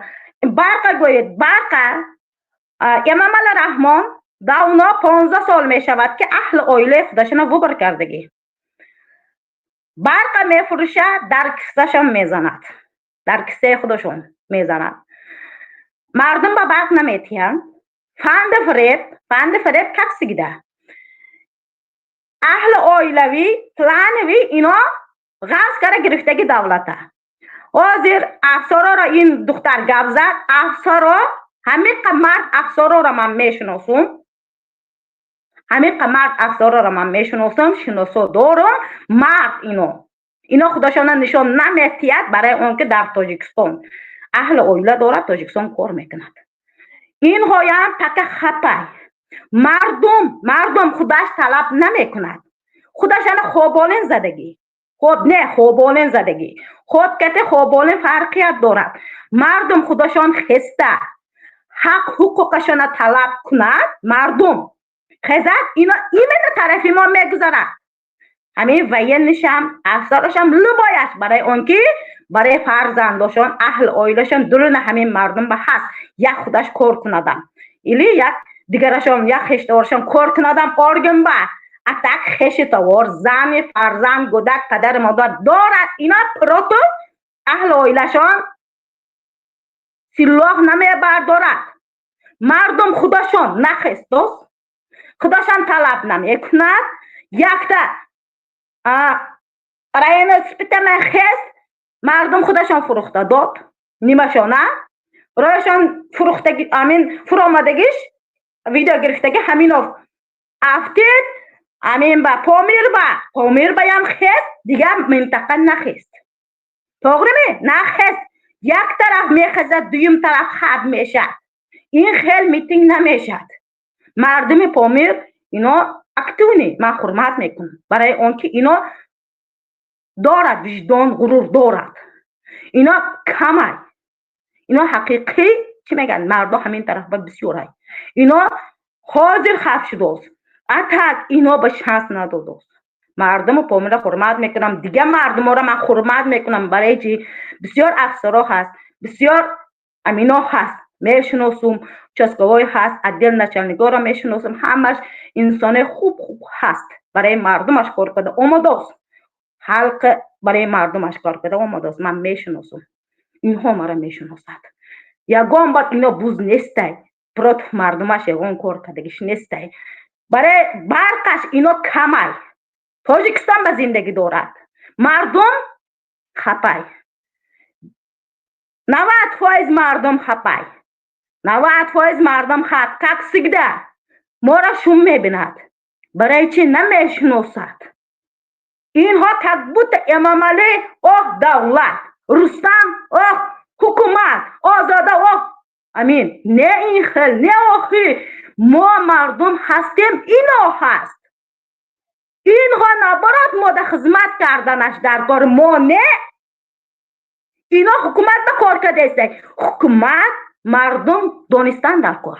Барқа гӯед, барқа Эмомали Раҳмон давно 15 сол мешавад, ки аҳли оилаи худашона выбор кардагӣ. Барқа мефурӯшад, дар кисашон мезанад. Дар киссаи худашон мезанад. Мардум ба барқ наметиҳанд. Фанди фиреб, фанди фиреб, как всегда. Аҳли оилавӣ, плановый ино ғасб кара гирифтаги давлата. Ҳозир афсороро ин духтар гап зад. Афсоро, ҳамиқа мард афсороро ман мешиносум, ҳамиқа мард афсороро ман мешиносам, шиносо дорум. Мард ино худошона нишон наметиҳад, барои он ки дар Тоҷикистон аҳли оила дорад, Тоҷикистон кор мекунад. Инҳоям така хапай. Мардум худаш талаб намекунад, худашана хоболин задагӣ. Хоб не, хоболин задагӣ. Хоб кате хоболин фарқият дорад. Мардум худашон хеста ҳақ ҳуқуқашона талаб кунад, мардум хезад, ино именно тарафи мо мегузарад. Ҳамин военный шам, афсарашам, любой аш, барои он ки барои фарзандошон, аҳли оилашон дуруна ҳамин мардум ба ҳаст, як худаш кор кунадам или як дигарашон, як хештаворашон кор кунадам орган ба, а так хеши тавор, зани, фарзанд, гӯдак, падари модар дорад. Ино против аҳли оилашон силоҳ намебардорад. Мардум худашон нахестос, худашон талаб намекунад. Якта райони Спитамен хест, мардум худашон фурӯхта дод нимашона, рояшон фурӯхтаги, амин фуромадагиш, видео гирифтаги ҳаминов афтид. Амин ба Помир, ба Помир баям хест, дигар минтақа нахест. Тоғриме нахест. Як тараф мехезад, дуюм тараф хаб мешад. Ин хел митинг намешад. Мардуми Помир ино активный, ман ҳурмат мекунам, барои он ки ино дорад виҷдон, ғурур дорад. Ино камай, ино ҳақиқӣ чӣ мегӯянд, мардо ҳамин тараф ба бисёрай. Ино ҳозир хаб шудост, а так ино ба шанс надодост. Мардуму Помира ҳурмат мекунам, дигар мардуморо ман ҳурмат мекунам. Барои чи? Бисёр афсаро ҳаст, бисёр амино ҳаст, мешиносум, участковой ҳаст, отдел начальник оро мешиносум. Ҳамаш инсони хуб хуб ҳаст, барои мардумаш кор карда омадост, халқ барои мардумаш кор карда омадост. Ман мешиносум, инҳо маро мешиносад. Ягон бор ино буз нестай, против мардумаш ягон кор кардагиш нестай. Барои барқаш ино камай, Тоҷикистон ба зиндагӣ дорад, мардум хапай, 90% мардум хапай, 90% мардум хап. Как всегда моро шум мебинад. Барои чӣ намешиносад инҳо? Как будто Эмомалӣ оҳ давлат, Рустам оҳ ҳукумат, Озода оҳ амин. Не, ин хел не, охи мо мардум ҳастем, ино ҳаст. Инҳо наоборот мода хизмат карданаш дар кори мо не. Ино ҳукумат ба кор кардааста, ҳукумат мардум донистан дар кор.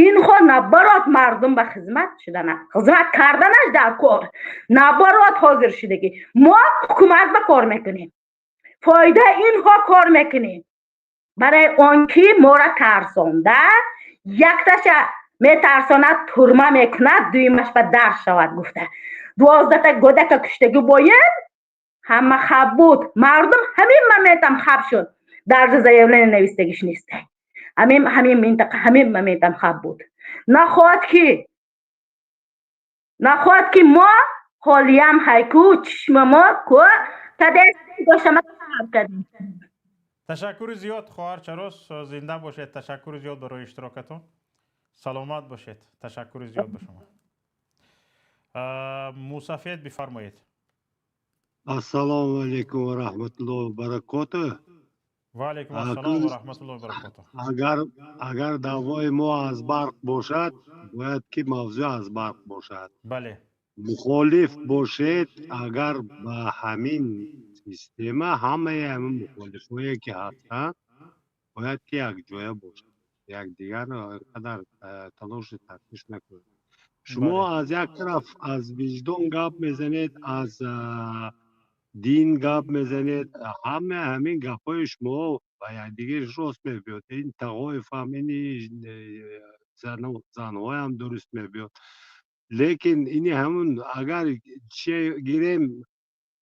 Инҳо наоборот мардум ба хизмат шудана, хизмат карданаш дар кор. Наоборот ҳозир шудагӣ мо ҳукумат ба кор мекунем, фоидаи инҳо кор мекунем, барои он ки моро тарсонда, якташа метарсонад, турма мекунад, дуюмаш ба дар шавад гуфта, 12та гӯдака куштагӣ бояд. Ҳама хаб буд, мардум ҳамин моментам хаб шуд, дарзи заявление навистагиш нестай. Ҳамин минтақа ҳамин моментам хаб буд. Нахоҳад ки мо ҳолиям ҳайку чишма мо ку доштама кардем. Ташаккури зиёд, хоҳар Чарос, зинда бошед. Ташаккури зиёд барои иштирокатон, саломат бошед. Ташаккури зиёд ба шумо. Мусафед, бифармоед. Ассалому алайкум ва раҳматуллоҳи ва баракотуҳ. Ва алайкум ассалом ва раҳматуллоҳи ва баракотуҳ. Агар даъвои мо аз барқ бошад, бояд ки мавзӯъ аз барқ бошад. Бале. Мухолиф бошед, агар ба ҳамин система, ҳамаи ҳамин мухолифҳое ки ҳастанд, бояд ки якҷоя бошад, якдигарро инқадар талошу тартиш накунад. Шумо аз як тараф аз виҷдон гап мезанед, аз дин гап мезанед. Ҳама ҳамин гапҳои шумо ба якдигар рост мебиёд. Ин Тағоевам, ини занҳоям дуруст мебиёд, лекин ини ҳамун агар че гирем.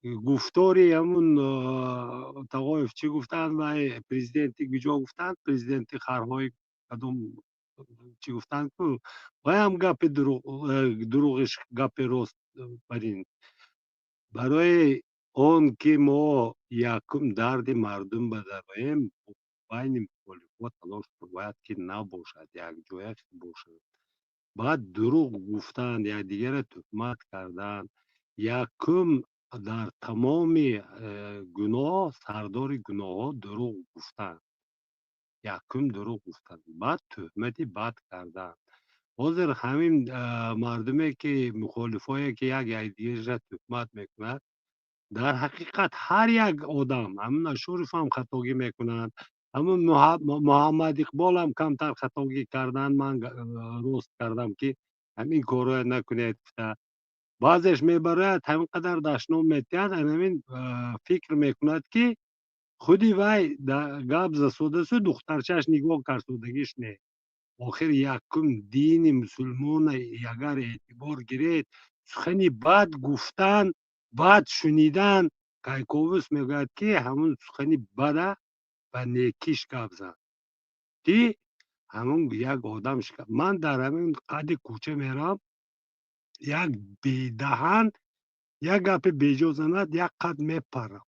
Гуфтори ҳамун Тағоев чӣ гуфтанд, вай президенти куҷо гуфтанд, президенти харҳои кадом чӣ гуфтанд ку, вайам гапи дурӯғиш гапи рост барин. Барои он ки мо якум дарди мардум ба дароем, байни мухолифҳо талош бояд ки набошад, якҷоя бошад. Баъд дурӯғ гуфтан, якдигарро туҳмат кардан, якум дар тамоми гуноҳ, сардори гуноҳҳо дурӯғ гуфтан, якум дурӯғ гуфтан, баъд туҳмати бад кардан. Ҳозир ҳамин мардуме ки мухолифое ки як якдигарро туҳмат мекунад, дар ҳақиқат ҳар як одам, ҳамун Ашуров ҳам хатогӣ мекунад, ҳамун Муҳаммад Иқболам камтар хатогӣ кардан, ман рост кардам ки ҳамин корро накунед гуфта. Баъзеш мебарояд, ҳамин қадар дашном метиҳад, ҳамин фикр мекунад ки худи вай гап засодасу духтарчаш нигоҳ карсодагиш не. Охир якум дини мусулмона агар эътибор гиред, сухани бад гуфтан, бад шунидан, Кайковус мегӯяд ки ҳамун сухани бада ба некиш гап зан, ки ҳамун як одам. Ман дар ҳамин қади кӯча меравам, як бедаҳан як гапи беҷо занад, як қад мепарам,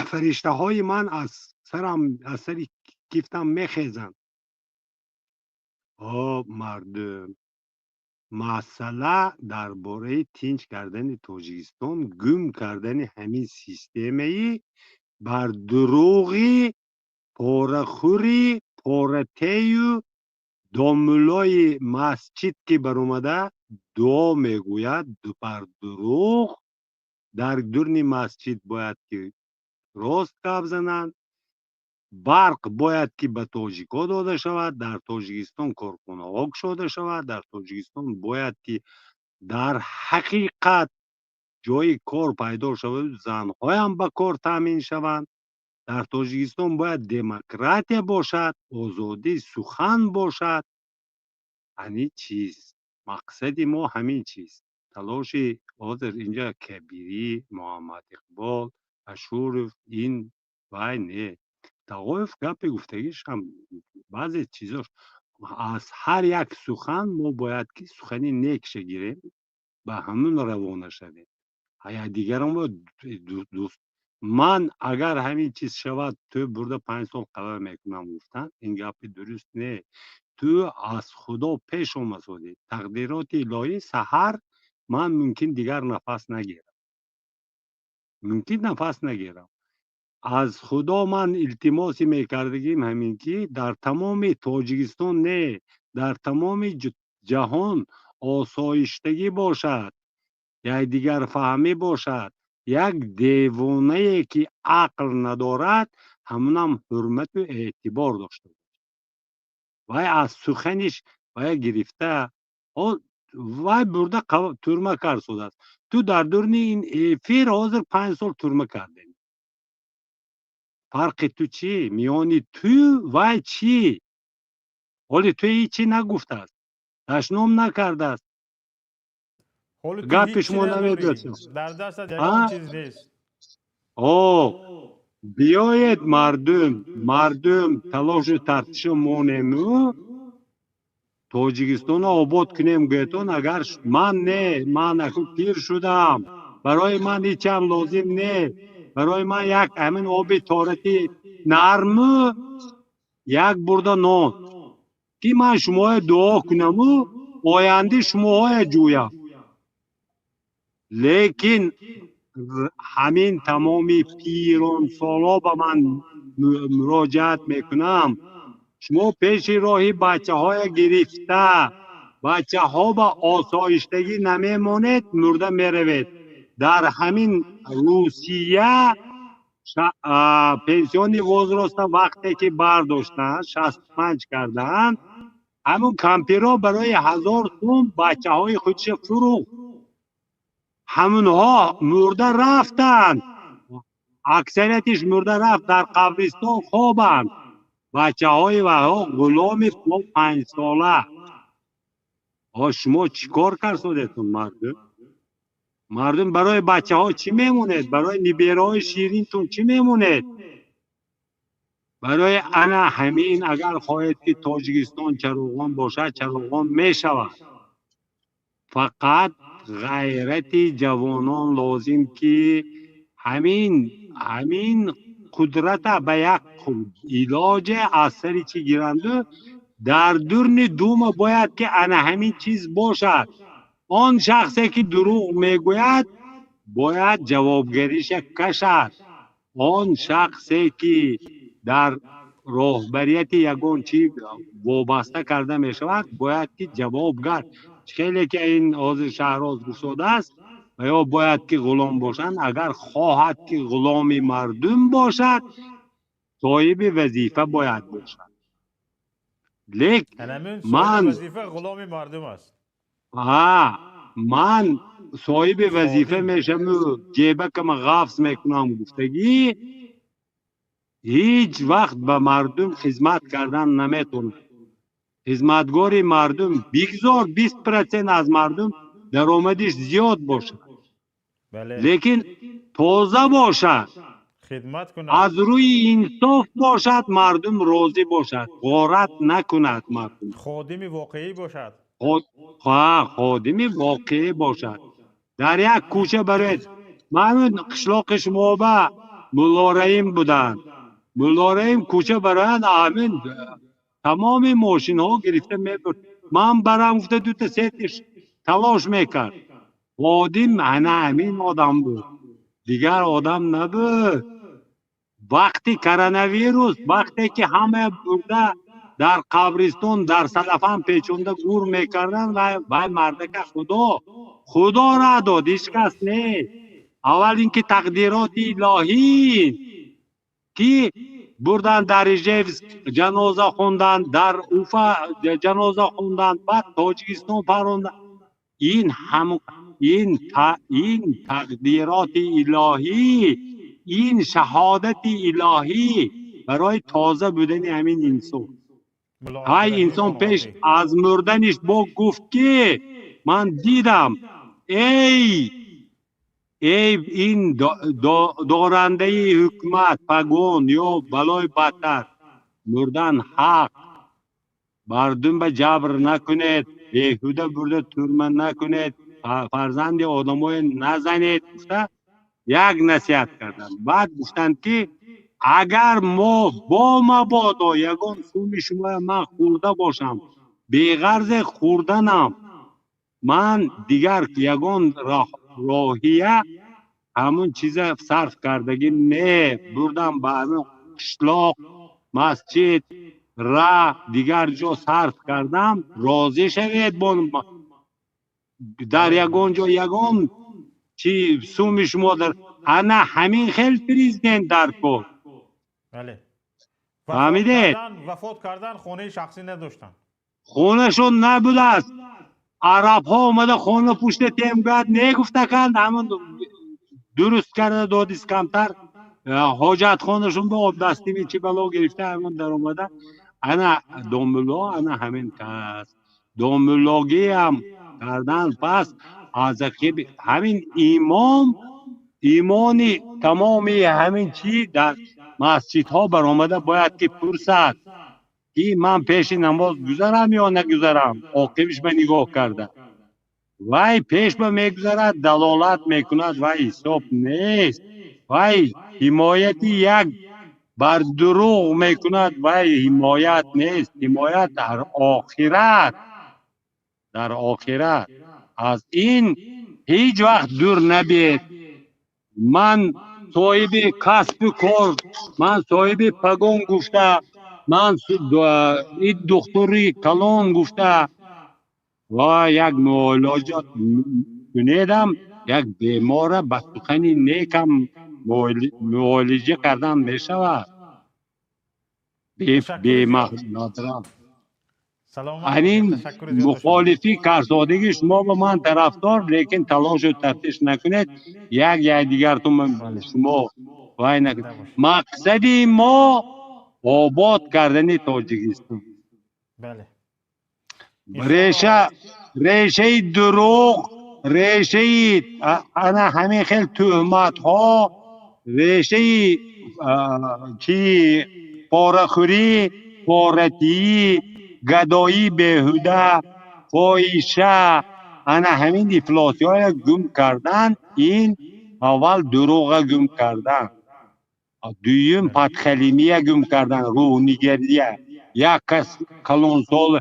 фариштаҳои ман аз сарам, аз сари кифтам мехезанд. О мардум, масъала дар бораи тинч кардани Тоҷикистон, гум кардани ҳамин системаи бар дурӯғи порахӯри поратею домуллои масҷид ки баромада дуо мегӯяд бар дурӯғ. Дар дурни масҷид бояд ки рост гап зананд. Барқ бояд ки ба тоҷикҳо дода шавад, дар Тоҷикистон корхонаҳо кушода шавад, дар Тоҷикистон бояд ки дар ҳақиқат ҷои кор пайдо шавад, занҳоям ба кор таъмин шаванд. Дар Тоҷикистон бояд демократия бошад, озодии сухан бошад. Ҳамин чиз мақсади мо, ҳамин чиз талоши ҳозир инҷа Кабирӣ, Муҳаммад Иқбол, Ашуров, ин вай не. Тағоев гапи гуфтагишам баъзе чизош, аз ҳар як сухан мо бояд ки сухани некша гирем, ба ҳамун равона шавем. Дигарон дӯст ман агар ҳамин чиз шавад, ту бурда 5 сол қабл мекунам гуфтан, ин гапи дуруст не. Ту аз Худо пеш омасодӣ, тақдироти илоҳӣ. Саҳар ман мумкин дигар нафас нагирам, мумкин нафас нагирам. Аз Худо ман илтимосе мекардагим ҳамин ки дар тамоми Тоҷикистон не, дар тамоми ҷаҳон осоиштагӣ бошад, якдигарфаҳмӣ бошад. Як девонае ки ақл надорад, ҳамунам ҳурмату эътибор дошта бошад. Вай аз суханиш вай гирифта, вай бурда турма кард содааст. Ту дар дурни ин эфир ҳозир 5 сол турма кардем. Фарқи ту чӣ? Миёни ту вай чӣ? Ҳоли ту ҳечӣ нагуфтааст, дашном накардааст. Гапи шумо намедонед. Дар дастат ягон чиз нест. О биёед, мардум, мардум, талошу тартишу монему Тоҷикистонро обод кунем гӯятон. Агар ман не, ман аку пир шудам, барои ман ҳечам лозим не. Барои ман як ҳамин оби торати нарму як бурда нон, ки ман шуморо дуо кунаму оянди шумоҳое ҷӯям. Лекин ҳамин тамоми пиронсоло ба ман муроҷиат мекунам: шумо пеши роҳи бачаҳое гирифта, бачаҳо ба осоиштагӣ намемонед, мурда меравед. Дар ҳамин Русия пенсионный возраста вақте ки бардоштанд, 65 карданд, ҳамун кампиро барои 1000 сум бачаҳои худша фурӯхт. Ҳамунҳо мурда рафтанд, аксариятиш мурда рафт, дар қабристон хобанд. Бачаҳои ваҳо ғуломи 5-сола. Шумо чӣ кор карсодетун, мардум? Мардум, барои бачаҳо чӣ мемонед? Барои нибераҳои ширинтон чӣ мемонед? Барои ана ҳамин, агар хоҳед, ки Тоҷикистон чароғон бошад, чароғон мешавад. Фақат ғайрати ҷавонон лозим, ки ҳамин қудрата ба як илоҷе аз сари чӣ гиранду дар дурни дума бояд, ки ана ҳамин чиз бошад. Он шахсе, ки дурӯғ мегӯяд, бояд ҷавобгариша кашад. Он шахсе, ки дар роҳбарияти ягон чӣ вобаста карда мешавад, бояд ки ҷавобгар. Хеле ки ин ҳозир Шаҳроз гуфтодааст ва ё бояд ки ғулом бошанд. Агар хоҳад, ки ғуломи мардум бошад, соҳиби вазифа бояд бошад. Лек ман ғуломи мардум аст. Ман соҳиби вазифа мешаву ҷебакама ғафз мекунам гуфтагӣ, ҳеҷ вақт ба мардум хизмат кардан наметавонад. Хизматгори мардум бигзор 20% аз мардум даромадиш зиёд бошад, лекин тоза бошад, аз рӯи инсоф бошад, мардум розӣ бошад, ғорат накунад мардум. Ходими воқеӣ бошад. Ходими воқеӣ бошад. Дар як кӯча бароед, маъмун қишлоқи шумоба Муллораим буданд. Муллораим кӯча барояд, амин тамоми мошинҳо гирифта мебурд. Ман барам гуфта, дута сетиш талош мекард. Ходим ана ҳамин одам буд, дигар одам набуд. Вақти коронавирус, вақте ки ҳама бурда дар қабристон дар салафан печонда гур мекарданд, вай мардака Худо радод, ҳеҷ кас нест. Аввал ин ки тақдироти илоҳӣ, ки бурдан дар Ижевск ҷаноза хонданд, дар Уфа ҷаноза хонданд, баъд Тоҷикистон паронданд. Ин ҳам ин тақдироти илоҳӣ, ин шаҳодати илоҳӣ барои тоза будани ҳамин инсон. Ҳай инсон пеш аз мурданиш бо гуфт, ки ман дидам, эй ин дорандаи ҳукумат, пагон ё балои бадтар, мурдан ҳақ, мардум ба ҷабр накунед, беҳуда бурда турма накунед, фарзанди одамое назанед гуфта як насиҳат карданд. Баъд гуфтанд, ки агар мо бо мабодо ягон суми шумоя ман хӯрда бошам, беғарзе хӯрданам, ман дигар ягон роҳия ҳамун чиза сарф кардагӣ не, бурдам ба ҳамин қишлоқ, масҷид, ра дигар ҷо сарф кардам, розӣ шавед. Бо дар ягон ҷо ягон чи суми шумо дар ана ҳамин хел президент дар кор. Фаҳмидед? Вафот кардан, хонаи шахсӣ надоштанд. Хонашон набудааст. Арабҳо омада хона пушта темгад негуфтаканд, ҳамон дуруст карда додист камтар ҳоҷатхонашон ба обдастими чи бало гирифта, ҳамон даромада. Ана домулло, ана ҳамин кас домуллогиам кардан пас аз ақиби ҳамин имом, имони тамоми ҳамин чи дар масҷидҳо баромада бояд ки пурсад, ки ман пеши намоз гузарам ё нагузарам. Оқибиш ба нигоҳ карда, вай пеш ба мегузарад, далолат мекунад, вай ҳисоб нест. Вай ҳимояти як бар дурӯғ мекунад, вай ҳимоят нест. Ҳимоят дар охират, дар охират. Аз ин ҳеҷ вақт дур набиед. Ман соҳиби касбу кор, ман соҳиби пагон гуфта, ман ин духтури калон гуфта ва як муолиҷа кунедам, як бемора ба сухани некам муолиҷа кардан мешавад. Бемадрам ҳамин мухолифӣ карсодагӣ шумо ба ман тарафдор, лекин талошу тафтиш накунед, як якдигартун шумо вай накунед. Мақсади мо обод кардани Тоҷикистон. Решаи дурӯғ. Решаи ана ҳамин хел туҳматҳо, решаи чи порахӯрӣ, поратиӣ, гадоӣ, беҳуда, фоҳиша, ана ҳамин ифлосиҳоя гум кардан. Ин аввал дурӯға гум кардан, дуюм подхалимия гум кардан, рӯҳнигария. Як кас калонсол,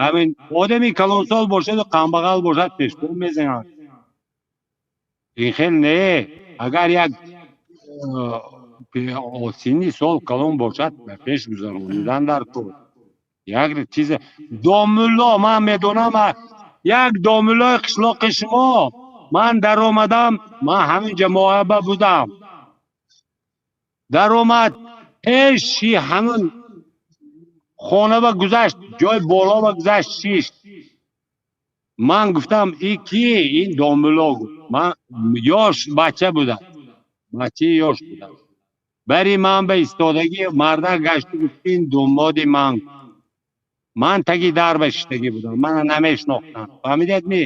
ҳамин одами калонсол бошаду камбағал бошад, пешпо мезанад. Ин хел не. Агар як синни сол калон бошад, ба пеш гузаронидан дар кор. Як чизе домулло, ман медонам, як домуллои қишлоқи шумо, ман даромадам, ман ҳамин ҷамоаба будам, даромад, пеши ҳамин хона гузашт, ҷои боло гузашт, шишт. Ман гуфтам: «И ки?» «Ин домулло», гуфт. Ман ёш бача будам, бачаи ёш будам. Бари ман ба истодагӣ мардак гашту гуфт: «Ин домоди ман». Ман таги дар ба шиштагӣ будам, мана намешнохтам, фаҳмидед ми?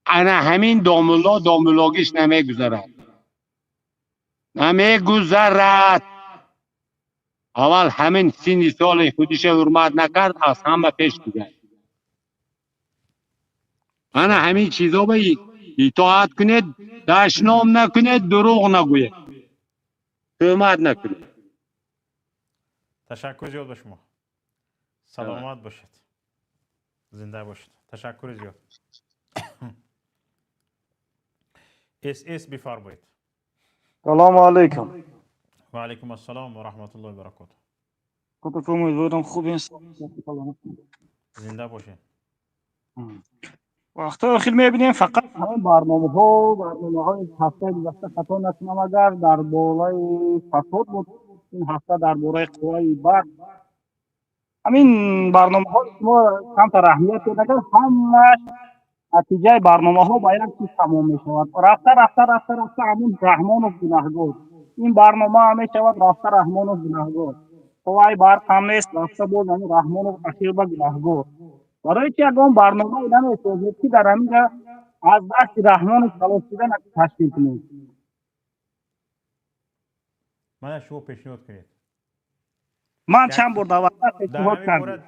Ана ҳамин домулло домуллогиш намегузарад, намегузарад. Аввал ҳамин синни соли худиша ҳурмат накард, аз ҳама пеш гузашт. Ана ҳамин чизо ба итоат кунед, дашном накунед, дурӯғ нагӯед, тӯҳмат накунед. Ташаккур зиёд ба шумо, саломат бошед, зинда бошед, ташаккури зиёд. СС, бифармоед. Салому алайкум. Ва алайкум ассалом ва раҳматуллоҳи ва баракотуҳ. Умедворам, хубен. Зинда бошед. Вақтҳои охир мебинем, фақат ҳамин барномаҳо, барномаҳои ҳафтаи гузашта, хато накунам агар, дар бораи фасод буд, ин ҳафта дар бораи қувваи барқ. Ҳамин барномаҳои шумо камтар аҳамият дед агар, ҳамааш натиҷаи барномаҳо ба як чиз тамом мешавад: рафта, рафта, рафта, рафта ҳамун Раҳмонов гунаҳгор. Ин барнома мешавад, рафта Раҳмонов гунаҳгор, қувваи барқ ҳам нест, рафта боз ҳамун Раҳмонов ахир ба гунаҳгор. Барои чи ягон барномае намесозед, ки дар ҳаминҷа аз дасти Раҳмонов халос шудан ташкил кунед? Мана, шумо пешниҳод кунед. Ман чанд бор даъват пешниҳод кардам.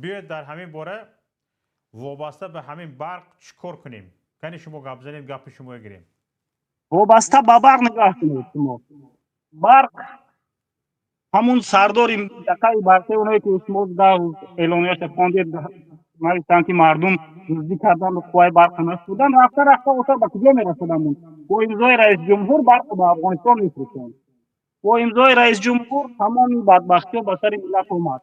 Биёед, дар ҳамин бора, вобаста ба ҳамин барқ чӣ кор кунем? Кани, шумо гап занед, гапи шумо гирем. Вобаста ба барқ, нигоҳ кунед шумо, барқ, ҳамун сардори минтақаи барқи, оное ки шумо эълонияша хондед, навиштанд, ки мардум дуздӣ карданду қувваи барқа насудан. Рафта, рафта ота ба куҷо мерасад? Ҳамун бо имзои раисҷумҳур барқро ба Афғонистон мефурӯшанд. Бо имзои раисҷумҳур тамоми бадбахтиҳо ба сари миллат омад.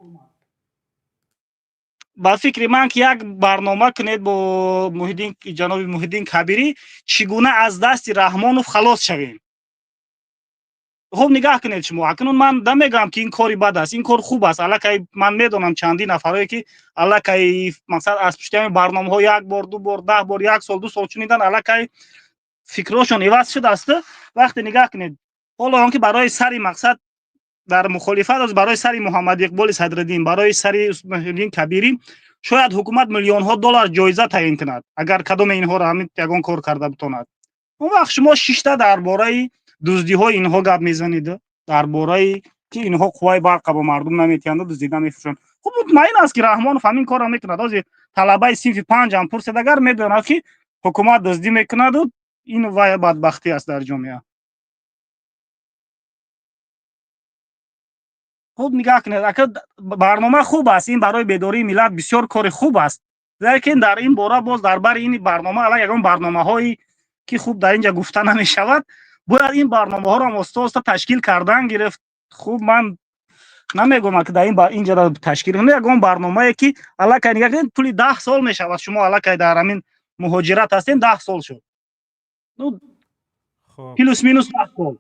Ба фикри ман, ки як барнома кунед бо Муҳиддин, ҷаноби Муҳиддин Кабирӣ, чӣ гуна аз дасти Раҳмонов халос шавем. Хуб, нигоҳ кунед шумо, акнун ман намегӯям, ки ин кори бад аст, ин кор хуб аст. Аллакай ман медонам чандин нафарое, ки аллакай, мақсад, аз пушти ҳамин барномаҳо як бор, ду бор, 10 бор, як сол, 2 сол шунидан, аллакай фикрҳошон иваз шудааст. Вақте нигоҳ кунед, ҳоло он ки барои сари, мақсад, дар мухолифат аст, барои сари Муҳаммад Иқболи Садриддин, барои сари Муҳиддин Кабирӣ шояд ҳукумат миллионҳо доллар ҷоиза таъин кунад, агар кадоме инҳоро ҳамин ягон кор карда битонад. Он вақт шумо шишта дар бораи дуздиҳои инҳо гап мезанед, дар бораи ки инҳо қувваи барқа ба мардум наметиҳанду дуздида мефурӯшанд. Хуб, мутмаин аст, ки Раҳмонов ҳамин корро мекунад. Ҳозир талабаи синфи панҷам пурсед агар, медонад, ки ҳукумат дуздӣ мекунаду ин вай бадбахтӣ аст дар ҷомеа. Хуб, нигоҳ кунед, ака, барнома хуб аст, ин барои бедории миллат бисёр кори хуб аст, лекин дар ин бора боз дар бари ин барнома ала ягон барномаҳое, ки хуб, дар инҷа гуфта намешавад, бояд ин барномаҳоро ҳам оста оста ташкил кардан гирифт. Хуб, ман намегӯям, ки дар ин инҷа ташкил кунед ягон барномае, ки аллакай, нигоҳ кунед, тӯли 10 сол мешавад, шумо аллакай дар ҳамин муҳоҷират ҳастем, 10 сол шуд, ну, плюс минус 10 сол.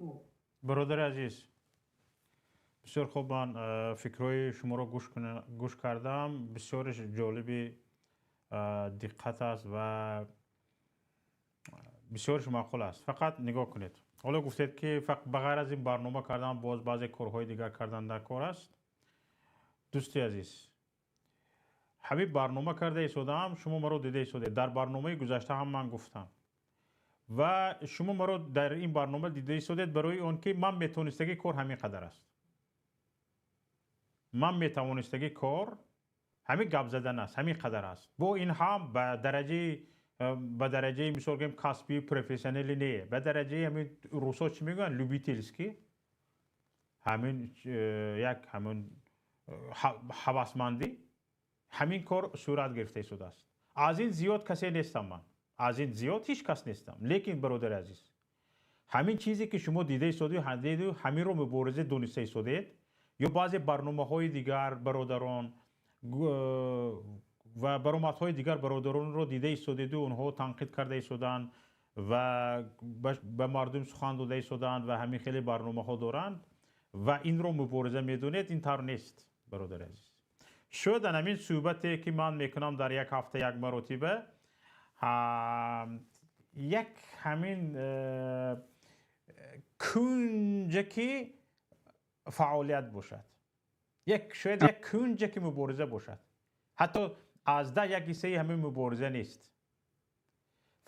Бародари азиз, бисёр хуб, ман фикрҳои шуморо гӯш кардам, бисёреш ҷолиби диққат аст ва бисёрш маъқул аст. Фақат нигоҳ кунед, ҳоло гуфтед, ки ба ғайр аз ин барнома кардан боз баъзе корҳои дигар кардан дар кор аст. Дӯсти азиз, Ҳамин барнома карда истодаам, шумо маро дида истодед. Дар барномаи гузашта ҳам ман гуфтам ва шумо маро дар ин барнома дида истодед, барои он ки ман метавонистагӣ кор ҳамин қадар аст. Ман метавонистагӣ кор ҳамин гап задан аст, ҳамин қадар аст. Бо ин ҳам ба дараҷаи, мисол гӯем, касбӣ, профессионалӣ не, ба дараҷаи ҳамин русо чӣ мегӯянд, любительский, ҳамин як ҳамин ҳавасмандӣ ҳамин кор сурат гирифта истодааст. Аз ин зиёд касе нестам ман, аз ин зиёд ҳеҷ кас нестам. Лекин, бародари азиз, ҳамин чизе ки шумо дида истодаду ҳаминро мубориза дониста истодед ё баъзе барномаҳои дигар бародарон ва баромадҳои дигар бародаронро дида истодеду онҳо танқид карда истоданд ва ба мардум сухан дода истоданд ва ҳамин хеле барномаҳо доранд ва инро мубориза медонед, ин тавр нест, бародари азиз. Шояд ан ҳамин суҳбате, ки ман мекунам дар як ҳафта як маротиба, як ҳамин кунҷаки фаъолият бошад, як шояд як кунҷаки мубориза бошад, ҳатто аз 10 як ҳиссаи ҳамин мубориза нест.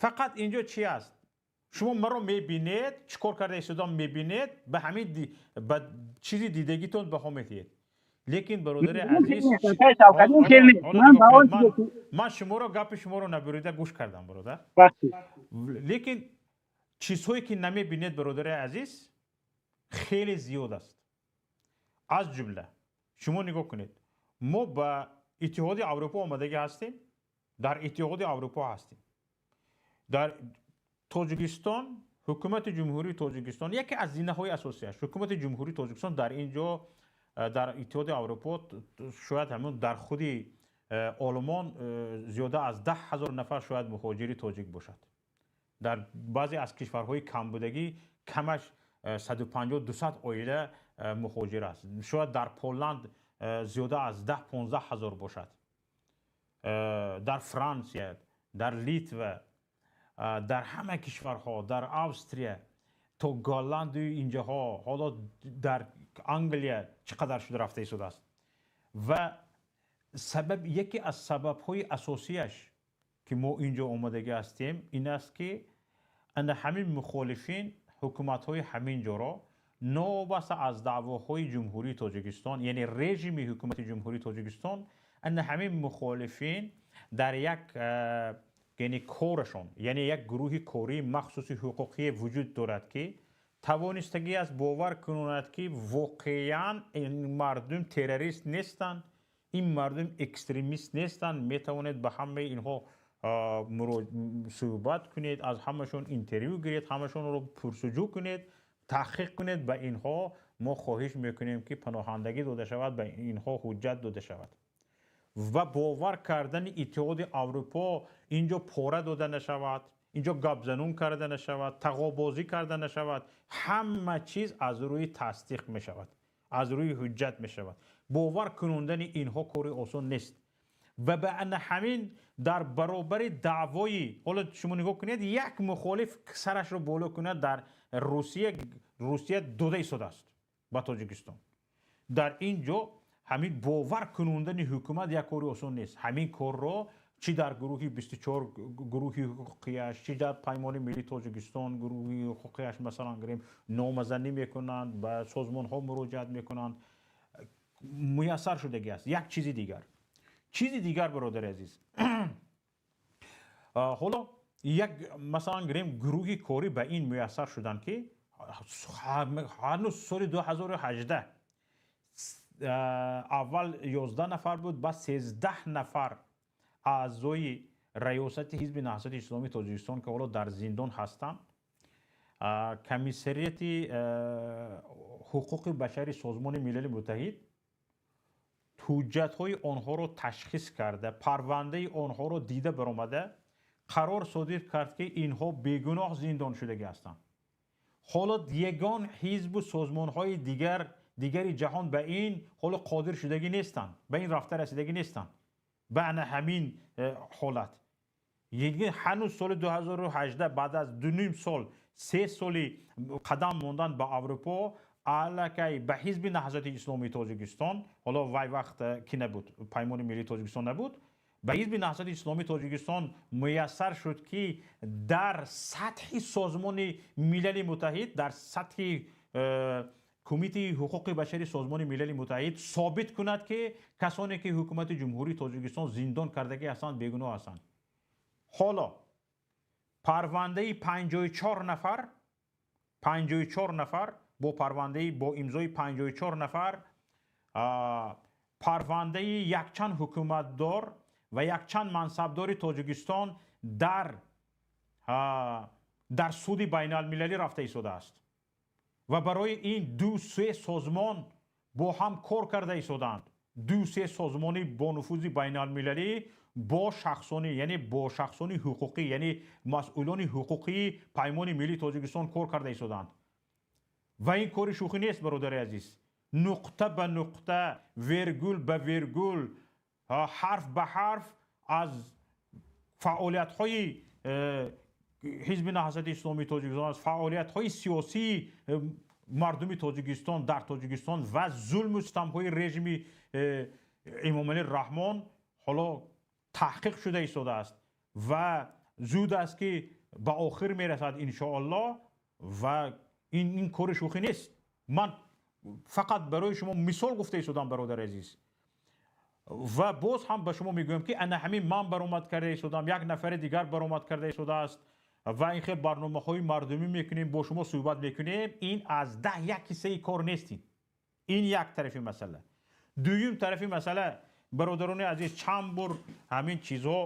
Фақат инҷо чи аст? Шумо маро мебинед, чӣ кор карда истодам мебинед, ба ҳамин ба чизи дидагитон баҳо медиҳед. Лекин, бародари азиз, ман шуморо, гапи шуморо набурида гӯш кардам, бародар. Лекин чизҳое ки намебинед, бародари азиз, хеле зиёд аст. Аз ҷумла шумо нигоҳ кунед, мо ба Иттиҳоди Аврупо омадагӣ ҳастем, дар Иттиҳоди Аврупо ҳастем. Дар Тоҷикистон ҳукумати Ҷумҳурии Тоҷикистон, яке аз зинаҳои асосиаш ҳукумати Ҷумҳурии Тоҷикистон дар ин ҷо, дар Иттиҳоди Аврупо, шояд ҳамун дар худи Олмон зиёда аз 10 000 нафар шояд муҳоҷири тоҷик бошад. Дар баъзе аз кишварҳои камбудагӣ камаш 150, 200 оила муҳоҷир аст. Шояд дар Поланд зиёда аз 10-15 ҳазор бошад, дар Франсия, дар Литва, дар ҳама кишварҳо, дар Австрия то Голланду инҷаҳо, ҳоло дар Англия чӣ қадар шуда рафта истодааст. Ва сабаб, яке аз сабабҳои асосияш, ки мо инҷо омадагӣ ҳастем, ин аст, ки ана ҳамин мухолифин ҳукуматҳои ҳамин ҷоро, новобаста аз даъвоҳои Ҷумҳурии Тоҷикистон, яъне режими ҳукумати Ҷумҳурии Тоҷикистон, ана ҳамин мухолифин дар як, яъне корашон, яъне як гурӯҳи кории махсуси ҳуқуқие вуҷуд дорад, ки тавонистагӣ аст бовар кунонад, ки воқеан ин мардум террорист нестанд, ин мардум экстремист нестанд. Метавонед ба ҳамаи инҳо суҳбат кунед, аз ҳамашон интервю гиред, ҳамашонро пурсуҷӯ кунед, таҳқиқ кунед. Ба инҳо мо хоҳиш мекунем, ки паноҳандагӣ дода шавад, ба инҳо ҳуҷҷат дода шавад. Ва бовар кардани Иттиҳоди Аврупо, инҷо пора дода нашавад, инҷо гапзанун карда нашавад, тағобозӣ карда нашавад, ҳама чиз аз рӯи тасдиқ мешавад, аз рӯи ҳуҷҷат мешавад. Бовар кунондани инҳо кори осон нест. Ва ба ана ҳамин дар баробари даъвои, ҳоло шумо нигоҳ кунед, як мухолиф сарашро боло кунад дар Русия, Русия дода истодааст ба Тоҷикистон. Дар ин ҷо ҳамин бовар кунондани ҳукумат як кори осон нест. Ҳамин корро чӣ дар гурӯҳи 24, гурӯҳи ҳуқуқияш, чӣ дар Паймони Миллии Тоҷикистон, гурӯҳи ҳуқуқияш, масалан гирем, номазанӣ мекунанд, ба созмонҳо муроҷиат мекунанд, муяссар шудагӣ аст. Як чизи дигар, чизи дигар, бародари азиз, ҳоло як, масалан гирем, гурӯҳи корӣ ба ин муяссар шуданд, ки ҳанӯз соли 2018 аввал 11 нафар буд, баъд 13 нафар аъзои раёсати Ҳизби Наҳзати Исломии Тоҷикистон, ки ҳоло дар зиндон ҳастанд, Комиссариати ҳуқуқи башари Созмони Милали Муттаҳид ҳуҷҷатҳои онҳоро ташхис карда, парвандаи онҳоро дида баромада, қарор содир кард, ки инҳо бегуноҳ зиндон шудагӣ ҳастанд. Ҳоло ягон ҳизбу созмонҳои дигари ҷаҳон ба ин ҳоло қодир шудагӣ нестанд, ба ин рафта расидагӣ нестанд, ба ана ҳамин ҳолат. Ҳанӯз соли 2018, баъд аз 2,5 сол, 3 соли қадам мондан ба Аврупо, аллакай ба Ҳизби Наҳзати Исломии Тоҷикистон, ҳоло вай вақт ки набуд, Паймони Миллии Тоҷикистон набуд. Ба Ҳизби Наҳзати Исломии Тоҷикистон муяссар шуд, ки дар сатҳи Созмони Милали Муттаҳид, дар сатҳи Кумитаи ҳуқуқи башари Созмони Милали Муттаҳид собит кунад, ки касоне ки ҳукумати Ҷумҳурии Тоҷикистон зиндон кардагӣ ҳастанд, бегуноҳ ҳастанд. Ҳоло парвандаи 54 нафар, 54 нафар, бо парвандаи бо имзои 54 нафар, парвандаи якчанд ҳукуматдор ва якчанд мансабдори Тоҷикистон дар суди байналмилалӣ рафта истодааст ва барои ин ду се созмон бо ҳам кор карда истодаанд. Ду се созмони бонуфузи байналмилалӣ бо шахсони, яъне бо шахсони ҳуқуқӣ, яъне масъулони ҳуқуқии Паймони Миллии Тоҷикистон кор карда истодаанд. Ва ин кори шӯхӣ нест, бародари азиз. Нуқта ба нуқта, вергул ба вергул, ҳарф ба ҳарф аз фаъолиятҳои Ҳизби Наҳзати Исломии Тоҷикистон, аз фаъолиятҳои сиёсии мардуми Тоҷикистон дар Тоҷикистон ва зулму ситамҳои режими Эмомалӣ Раҳмон ҳоло таҳқиқ шуда истодааст ва зуд аст, ки ба охир мерасад, иншоаллоҳ. Ва ин кори шӯхӣ нест. Ман фақат барои шумо мисол гуфта истодам, бародари азиз. Ва боз ҳам ба шумо мегӯям, ки ана ҳамин ман баромад карда истодам, як нафари дигар баромад карда истодааст ва ин хел барномаҳои мардумӣ мекунем, бо шумо суҳбат мекунем. Ин аз 10 як ҳиссаи кор нестин. Ин як тарафи масъала. Дуюм тарафи масъала, бародарони азиз, чанд бор ҳамин чизҳо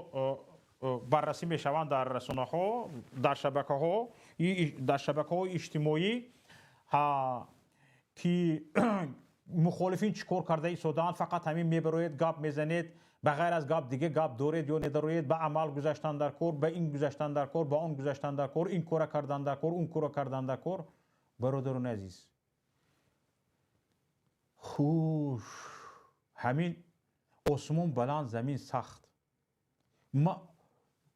баррасӣ мешаванд дар расонаҳо, дар шабакаҳои иҷтимоӣ, ки мухолифин чӣ кор карда истодаанд. Фақат ҳамин мебароед, гап мезанед, ба ғайр аз гап дига гап доред ё надоред? Ба амал гузаштан дар кор, ба ин гузаштан дар кор, ба он гузаштан дар кор, ин кора кардан дар кор, он кора кардан дар кор. Бародарони азиз, хуш, ҳамин осмон баланд, замин сахт.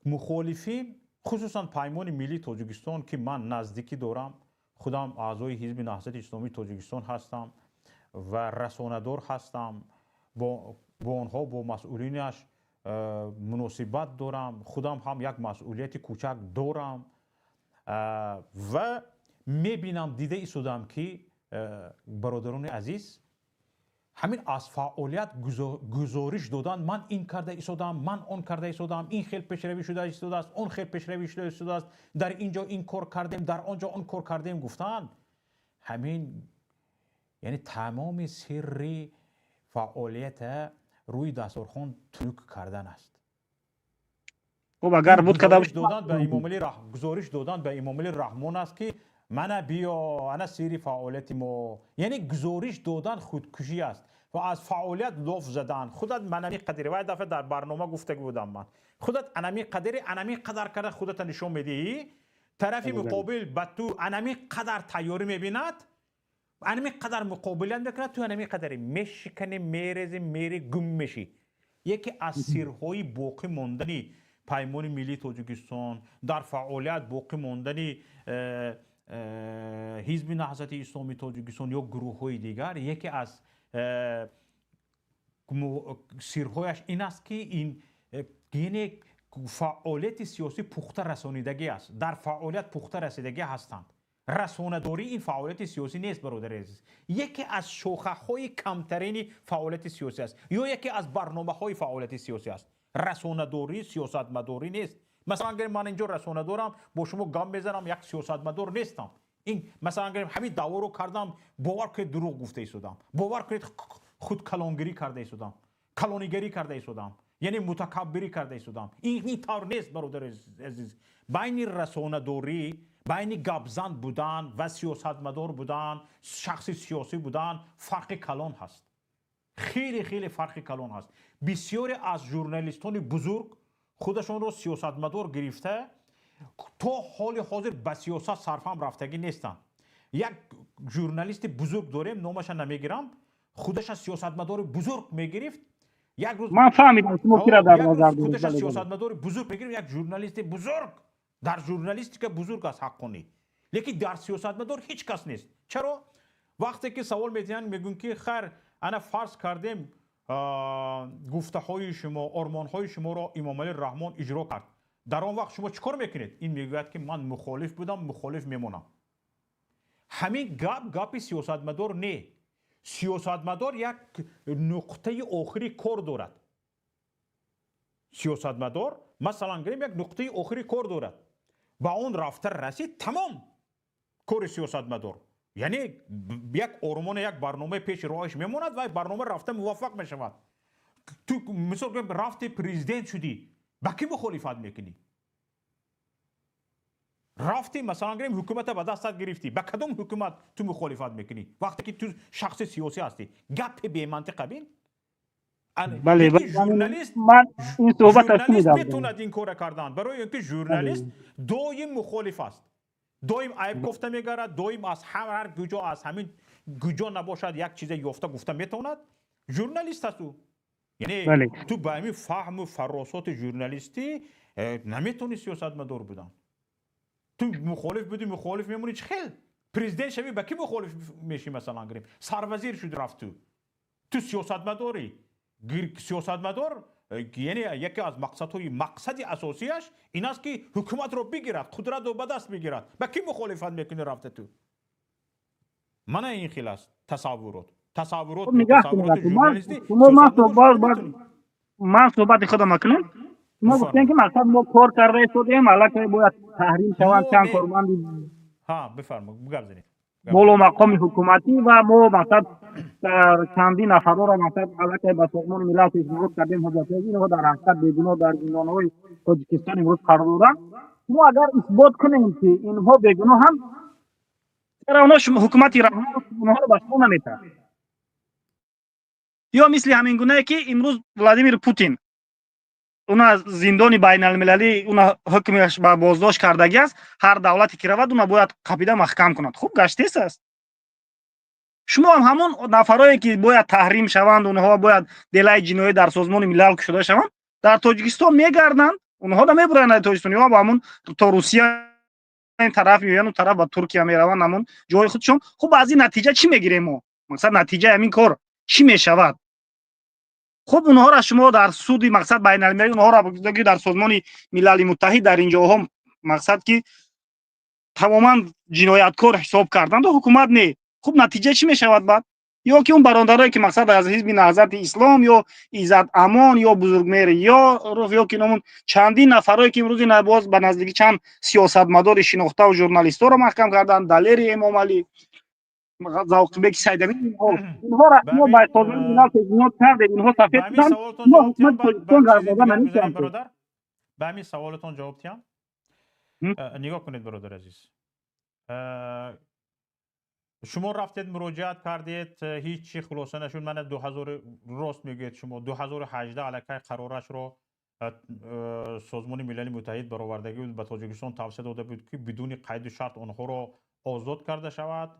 Мухолифин, хусусан Паймони Миллии Тоҷикистон, ки ман наздикӣ дорам, худам аъзои Ҳизби Наҳзати Исломии Тоҷикистон ҳастам ва расонадор ҳастам, бо онҳо, бо масъулинаш муносибат дорам, худам ҳам як масъулияти кӯчак дорам ва мебинам, дида истодам, ки бародарони азиз, ҳамин аз фаъолият гузориш додан, ман ин карда истодам, ман он карда истодам, ин хел пешравӣ шуда истодааст, он хел пешравӣ шуда истодааст, дар ин ҷо ин кор кардем, дар он ҷо он кор кардем гуфтан, ҳамин яъне тамоми сирри фаъолията рӯи дастурхон тунук кардан аст. Хуб, агар буд када. Гузориш додан ба Эмомалӣ Раҳмон аст, ки мана биё, ана сирри фаъолияти мо. Яъне гузориш додан худкушӣ аст ва аз фаъолият лоф задан. Худат манами қадри вай дафъа дар барнома гуфта будам, ман худат анами қадри, анами қадар карда худата нишон медиҳӣ, тарафи муқобил ба ту анами қадар тайёрӣ мебинад, анами қадар муқобилият мекунад, ту анами қадари мешиканӣ, мерезӣ, мери, гум мешӣ. Яке аз сирҳои боқӣ мондани Паймони Миллии Тоҷикистон, дар фаъолият боқӣ мондани Ҳизби Наҳзати Исломии Тоҷикистон ё гурӯҳҳои дигар, яке аз сирҳояш ин аст, ки ин яъне фаъолияти сиёсӣ пухта расонидагӣ аст, дар фаъолият пухта расидагӣ ҳастанд. Расонадорӣ ин фаъолияти сиёсӣ нест, бародари азиз, яке аз шохаҳои камтарини фаъолияти сиёсӣ аст ё яке аз барномаҳои фаъолияти сиёсӣ аст. Расонадорӣ сиёсатмадорӣ нест. Масалан гирем, ман инҷо расонадорам, бо шумо гап мезанам, як сиёсатмадор нестам. Ин масалан гирем, ҳамин даъворо кардам, бовар кунед, дурӯғ гуфта истодам, бовар кунед, худ калонгирӣ карда истодам, калонигарӣ карда истодам, яъне мутакаббирӣ карда истодам. Ин тавр нест, бародари азиз. Байни расонадорӣ, байни гапзан будан ва сиёсатмадор будан, шахси сиёсӣ будан фарқи калон ҳаст, хеле хеле фарқи калон ҳаст. Бисёре аз журналистони бузург худашонро сиёсатмадор гирифта, то ҳоли ҳозир ба сиёсат сарфам рафтагӣ нестанд. Як журналисти бузург дорем, номаша намегирам, худаша сиёсатмадори бузург мегирифт. Як рӯз Ман фаҳмидам, шумо кира дар назар доред. Худаша сиёсатмадори бузург мегирифт. Як журналисти бузург, дар журналистика бузург аст Ҳаққонӣ, лекин дар сиёсатмадор ҳеҷ кас нест. Чаро? Вақте ки савол медиҳанд, мегӯянд, ки хайр, ана фарз кардем. Гуфтаҳои шумо, ормонҳои шуморо Эмомалӣ Раҳмон иҷро кард, дар он вақт шумо чӣ кор мекунед? Ин мегӯяд, ки ман мухолиф будам, мухолиф мемонам. Ҳамин гап гапи сиёсатмадор не. Сиёсатмадор як нуқтаи охири кор дорад. Сиёсатмадор, масалан гирем, як нуқтаи охири кор дорад, ба он рафта расид, тамом кори сиёсатмадор. Яъне як ормоне, як барномаи пеши роҳаш мемонад ва барнома рафта муваффақ мешавад. Ту, мисол, рафти президент шудӣ, ба кӣ мухолифат мекунӣ? Рафти, масалан гирем, ҳукумата ба дастат гирифтӣ, ба кадом ҳукумат ту мухолифат мекунӣ, вақте ки ту шахси сиёсӣ ҳастӣ? Гапи бемантиқа бин. Журналист метавонад ин кора кардан, барои ин ки журналист доим мухолиф аст, доим айб кофта мегардад, доим аз ҳар куҷо, аз ҳамин куҷо набошад, як чизе ёфта гуфта метавонад. Журналист аст ӯ. Яъне ту ба ҳамин фаҳму фаросоти журналистӣ наметавонӣ сиёсатмадор будан. Ту мухолиф будӣ, мухолиф мемонӣ. Чӣ хел президент шавӣ, ба кӣ мухолиф мешӣ? Масалан гирем, сарвазир шуд, рафт, ту сиёсатмадорӣ. Сиёсатмадор, яъне яке аз мақсадҳои, мақсади асосияш ин аст, ки ҳукуматро бигирад, қудратро ба даст бигирад. Ба кӣ мухолифат мекунӣ рафта ту? Мана ин хел аст тасаввурот, тасаввурот. Ман суҳбати худам кунем. Шумо гуфтем, ки мақсад мо кор карда истодем, аллакай бояд таҳрим шаванд чанд корманди бифармо, гап занед. Боло мақоми ҳукуматӣ ва мо мақсад чандин нафарҳоро мақсад аллакай ба Созмони Милал пешниҳод кардем ҳуҷҷатҳои. Инҳо дар ҳақиқат бегуноҳ дар зиндонҳои Тоҷикистон имрӯз қарор доранд. Шумо агар исбот кунем, ки инҳо бегуноҳанд, чаро онҳо, ҳукумати Раҳмон онҳоро ба шумо наметаҳад? Ё мисли ҳамин гунае, ки имрӯз Владимир Путин уна зиндони байналмилалӣ, уна ҳукмаш ба боздошт кардагӣ аст, ҳар давлате ки равад, уна бояд қапида маҳкам кунад. Хуб гаштес аст. Шумо ҳам ҳамон нафарое, ки бояд таҳрим шаванд, онҳо бояд делаи ҷиноӣ дар Созмони Милал кушода шаванд, дар Тоҷикистон мегарданд, онҳо намебуранд аз Тоҷикистон, ё ба ҳамон то Русия ин тараф меоянд, он тараф ба Туркия мераванд, ҳамон ҷои худшон. Хуб, аз ин натиҷа чӣ мегирем мо? Мақсад, натиҷаи ҳамин кор чӣ мешавад? Хуб, онҳоро шумо дар суди мақсад байналмилалӣ, онҳоро дар Созмони Милали Муттаҳид, дар ин ҷоҳо мақсад ки тамоман ҷинояткор ҳисоб карданд, ҳукумат не. Хуб, натиҷа чӣ мешавад баъд? Ё ки он бародарое, ки мақсад аз ҳизби Наҳзати Ислом, ё Иззат Амон, ё Бузургмеҳр, ё ки номун чандин нафарое, ки имрӯзи боз ба наздикӣ чанд сиёсатмадори шинохтаву журналистҳоро маҳкам карданд, Далери Эмомалӣ, Завқибеки Сайдамин, инҳоро мо ба Созмони Милал пешниҳод кардем, инҳо сафед шуданд, мо ҳукумати Тоҷикистон гардода наметавонем. Ба ҳамин саволатон ҷавоб диҳам. Нигоҳ кунед, бародари азиз, шумо рафтед, муроҷиат кардед, ҳеҷ чи хулоса нашуд. Мана 2000, рост мегӯед шумо, 2018 аллакай қарорашро Созмони Милали Муттаҳид баровардагӣ буд, ба Тоҷикистон тавсия дода буд, ки бидуни қайду шарт онҳоро озод карда шавад,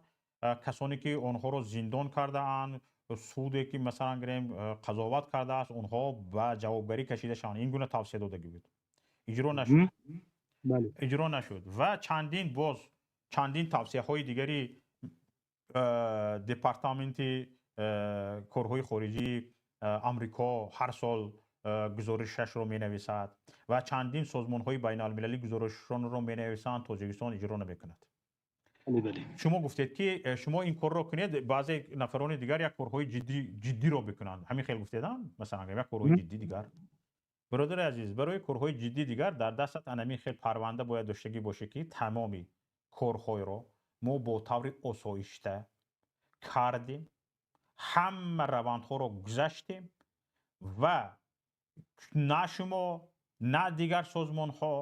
касоне ки онҳоро зиндон кардаанд, суде ки, масалан гирем, қазоват кардааст, онҳо ба ҷавобгарӣ кашида шаванд. Ин гуна тавсия додагӣ буд, иҷро нашуд, иҷро нашуд. Ва чандин, боз чандин тавсияҳои дигари департаменти корҳои хориҷии Амрико ҳар сол гузоришашро менависад ва чандин созмонҳои байналмилалӣ гузоришашонро менависанд, Тоҷикистон иҷро намекунад. Шумо гуфтед, ки шумо ин корро кунед, баъзе нафарони дигар як корҳои ҷиддиро бикунанд. Ҳамин хел гуфтед, масалан, як корҳои ҷиддӣ дигар. Бародари азиз, барои корҳои ҷиддӣ дигар дар дастат анамин хел парванда бояд доштагӣ боше, ки тамоми корҳоеро мо бо таври осоишта кардем, ҳама равандҳоро гузаштем ва на шумо, на дигар созмонҳо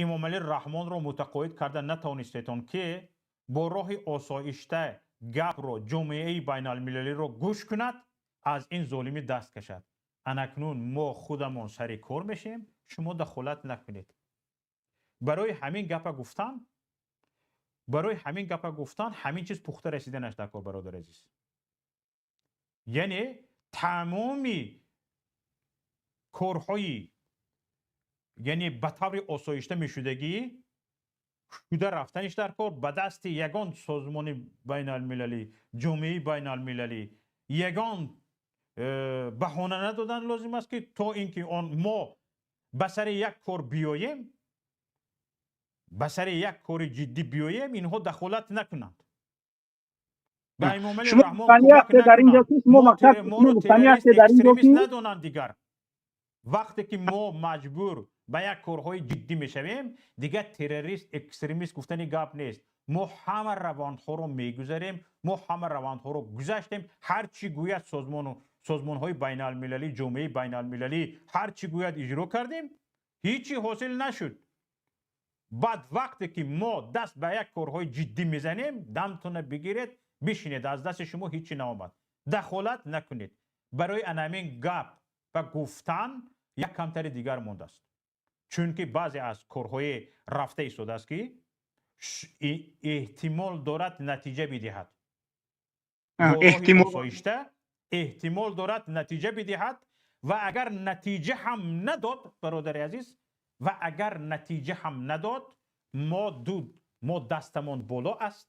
Эмомалӣ Раҳмонро мутақоид карда натавонистетон, ки бо роҳи осоишта гапро ҷомеаи байналмилалиро гӯш кунад, аз ин золимӣ даст кашад. Анакнун мо худамон сари кор мешем, шумо дахолат накунед. Барои ҳамин гапа гуфтан, барои ҳамин гапа гуфтан, ҳамин чиз пухта расиданаш дар кор, бародари азиз. Яъне тамоми корҳои, яъне ба таври осоишта мешудагӣ шуда рафтаниш дар кор, ба дасти ягон созмони байналмилалӣ, ҷомеаи байналмилалӣ, ягон Баҳона надодан лозим аст, ки то ин ки он мо ба сари як кор биёем, ба сари як кори ҷиддӣ биёем, инҳо дахолат накунанд, ба Эмомали Раҳмон кӯмак накунанд, моро террорист, экстремист надонанд. Дигар вақте ки мо маҷбур ба як корҳои ҷиддӣ мешавем, дигар террорист, экстремист гуфтани гап нест. Мо ҳама равандҳоро мегузарем, мо ҳама равандҳоро гузаштем. Ҳар чӣ гӯяд созмону созмонҳои байналмилалӣ, ҷомеаи байналмилалӣ, ҳар чӣ гӯяд, иҷро кардем, ҳеҷ ҳосил нашуд. Баъд вақте ки мо даст ба як корҳои ҷиддӣ мезанем, дамтона бигиред, бишинед, аз дасти шумо ҳеҷ наомад, дахолат накунед. Барои анамин гап ва гуфтан як камтари дигар мондааст, чунки баъзе аз корҳои рафта истодааст, ки эҳтимол дорад натиҷа бидиҳад, осоишта эҳтимол дорад натиҷа бидиҳад. Ва агар натиҷа ҳам надод, бародари азиз, ва агар натиҷа ҳам надод, мо дуд, мо дастамон боло аст,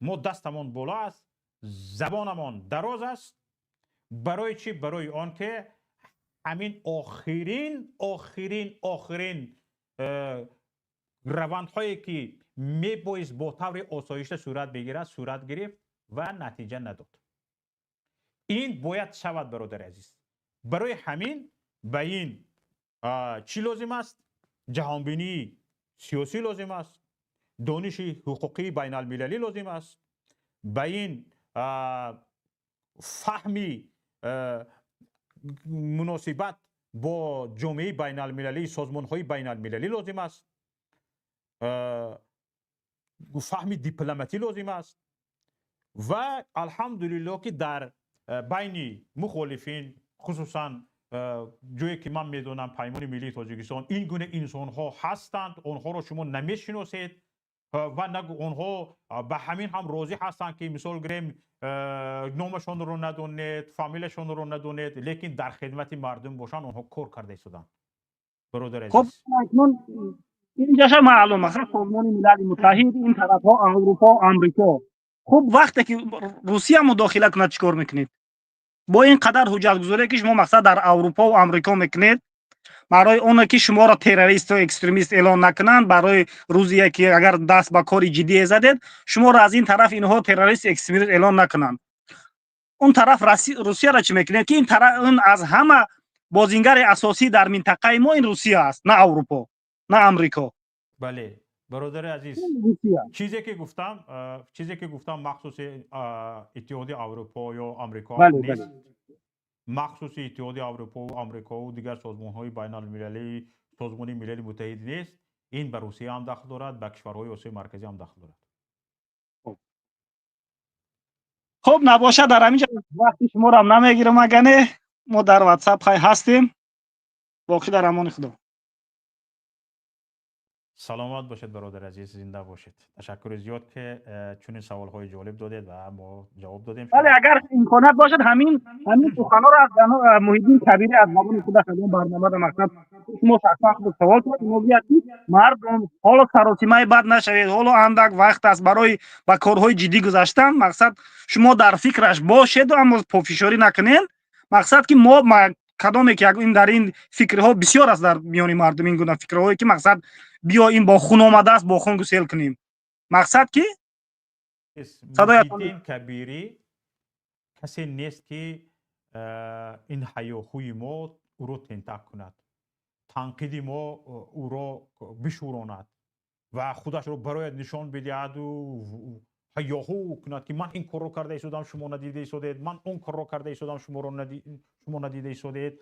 мо дастамон боло аст, забонамон дароз аст. Барои чӣ? Барои он ки ҳамин охирин, охирин, охирин равандҳое ки мебоист бо таври осоишта сурат бигирад, сурат гирифт ва натиҷа надод. Ин бояд шавад, бародари азиз. Барои ҳамин ба ин чӣ лозим аст? Ҷаҳонбинии сиёсӣ лозим аст, дониши ҳуқуқии байналмилалӣ лозим аст, ба ин фаҳми муносибат бо ҷомеаи байналмилалӣ, созмонҳои байналмилалӣ лозим аст, фаҳми дипломатӣ лозим аст. Ва алҳамдулиллоҳ, ки дар байни мухолифин, хусусан ҷое ки ман медонам, Паймони миллии Тоҷикистон, ин гуна инсонҳо ҳастанд. Онҳоро шумо намешиносед ва онҳо ба ҳамин ҳам розӣ ҳастанд, ки мисол гирем, номашонро надонед, фамилияшонро надонед, лекин дар хидмати мардум бошанд. Онҳо кор карда истоданд, бародари Хуб, инҷаша маълум аст, Созмони Милали Муттаҳид, ин тарафҳо, Аврупо, Амрико. Хуб, вақте ки Русия мудохила кунад, чӣ кор мекунед бо ин қадар ҳуҷҷатгузорие, ки шумо мақсад дар Аврупо ва Амрико мекунед, барои оне ки шуморо террористу экстремист эълон накунанд? Барои рӯзие ки агар даст ба кори ҷиддие задед, шуморо аз ин тараф инҳо террорист, экстремист эълон накунанд. Он тараф Русияро чӣ мекунед, ки ин ин аз ҳама бозингари асосӣ дар минтақаи мо ин Русия аст, на Аврупо, на Амрико? Бале, бародари азиз, чизе ки гуфтам, махсуси Иттиҳоди Аврупо ё Амрико нест, махсуси Иттиҳоди Аврупо, Амрикову дигар созмонҳои байналмилалӣ, Созмони Милали Муттаҳид нест. Ин ба Русия ҳам дахл дорад, ба кишварҳои Осиёи Марказӣ ҳам дахл дорад. Хуб, набошад, дар ҳамин ҷо вақти шуморо намегирам, агане мо дар Ватсап хай ҳастем. Боқӣ дар амони Худо. Саломат бошед, бародари азиз, зинда бошед. Ташаккури зиёд, ки чунин саволҳои ҷолиб додед ва мо ҷавоб додем. Бале, агар имконият бошад, ҳамин суханҳоро аз Муҳиддин Кабирӣ, аз забони худаш, аз он барномада, мақсад шумо шахсан худ савол кунед, мегӯяд, ки мардум, ҳоло саросимаи бад нашавед, ҳоло андак вақт аст барои ба корҳои ҷиддӣ гузаштан. Мақсад, шумо дар фикраш бошеду, аммо пофишорӣ накунед. Мақсад, ки мо кадоме ки ин дар ин фикрҳо бисёр аст дар миёни мардум, ин гуна фикрҳое, ки мақсад, биё, ин бо хун омадааст, бо хун гусел кунем. Мақсад, ки Муҳиддин Кабирӣ касе нест, ки ин ҳаёҳӯи мо ӯро тентак кунад, танқиди мо ӯро бишӯронад ва худашро барояд нишон бидиҳаду ҳаёҳӯ кунад, ки ман ин корро карда истодам, шумо надида истодед, ман он корро карда истодам, шумо надида истодед,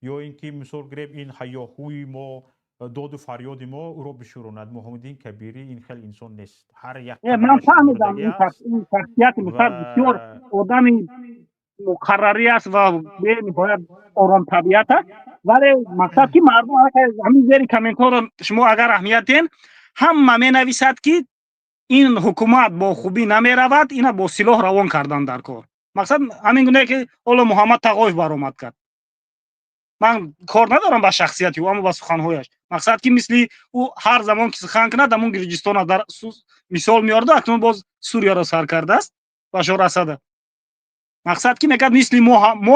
ё ин ки мисол гирем, ин ҳаёҳӯи мо, доду фарёди мо ӯро бишӯронад. Муҳаммаддин Кабирӣ ин хел инсон нест. Ҳар як Ман фаҳмидам, ин шахсияти мусаб бисёр одами муқаррарӣ аст ва бениҳоят оромтабиат аст, вале мақсад, ки мардум ҳамин зери комментҳоро шумо агар аҳамият диҳен, ҳама менависад, ки ин ҳукумат бо хубӣ намеравад, ина бо силоҳ равон кардан дар кор. Мақсад, ҳамин гуне ки ҳоло Муҳаммад Тағоев баромад кард, ман кор надорам ба шахсияти ӯ, аммо ба суханҳояш. Мақсад, ки мисли ӯ ҳар замон ки сухан кунад, ҳамун Гирҷистона дар мисол меорду, акнун боз Сурияро сар кардааст, Башор Асада. Мақсад ки мегӯяд, мисли мо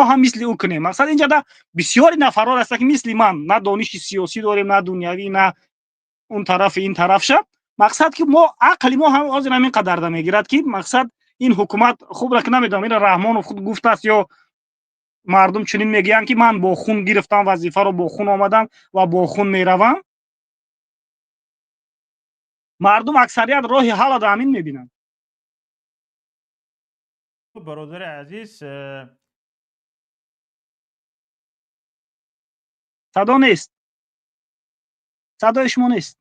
ҳам мисли ӯ кунем. Мақсад, инҷада бисёри нафарҳо ҳастанд, ки мисли ман на дониши сиёсӣ дорем, на дунявӣ, на он тарафи ин тарафша. Мақсад, ки мо ақли мо ҳам ҳозир ҳамин қадарда мегирад, ки мақсад, ин ҳукумат хубра ки намедонам, ина Раҳмонов худ гуфтааст ё мардум чунин мегӯянд, ки ман бо хун гирифтам вазифаро, бо хун омадам ва бо хун меравам. Мардум аксарият роҳи ҳалла дар ҳамин мебинанд. Бародари азиз, Садо нест, садои шумо нест.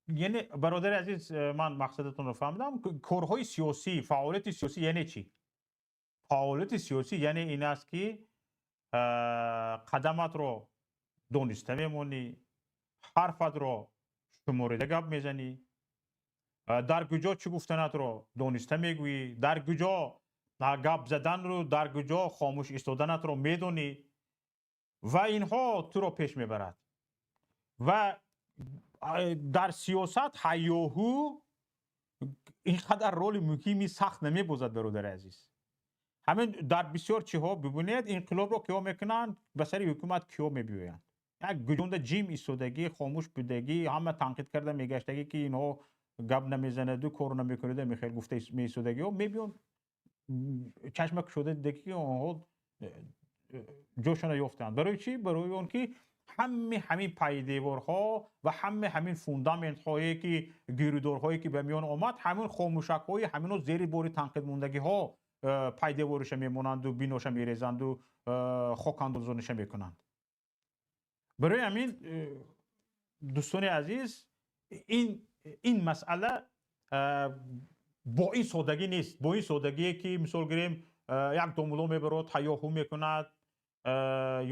Яъне, бародари азиз, ман мақсадатонро фаҳмидам. Корҳои сиёсӣ, фаъолияти сиёсӣ яъне чӣ? Фаъолияти сиёсӣ яъне ин аст, ки қадаматро дониста мемонӣ, ҳарфатро шуморида гап мезанӣ, дар куҷо чӣ гуфтанатро дониста мегӯӣ, дар куҷо гап заданро, дар куҷо хомӯш истоданатро медонӣ ва инҳо туро пеш мебарад. Ва дар сиёсат ҳайёҳу ин қадар роли муҳими сахт намебозад, бародари азиз. Ҳамин дар бисёр чиҳо бибинед, инқилобро киҳо мекунанд, ба сари ҳукумат киҳо мебиёянд? Як гуҷонда ҷим истодагӣ, хомӯш будагӣ, ҳама танқид карда мегаштагӣ, ки инҳо гап намезанаду кор намекунаду мехел гуфта меистодагиҳо мебиён, чашма кушода дида, ки онҳо ҷошона ёфтанд. Барои чӣ? Барои он ки ҳами ҳамин пайдеворҳо ва ҳами ҳамин фундаментҳое ки гирудорҳое ки ба миён омад, ҳамин хомӯшакҳои ҳамино зери бори танқидмондагиҳо пайдевориша мемонанду, биноша мерезанду, хокандозониша мекунанд. Барои ҳамин, дӯстони азиз, ин масъала бо ин содагӣ нест, бо ин содагие ки, мисол гирем, як домулло мебарод, ҳайёҳу мекунад,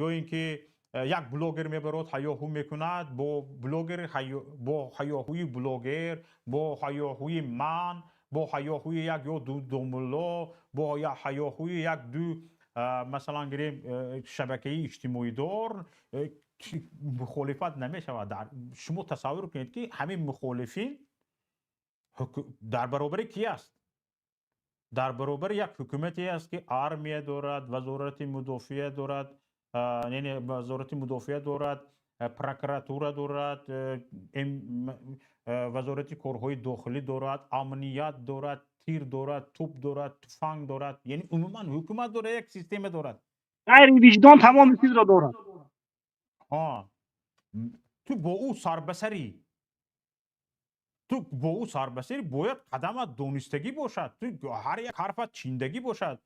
ё ин ки як блогер мебарод, ҳайёҳу мекунад. Бо блогер, бо ҳайёҳуи блогер, бо ҳайёҳуи ман, бо ҳайёҳуи як ё ду домулло, бо ҳайёҳуи як ду, масалан гирем, шабакаи иҷтимоидор мухолифат намешавад. Шумо тасаввур кунед, ки ҳамин мухолифин дар баробари ки аст? Дар баробари як ҳукумате аст, ки армия дорад, вазорати мудофиа дорад, яъне вазорати мудофиа дорад, прокуратура дорад, вазорати корҳои дохилӣ дорад, амният дорад, тир дорад, туп дорад, туфанг дорад, яъне умуман ҳукумат дорад, як система дорад. Ғайри виҷдон тамоми чизро дорад. Ту бо ӯ сарбасарӣ, ту бо ӯ сарбасарӣ, бояд қадамат донистагӣ бошад, ту ҳар як ҳарфат чиндагӣ бошад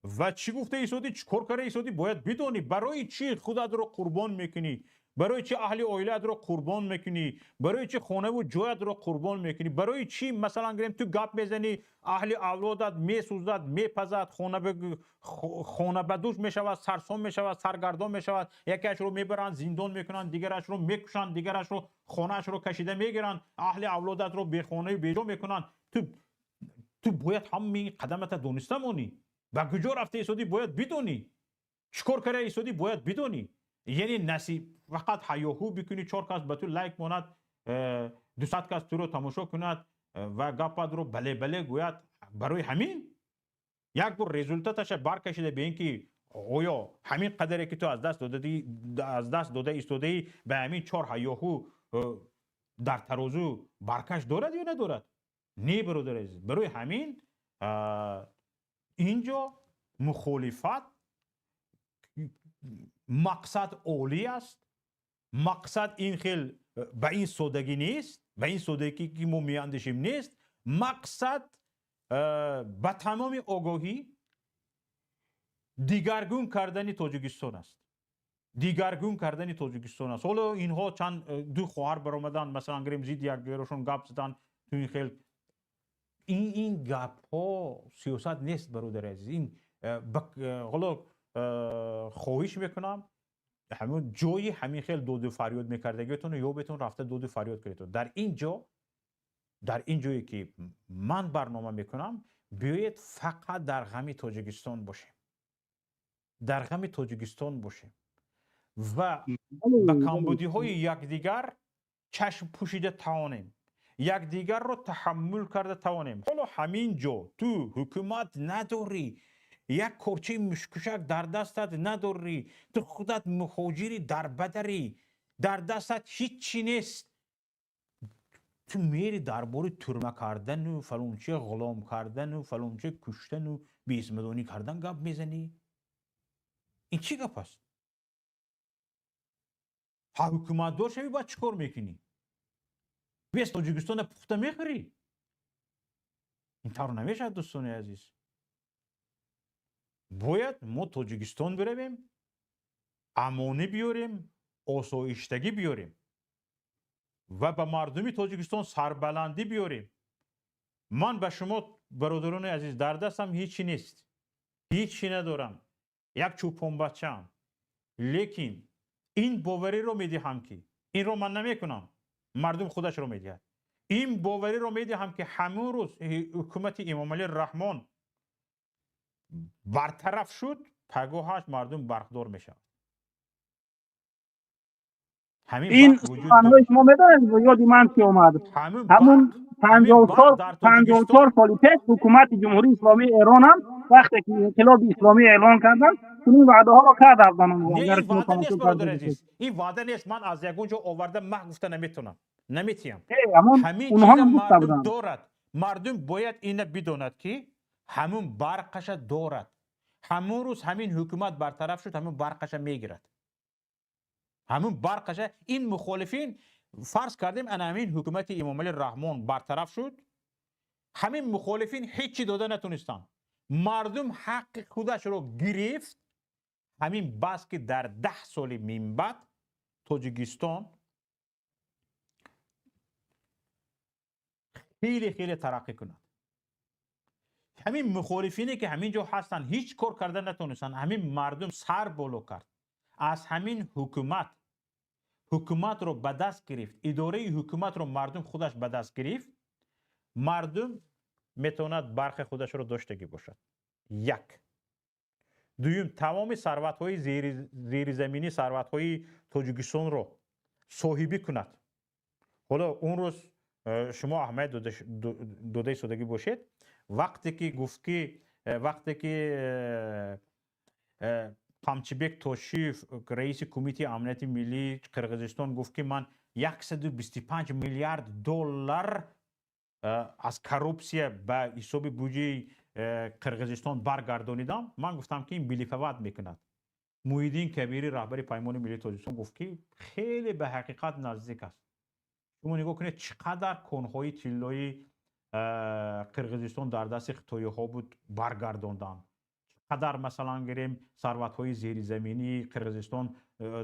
ва чӣ гуфта истодӣ, чӣ кор карда истодӣ, бояд бидонӣ. Барои чӣ худатро қурбон мекунӣ? Барои чӣ аҳли оилаатро қурбон мекунӣ? Барои чӣ хонаву ҷоятро қурбон мекунӣ? Барои чӣ, масалан гирем, ту гап мезанӣ, аҳли авлодат месӯзад, мепазад, хона ба дӯш мешавад, сарсон мешавад, саргардон мешавад, якеашро мебаранд, зиндон мекунанд, дигарашро мекушанд, дигарашро хонаашро кашида мегиранд, аҳли авлодатро бехонаю беҷо мекунанд. Ту бояд ҳамаи қадамата дониста монӣ. Ба куҷо рафта истодӣ, бояд бидонӣ. Чӣ кор карда истодӣ, бояд бидонӣ. Яъне насиб фақат ҳайёҳу бикунӣ, чор кас ба ту лайк монад, 200 кас туро тамошо кунад ва гапатро бале, бале гӯяд. Барои ҳамин як бор результаташа баркашида беин, ки оё ҳамин қадаре ки ту аз даст дода истодаӣ, ба ҳамин чор ҳайёҳу дар тарозу баркаш дорад ё надорад? Не, бародари азиз, барои ҳамин инҷо мухолифат мақсад олӣ аст. Мақсад ин хел ба ин содагӣ нест, ба ин содагӣ ки мо меандешем нест. Мақсад ба тамоми огоҳӣ дигаргун кардани Тоҷикистон аст, дигаргун кардани Тоҷикистон аст. Ҳоло инҳо чанд ду хоҳар баромаданд, масалан гирем, зидди якдигарошон гап заданд. Ту ин хел ин гапҳо сиёсат нест, бародари азиз. Ин ҳоло хоҳиш мекунам, ҳамон ҷои ҳамин хел доду фарёд мекардагиатонро ёбетон, рафта доду фарёд кунедтон. Дар ин ҷо, дар ин ҷое ки ман барнома мекунам, биёед, фақат дар ғами Тоҷикистон бошем, дар ғами Тоҷикистон бошем ва ба камбудиҳои якдигар чашм пӯшида тавонем, якдигарро таҳаммул карда тавонем. Ҳоло ҳамин ҷо ту ҳукумат надорӣ. Як корчаи мушкушак дар дастат надорӣ. Ту худат муҳоҷири дарбадарӣ, дар дастат ҳиччи нест. Ту мери дар бори турма кардану фалончи ғулом кардану фалончи куштану беисмадонӣ кардан гап мезанӣ. Ин чӣ гап аст? Ҳа, ҳукуматдор шавӣ, баъд чӣ кор мекунӣ? Вес Тоҷикистона пухта мехӯрӣ? Ин тавр намешавад, дӯстони азиз. Бояд мо Тоҷикистон биравем, амонӣ биёрем, осоиштагӣ биёрем ва ба мардуми Тоҷикистон сарбаландӣ биёрем. Ман ба шумо, бародарони азиз, дар дастам ҳичи нест, ҳичи надорам, як чӯпонбачаам, лекин ин бовариро медиҳам, ки инро ман намекунам, мардум худашро медиҳад. Ин бовариро медиҳам, ки ҳамун рӯз ҳукумати Эмомалӣ Раҳмон бартараф шуд, пагоҳаш мардум барқдор мешавад. Ин суханҳои шумо, медонед, ёди ман ки омад? Ҳамун 54 соли пеш ҳукумати Ҷумҳурии Исломии Эронам вақте ки инқилоби исломӣ эълон карданд, чунин ваъдаҳоро кард афғонон. Ин ваъда нест, ман аз ягон ҷо оварда маҳ гуфта наметавонам, наметиҳам. Ҳамин чиза мардум дорад. Мардум бояд ина бидонад, ки ҳамун барқаша дорад. Ҳамун рӯз ҳамин ҳукумат бартараф шуд, ҳамун барқаша мегирад, ҳамун барқаша. Ин мухолифин, фарз кардем, ана ҳамин ҳукумати Эмомалӣ Раҳмон бартараф шуд, ҳамин мухолифин ҳеҷ чӣ дода натонистанд, мардум ҳаққи худашро гирифт. Ҳамин бас, ки дар 10 соли минбаъд Тоҷикистон хеле хеле тараққӣ кунад. Ҳамин мухолифине, ки ҳамин ҷо ҳастанд, ҳеҷ кор карда натонистанд. Ҳамин мардум сар боло кард, аз ҳамин ҳукумат ҳукуматро ба даст гирифт, идораи ҳукуматро мардум худаш ба даст гирифт. Мардум метавонад барқи худашро доштагӣ бошад, як. Дуюм, тамоми сарватҳои зеризаминӣ, сарватҳои Тоҷикистонро соҳибӣ кунад. Ҳоло он рӯз шумо аҳамият додаи содагӣ бошед, вақте ки гуфт, ки вақте ки Қамчибек Тошиев, раиси Кумитаи амнияти миллии Қирғизистон, гуфт, ки ман 125 миллиард доллар аз коррупсия ба ҳисоби буҷаи Қирғизистон баргардонидам, ман гуфтам, ки ин блефовать мекунад. Муҳиддин Кабирӣ, раҳбари Паймони миллии Тоҷикистон, гуфт, ки хеле ба ҳақиқат наздик аст. Шумо нигоҳ кунед, чӣ қадар конҳои тиллои Қирғизистон дар дасти хитоиҳо буд, баргардонданд. Чӣ қадар, масалан гирем, сарватҳои зеризаминии Қирғизистон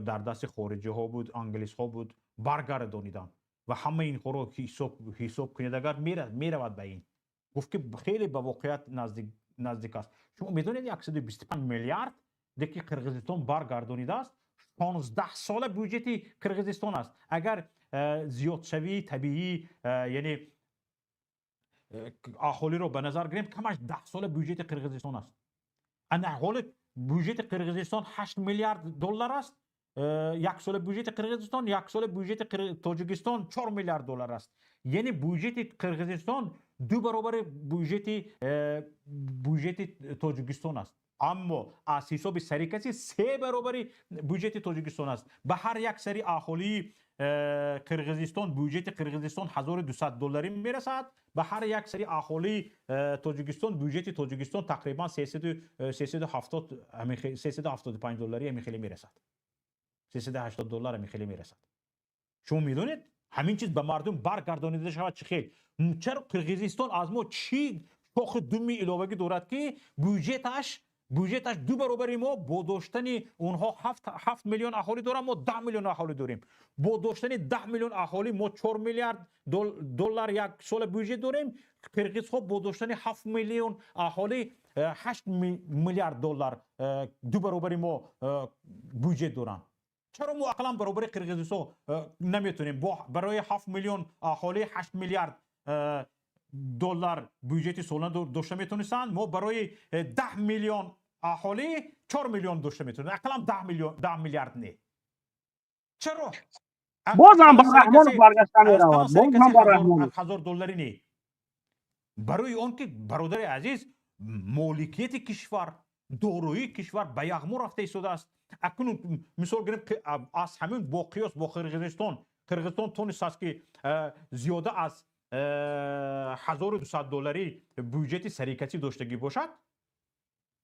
дар дасти хориҷиҳо буд, англисҳо буд, баргардониданд. Ва ҳамаи инҳоро ҳисоб кунед, агар меравад ба ин. Гуфт, ки хеле ба воқеият наздик аст. Шумо медонед, 125 миллиард деки Қирғизистон баргардонидааст, 16 сола бюҷети Қирғизистон аст. Агар зиёдшавии табиӣ, яъне аҳолиро ба назар гирем, камаш 10 сола бюҷети Қирғизистон аст. Ана ҳоли бюҷети Қирғизистон 8 миллиард доллар аст як сола бюҷети Қирғизистон, як сола бюҷети Тоҷикистон 4 миллиард доллар аст. Яъне бюҷети Қирғизистон ду баробари бюҷети Тоҷикистон аст, аммо аз ҳисоби сари каси се баробари бюҷети Тоҷикистон аст. Ба ҳар як сари аҳолии Қирғизистон бюҷети Қирғизистон 1200 долларӣ мерасад, ба ҳар як сари аҳолии Тоҷикистон бюҷети Тоҷикистон тақрибан 375 долларӣ ҳамин хеле мерасад, 380 доллар ҳамин хеле мерасад. Шумо медонед, ҳамин чиз ба мардум баргардонида шавад, чӣ хел? Чаро Қирғизистон аз мо чӣ шохи думи иловагӣ дорад, ки бюҷеташ ду баробари мо, бо доштани онҳо 7 миллион аҳолӣ дорам, мо 10 миллион аҳолӣ дорем? Бо доштани 10 миллион аҳолӣ мо 4 миллиард доллар як сола бюҷет дорем, қирғизҳо бо доштани 7 миллион аҳолӣ 8 миллиард доллар, ду баробари мо бюҷет доранд. Чаро мо ақаллан баробари қирғизҳо наметонем барои 7 миллион аҳолӣ 8 миллиард доллар бюҷети солона дошта метонистанд, мо барои 10 миллион аҳолӣ 4 миллион дошта метонем, ақаллан 10 миллион, 10 миллиард не? Чаро? Бозам ба Раҳмонов баргашта меравад, бозам ба Раҳмонов. Ҳазор доллари не. Барои он ки, бародари азиз, моликияти кишвар Дороии кишвар ба яғмо рафта истодааст. Акнун мисол гирем, аз ҳамин бо қиёс бо Қирғизистон, Қирғизистон тонистааст, ки зиёда аз 1200 доллари бюҷети сарикасӣ доштагӣ бошад,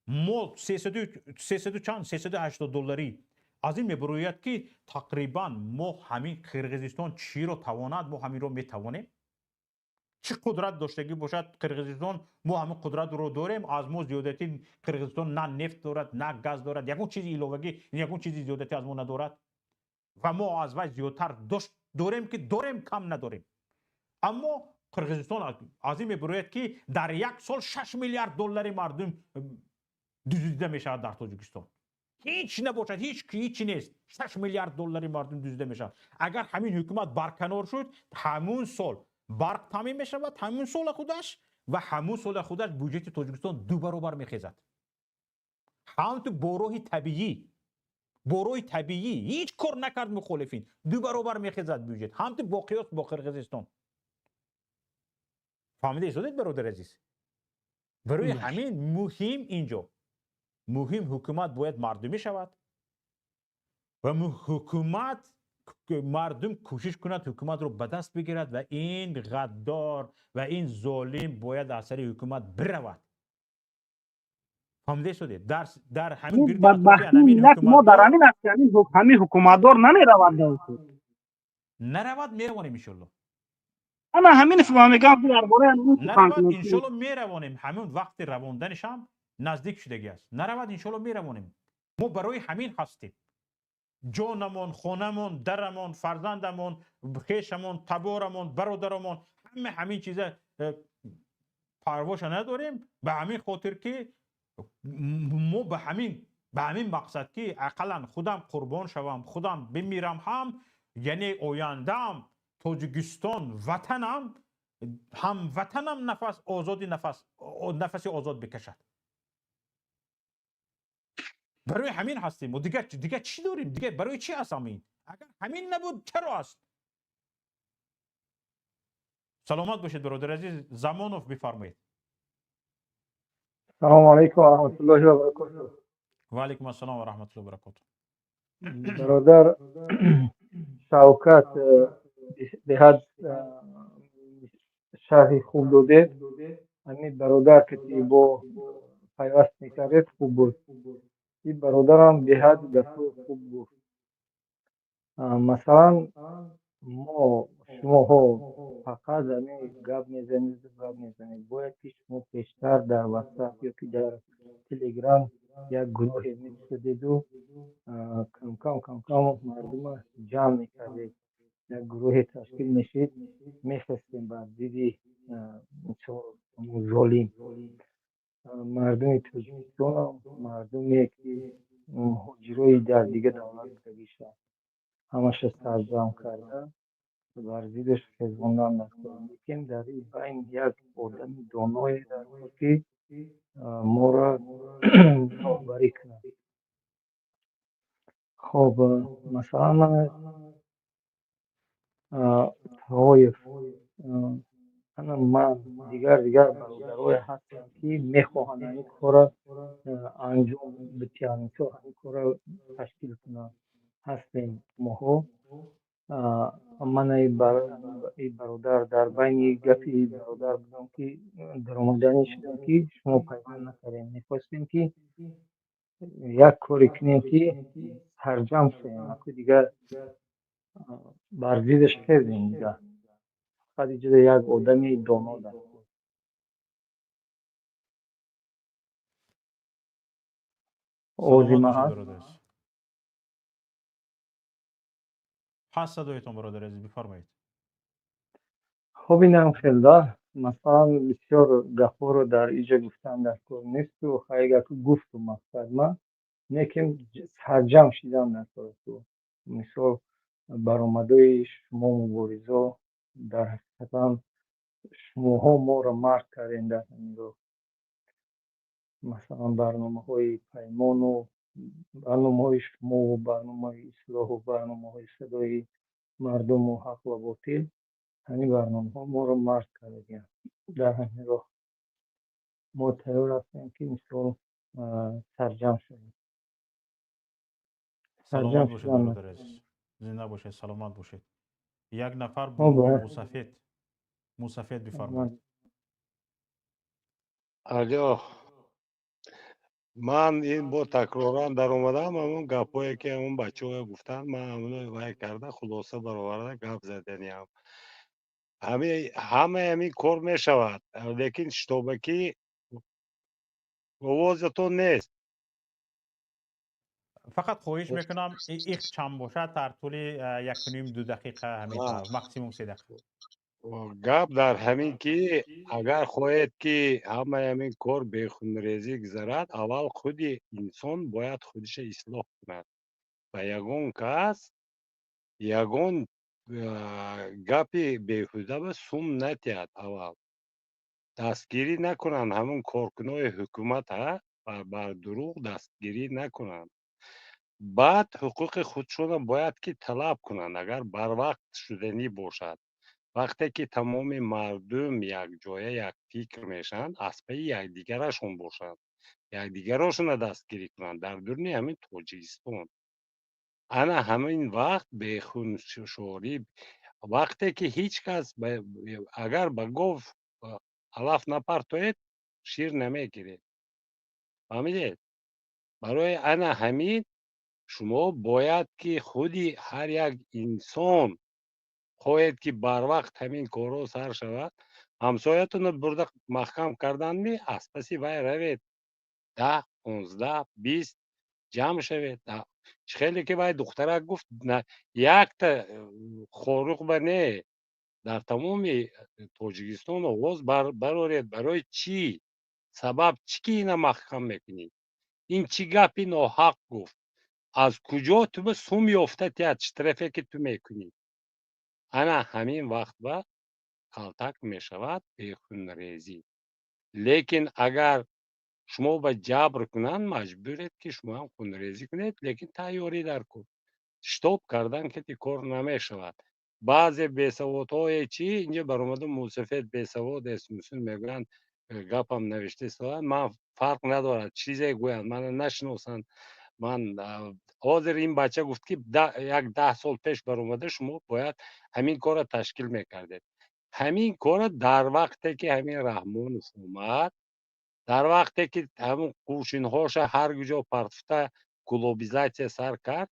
мо сесаду чанд, 380 долларӣ. Аз ин мебарояд, ки тақрибан мо ҳамин Қирғизистон чиро тавонад, мо ҳаминро метавонем. Чӣ қудрат доштагӣ бошад Қирғизистон, мо ҳамин қудратро дорем. Аз мо зиёдатӣ Қирғизистон на нефт дорад, на газ дорад, ягон чизи иловагӣ, ягон чизи зиёдатӣ аз мо надорад ва мо аз вай зиёдтар дорем, ки дорем, кам надорем. Аммо Қирғизистон, аз ин мебарояд, ки дар як сол 6 миллиард доллари мардум дуздида мешавад. Дар Тоҷикистон ҳеҷ набошад, ҳеҷ ҳечи нест, 6 миллиард доллари мардум дуздида мешавад. Агар ҳамин ҳукумат барканор шуд, ҳамун сол барқ таъмин мешавад, ҳамун сола худаш, ва ҳамун сола худаш бюҷети Тоҷикистон ду баробар мехезад. Ҳамту бо роҳи табиӣ, бо роҳи табиӣ, ҳеҷ кор накард мухолифин, ду баробар мехезад бюҷет, ҳамту бо қиёс бо Қирғизистон. Фаҳмида истодед, бародари азиз? Барои ҳамин муҳим, инҷо муҳим, ҳукумат бояд мардумӣ шавад ва ҳукумат мардум кӯшиш кунад, ҳукуматро ба даст бигирад ва ин ғаддор ва ин золим бояд аз сари ҳукумат биравад. Фаҳмида истодед? Дар ҳамин Мо дар ҳамин аст, ҳамин ҳукуматдор намеравад. Наравад, меравонем, иншолло. Ана ҳамин мегам, дар бораи Наравад, иншолло, меравонем. Ҳамин вақти равонданишам наздик шудагӣ аст. Наравад, иншолло, меравонем. Мо барои ҳамин ҳастем. Ҷонамон, хонамон, дарамон, фарзандамон, хешамон, таборамон, бародарамон, ҳама ҳамин чиза парвоша надорем. Ба ҳамин хотир, ки мо ба ҳамин мақсад, ки ақаллан худам қурбон шавам, худам бимирам ҳам, яъне ояндаам Тоҷикистон, ватанам, ҳамватанам нафас озоди нафас нафаси озод бикашад. Барои ҳамин ҳастем. Мо дигар чӣ дорем? Дигар барои чӣ аст ҳамин? Агар ҳамин набуд, чаро аст? Саломат бошед, бародари азиз. Замонов, бифармоед. Салому алайкум ва раҳматуллоҳи ва баракотуҳ. Ва алайкум ассалом ва раҳматуллоҳи ва баракотуҳ. Бародар Шавкат, беҳад шарҳи хуб додед. Ҳамин бародар, ки бо пайваст мекардед, хуб буд. Ин бародарам беҳад гапҳои хуб гуфт. Масалан, мо шумоҳо фақат ҳамин гап мезанед, гап мезанед. Бояд ки шумо пештар дар Ватсап ё ки дар Телеграм як гурӯҳе мекушодеду камкам камкам мардума ҷамъ мекардед, як гурӯҳе ташкил мешид, мехестем бар зидди золим. Мардуми Тоҷикистонам, мардуме ки муҳоҷирои дар дигар давлат будагиша, ҳамаша сарҷамъ карда, бар зиддаш хезондан дар кор. Лекин дар ин байн як одами доное дар кор, ки моро роҳбарӣ кунад. Хоб, масалан, ман Тоев, ана ман, дигар бародарое ҳастанд, ки мехоҳанд ҳамин корро анҷом бидиҳанд, ҳамин корро ташкил кунанд. Ҳастем моҳо. Ман эй бародар, дар байни гапи бародар будам, ки даромаданӣ шудам, ки шумо пайванд накардем. Мехостем, ки як коре кунем, ки сарҷамъ шавем, аку дигар бар зиддаш хезем. Дигар фақат иҷода як одами доно дар кор. Овози Саломат ман бошед, ҳаст? бародари азиз. Ҳаст садоятон, бародари азиз, бифармоед. Хоб, инам хел да. Масалан, бисёр гапҳоро дар иҷа гуфтан дар кор несту хай гапи гуфту мақсад ман неким сарҷамъ шидан дар кор. Мисол, баромадҳои шумо, муборизо, дар ҳақиқатан шумоҳо моро мард кардем дар ҳамин роҳ. Масалан, барномаҳои Паймону барномаҳои шумову барномаи Ислоҳу барномаҳои Садои мардуму Ҳақ ва ботил, ҳамин барномаҳо моро мард кардагианд дар ҳамин роҳ. Мо тайёр ҳастем, ки мисол Сарҷамъ шавем. Саломат бошед, бародари азиз, зинда бошед, саломат бошед. Як нафар мусафед, мусафед, бифармоед. Алё, ман ин бо такроран даромадам. Ҳамон гапҳое ки ҳамон бачаҳое гуфтанд, ман ҳамоно вай карда, хулоса бароварда гап заданиам. Ҳамаи ҳамин кор мешавад, лекин шитоба ки овозатон нест. Фақат хоҳиш мекунам, ихчам бошад, дар тӯли 1,5-2 дақиқа, ҳамин максимум 3 дақиқа. Гап дар ҳамин ки агар хоҳед ки ҳамаи ҳамин кор бехунрезӣ гузарад, аввал худи инсон бояд худиша ислоҳ кунад ва ягон кас ягон гапи беҳуда ба сум натиҳад. Аввал дастгирӣ накунанд ҳамон коркунои ҳукумата, бар дурӯғ дастгирӣ накунанд. Баъд ҳуқуқи худшонро бояд ки талаб кунанд, агар барвақт шуданӣ бошад. Вақте ки тамоми мардум якҷоя якфикр мешаванд, аз пайи якдигарашон бошанд, якдигарошонро дастгирӣ кунанд дар дуруни ҳамин Тоҷикистон, ана ҳамин вақт бехуншорӣ. Вақте ки ҳеҷ кас агар ба гов алаф напартоед, шир намегиред, фаҳмидед? Барои ана ҳамин шумо бояд ки худи ҳар як инсон хоҳед ки барвақт ҳамин корҳо сар шавад. Ҳамсоятонро бурда маҳкам карданми, аз паси вай равед, 10, 15, 20 ҷамъ шавед. Чӣ хеле ки вай духтарак гуфт, якта Хоруғ ба не, дар тамоми Тоҷикистон овоз бароред. Барои чӣ сабаб чӣ ки ина маҳкам мекунӣ? Ин чӣ гапи ноҳақ гуфт? Аз куҷо ту ба сум ёфта тиҳад штрафе ки ту мекунӣ? Ана ҳамин вақт ба калтак мешавад, бехунрезӣ. Лекин агар шумо ба ҷабр кунанд, маҷбуред ки шумоам хунрезӣ кунед, лекин тайёрӣ дар кор. Штоб кардан кати кор намешавад. Баъзе бесаводҳое чӣ инҷа баромада, мусафед бесавод аст, мусун мегӯянд, гапам навишта истодаанд. Ман фарқ надорад, чизе гӯянд, мана нашиносанд. Ман ҳозир ин бача гуфт ки як 10 сол пеш баромада, шумо бояд ҳамин корро ташкил мекардед. Ҳамин корро дар вақте ки ҳамин Раҳмонов омад, дар вақте ки ҳамун қӯшинҳоша ҳар куҷо партофта, глобализатсия сар кард,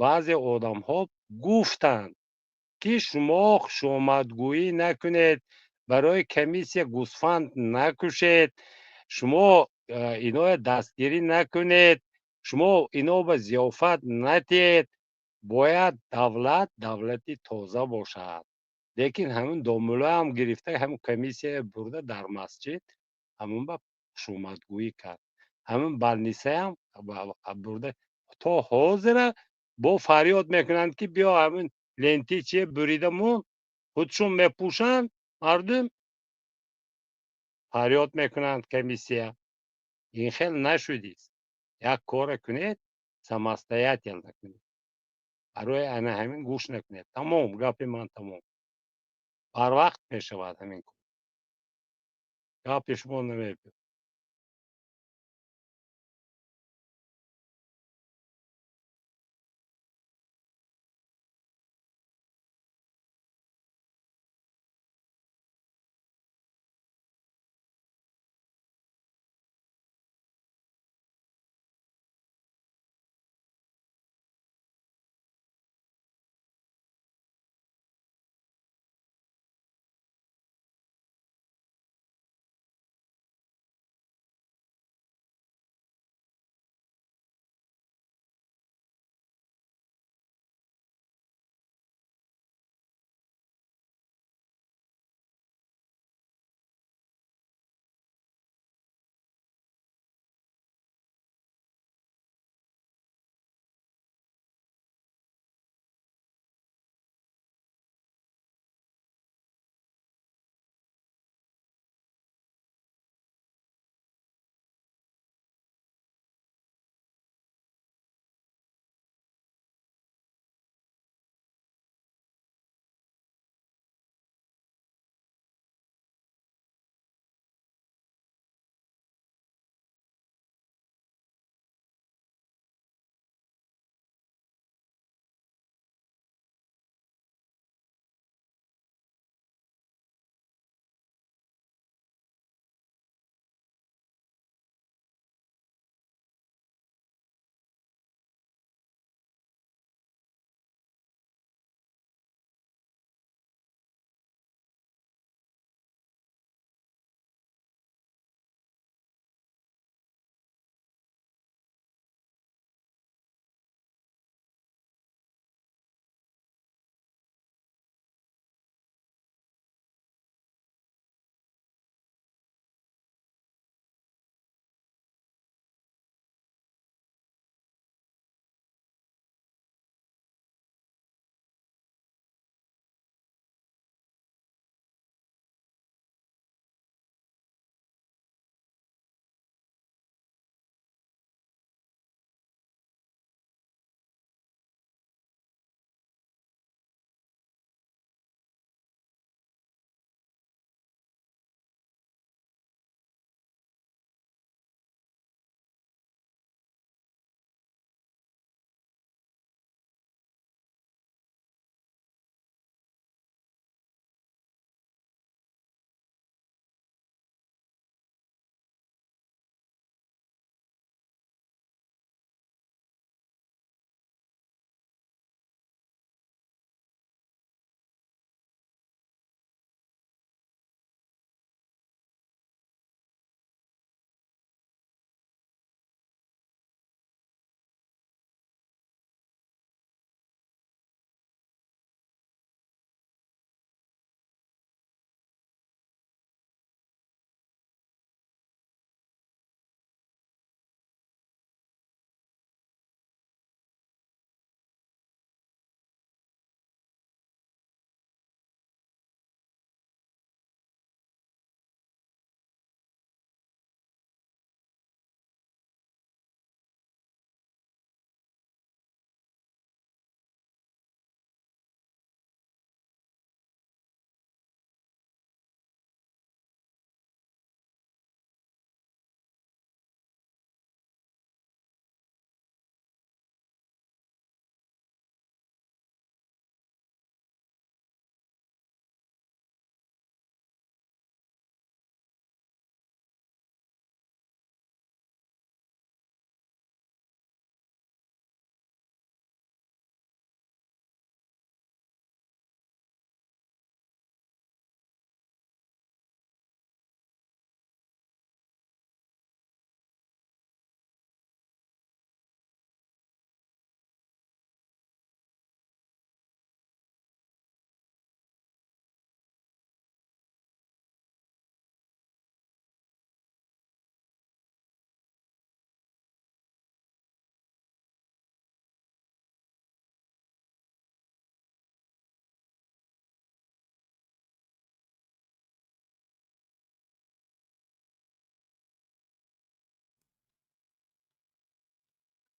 баъзе одамҳо гуфтанд ки шумо хушомадгӯӣ накунед, барои комиссия гӯсфанд накушед, шумо иноя дастгирӣ накунед, шумо ино ба зиёфат надиҳед, бояд давлат давлати тоза бошад. Лекин ҳамун домулоам гирифта, ҳамун комиссия бурда дар масҷид ҳамун ба хушомадгӯӣ кард, ҳамун балнисаям бурда. То ҳозира бо фарёд мекунанд ки биё ҳамун ленти чие бурида мон, худшон мепӯшанд, мардум фарёд мекунанд комиссия. Ин хел нашудист. Як коре кунед, самостоятельно кунед, барои ана ҳамин гӯш накунед. Тамом, гапи ман тамом. Барвақт мешавад ҳамин кор, гапи шумо намебиёд.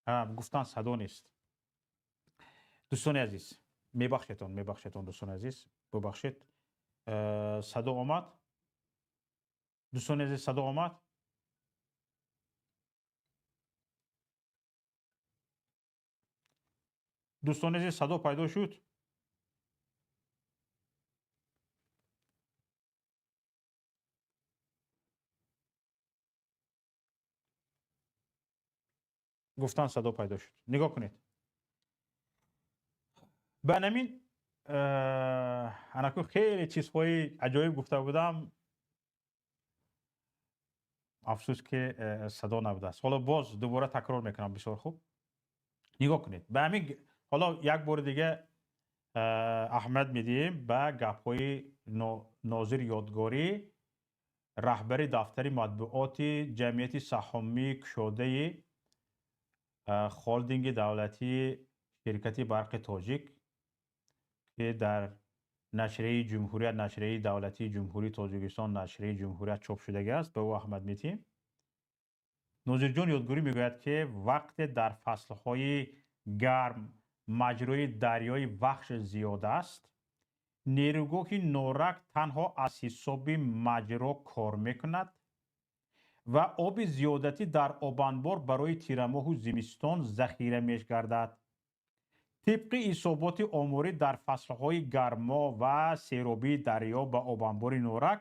Гуфтан садо нест. Дӯстони азиз, мебахшедон, мебахшедон, дӯстони азиз, бубахшед. Садо омад? Дӯстони азиз, садо омад? Дӯстони азиз, садо пайдо шуд? Гуфтан садо пайдо шуд. Нигоҳ кунед. Ба ҳамин анаку хеле чизҳои аҷоиб гуфта будам. Афсӯс ки садо набудааст. Ҳоло боз дубора такрор мекунам, бисёр хуб. Нигоҳ кунед. Ба ҳамин ҳоло як бори дига аҳамият медиҳем ба гапҳои Нозир Ёдгорӣ, раҳбари дафтари матбуоти ҷамъияти саҳомии кушодаи холдинги давлатии ширкати барқи тоҷик, ки дар нашрияи Ҷумҳурият, нашрияи давлатии Ҷумҳурии Тоҷикистон, нашрияи Ҷумҳурият чоп шудагӣ аст, ба ӯ аҳамият медиҳем. Нозирҷон Ёдгорӣ мегӯяд, ки вақте дар фаслҳои гарм маҷрои дарёи Вахш зиёд аст, нерӯгоҳи Норак танҳо аз ҳисоби маҷро кор мекунад ва оби зиёдатӣ дар обанбор барои тирамоҳу зимистон захира мегардад. Тибқи ҳисоботи оморӣ дар фаслҳои гармо ва серобии дарё ба обанбори Норак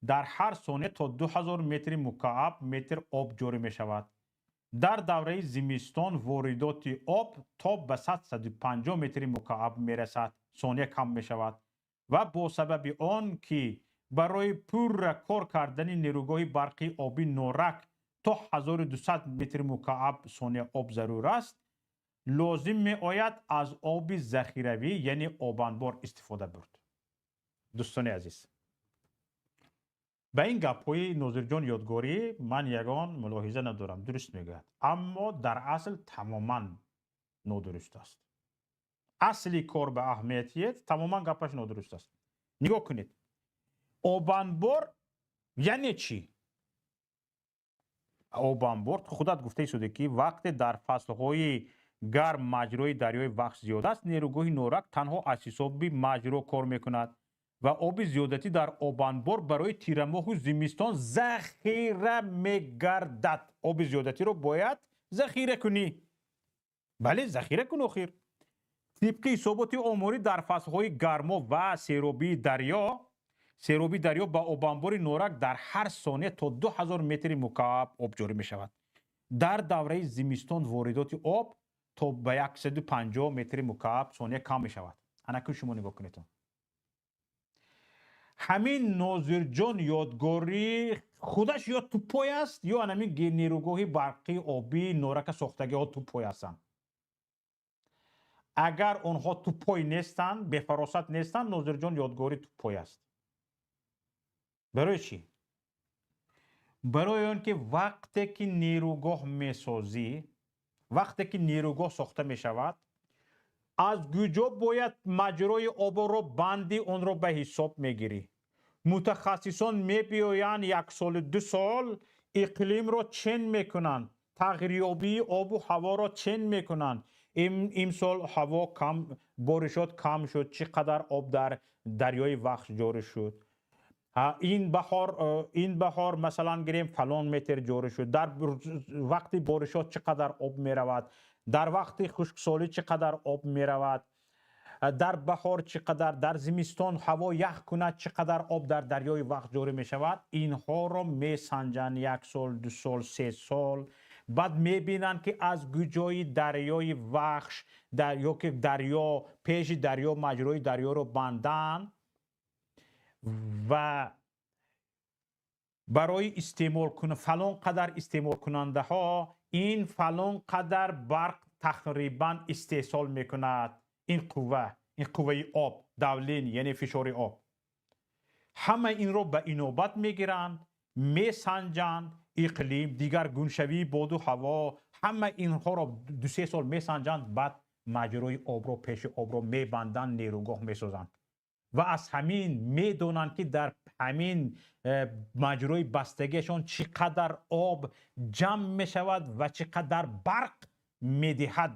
дар ҳар сония то 2000 метри мукааб метр об ҷорӣ мешавад. Дар давраи зимистон воридоти об то ба 150 метри мукааб мерасад, сония кам мешавад ва бо сабаби он ки барои пурра кор кардани нерӯгоҳи барқи оби Норак то 1200 метри мукааб сония об зарур аст, лозим меояд аз оби захиравӣ, яъне обанбор истифода бурд. Дӯстони азиз, ба ин гапҳои Нозирҷон Ёдгорӣ ман ягон мулоҳиза надорам, дуруст мегӯяд, аммо дар асл тамоман нодуруст аст. Асли кор ба аҳамиятият тамоман гапаш нодуруст аст. Нигоҳ кунед, обанбор яъне чӣ? Обанбор худат гуфта истоде ки вақте дар фаслҳои гарм маҷрои дарёи Вахш зиёд аст, нерӯгоҳи Норак танҳо аз ҳисоби маҷро кор мекунад ва оби зиёдатӣ дар обанбор барои тирамоҳу зимистон захира мегардад. Оби зиёдатиро бояд захира кунӣ. Бале, захира кун охир. Тибқи ҳисоботи оморӣ дар фаслҳои гармо ва серобии дарё ба обанбори Норак дар ҳар сония то 2000 метри мукааб об ҷорӣ мешавад. Дар давраи зимистон воридоти об то ба 150 метри мукааб сония кам мешавад. Анакун шумо нигоҳ кунед. Ҳамин Нозирҷон Ёдгорӣ худаш ё тупой аст, ё анамин нерӯгоҳи барқи обии Норака сохтагиҳо тупой ҳастанд. Агар онҳо тупой нестанд, бефаросат нестанд, Нозирҷон Ёдгорӣ тупой аст. Барои чӣ? Барои он ки вақте ки нерӯгоҳ месозӣ, вақте ки нерӯгоҳ сохта мешавад, аз куҷо бояд маҷрои обро банди онро ба ҳисоб мегирӣ? Мутахассисон мебиёянд як солу ду сол иқлимро чен мекунанд, тағйирёбии обу ҳаворо чен мекунанд. Имсол ҳаво кам, боришот кам шуд, чӣ қадар об дар дарёи Вахш ҷорӣ шуд. Ин баҳор масалан гирем фалон метр ҷорӣ шуд. Дар вақти боришот чӣ қадар об меравад, дар вақти хушксолӣ чӣ қадар об меравад, дар баҳор чӣ қадар, дар зимистон ҳаво ях кунад чӣ қадар об дар дарёи Вахш ҷорӣ мешавад. Инҳоро месанҷанд як сол, ду сол, се сол. Баъд мебинанд ки аз куҷои дарёи Вахш ё ки дарё пеши дарё маҷрои дарёро банданд ва барои истеъмол фалон қадар истеъмолкунандаҳо ин фалон қадар барқ тақрибан истеҳсол мекунад. Ин қувва, ин қувваи об, давление, яъне фишори об. Ҳама инро ба инобат мегиранд, месанҷанд, иқлим, дигаргуншавии боду ҳаво, ҳама инҳоро ду-се сол месанҷанд, баъд маҷрои обро, пеши обро мебанданд, нерӯгоҳ месозанд. Ва аз ҳамин медонанд ки дар ҳамин маҷрои бастагиашон чӣ қадар об ҷамъ мешавад ва чӣ қадар барқ медиҳад,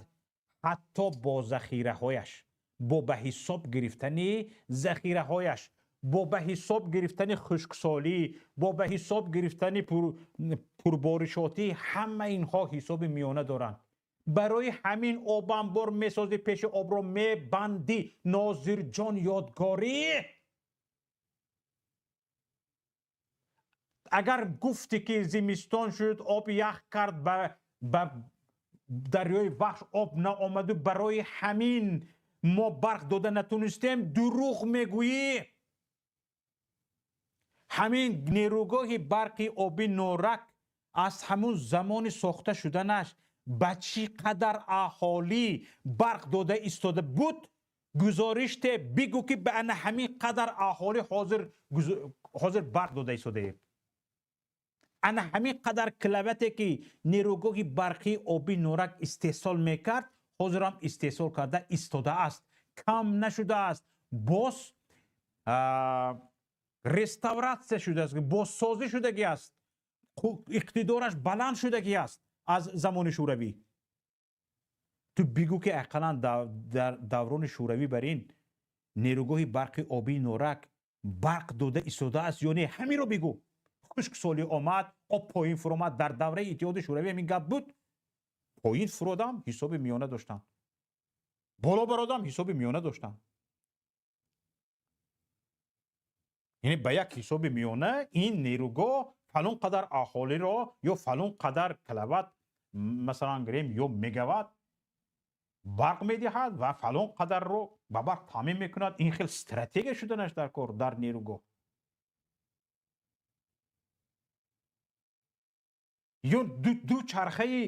ҳатто бо захираҳояш, бо ба ҳисоб гирифтани захираҳояш, бо ба ҳисоб гирифтани хушксолӣ, бо ба ҳисоб гирифтани пурборишотӣ, ҳама инҳо ҳисоби миёна доранд. Барои ҳамин обанбор месозӣ, пеши обро мебандӣ. Нозирҷон Ёдгорӣ, агар гуфтӣ, ки зимистон шуд, об ях кард, ба дарёи Вахш об наомаду барои ҳамин мо барқ дода натонистем, дурӯғ мегӯӣ. Ҳамин нерӯгоҳи барқи оби Норак аз ҳамун замони сохта шуданаш ба чӣ қадар аҳолӣ барқ дода истода буд, гузориште бигӯ, ки ба ана ҳамин қадар аҳолӣ ҳозир барқ дода истодаем. Ана ҳамин қадар киловатте, ки нерӯгоҳи барқии оби Норак истеҳсол мекард, ҳозирам истеҳсол карда истодааст, кам нашудааст, боз реставратсия шудааст, бозсозӣ шудагӣ аст, иқтидораш баланд шудагӣ аст аз замони Шӯравӣ. Ту бигӯ, ки ақаллан дар даврони Шӯравӣ бар ин нерӯгоҳи барқи обии Норак барқ дода истодааст ё не, ҳаминро бигӯ. Хушксолӣ омад, об поин фуромад. Дар давраи Иттиҳоди Шӯравӣ ҳамин гап буд. Поин фуродам, ҳисоби миёна доштам, боло бародам, ҳисоби миёна доштам. Яъне ба як ҳисоби миёна ин нерӯгоҳ фалон қадар аҳолиро ё фалон қадар киловатт, масалан гирем, ё мегаватт барқ медиҳад ва фалон қадарро ба барқ таъмин мекунад. Ин хел стратегия шуданаш дар кор дар нерӯгоҳ. Ё ду чархаи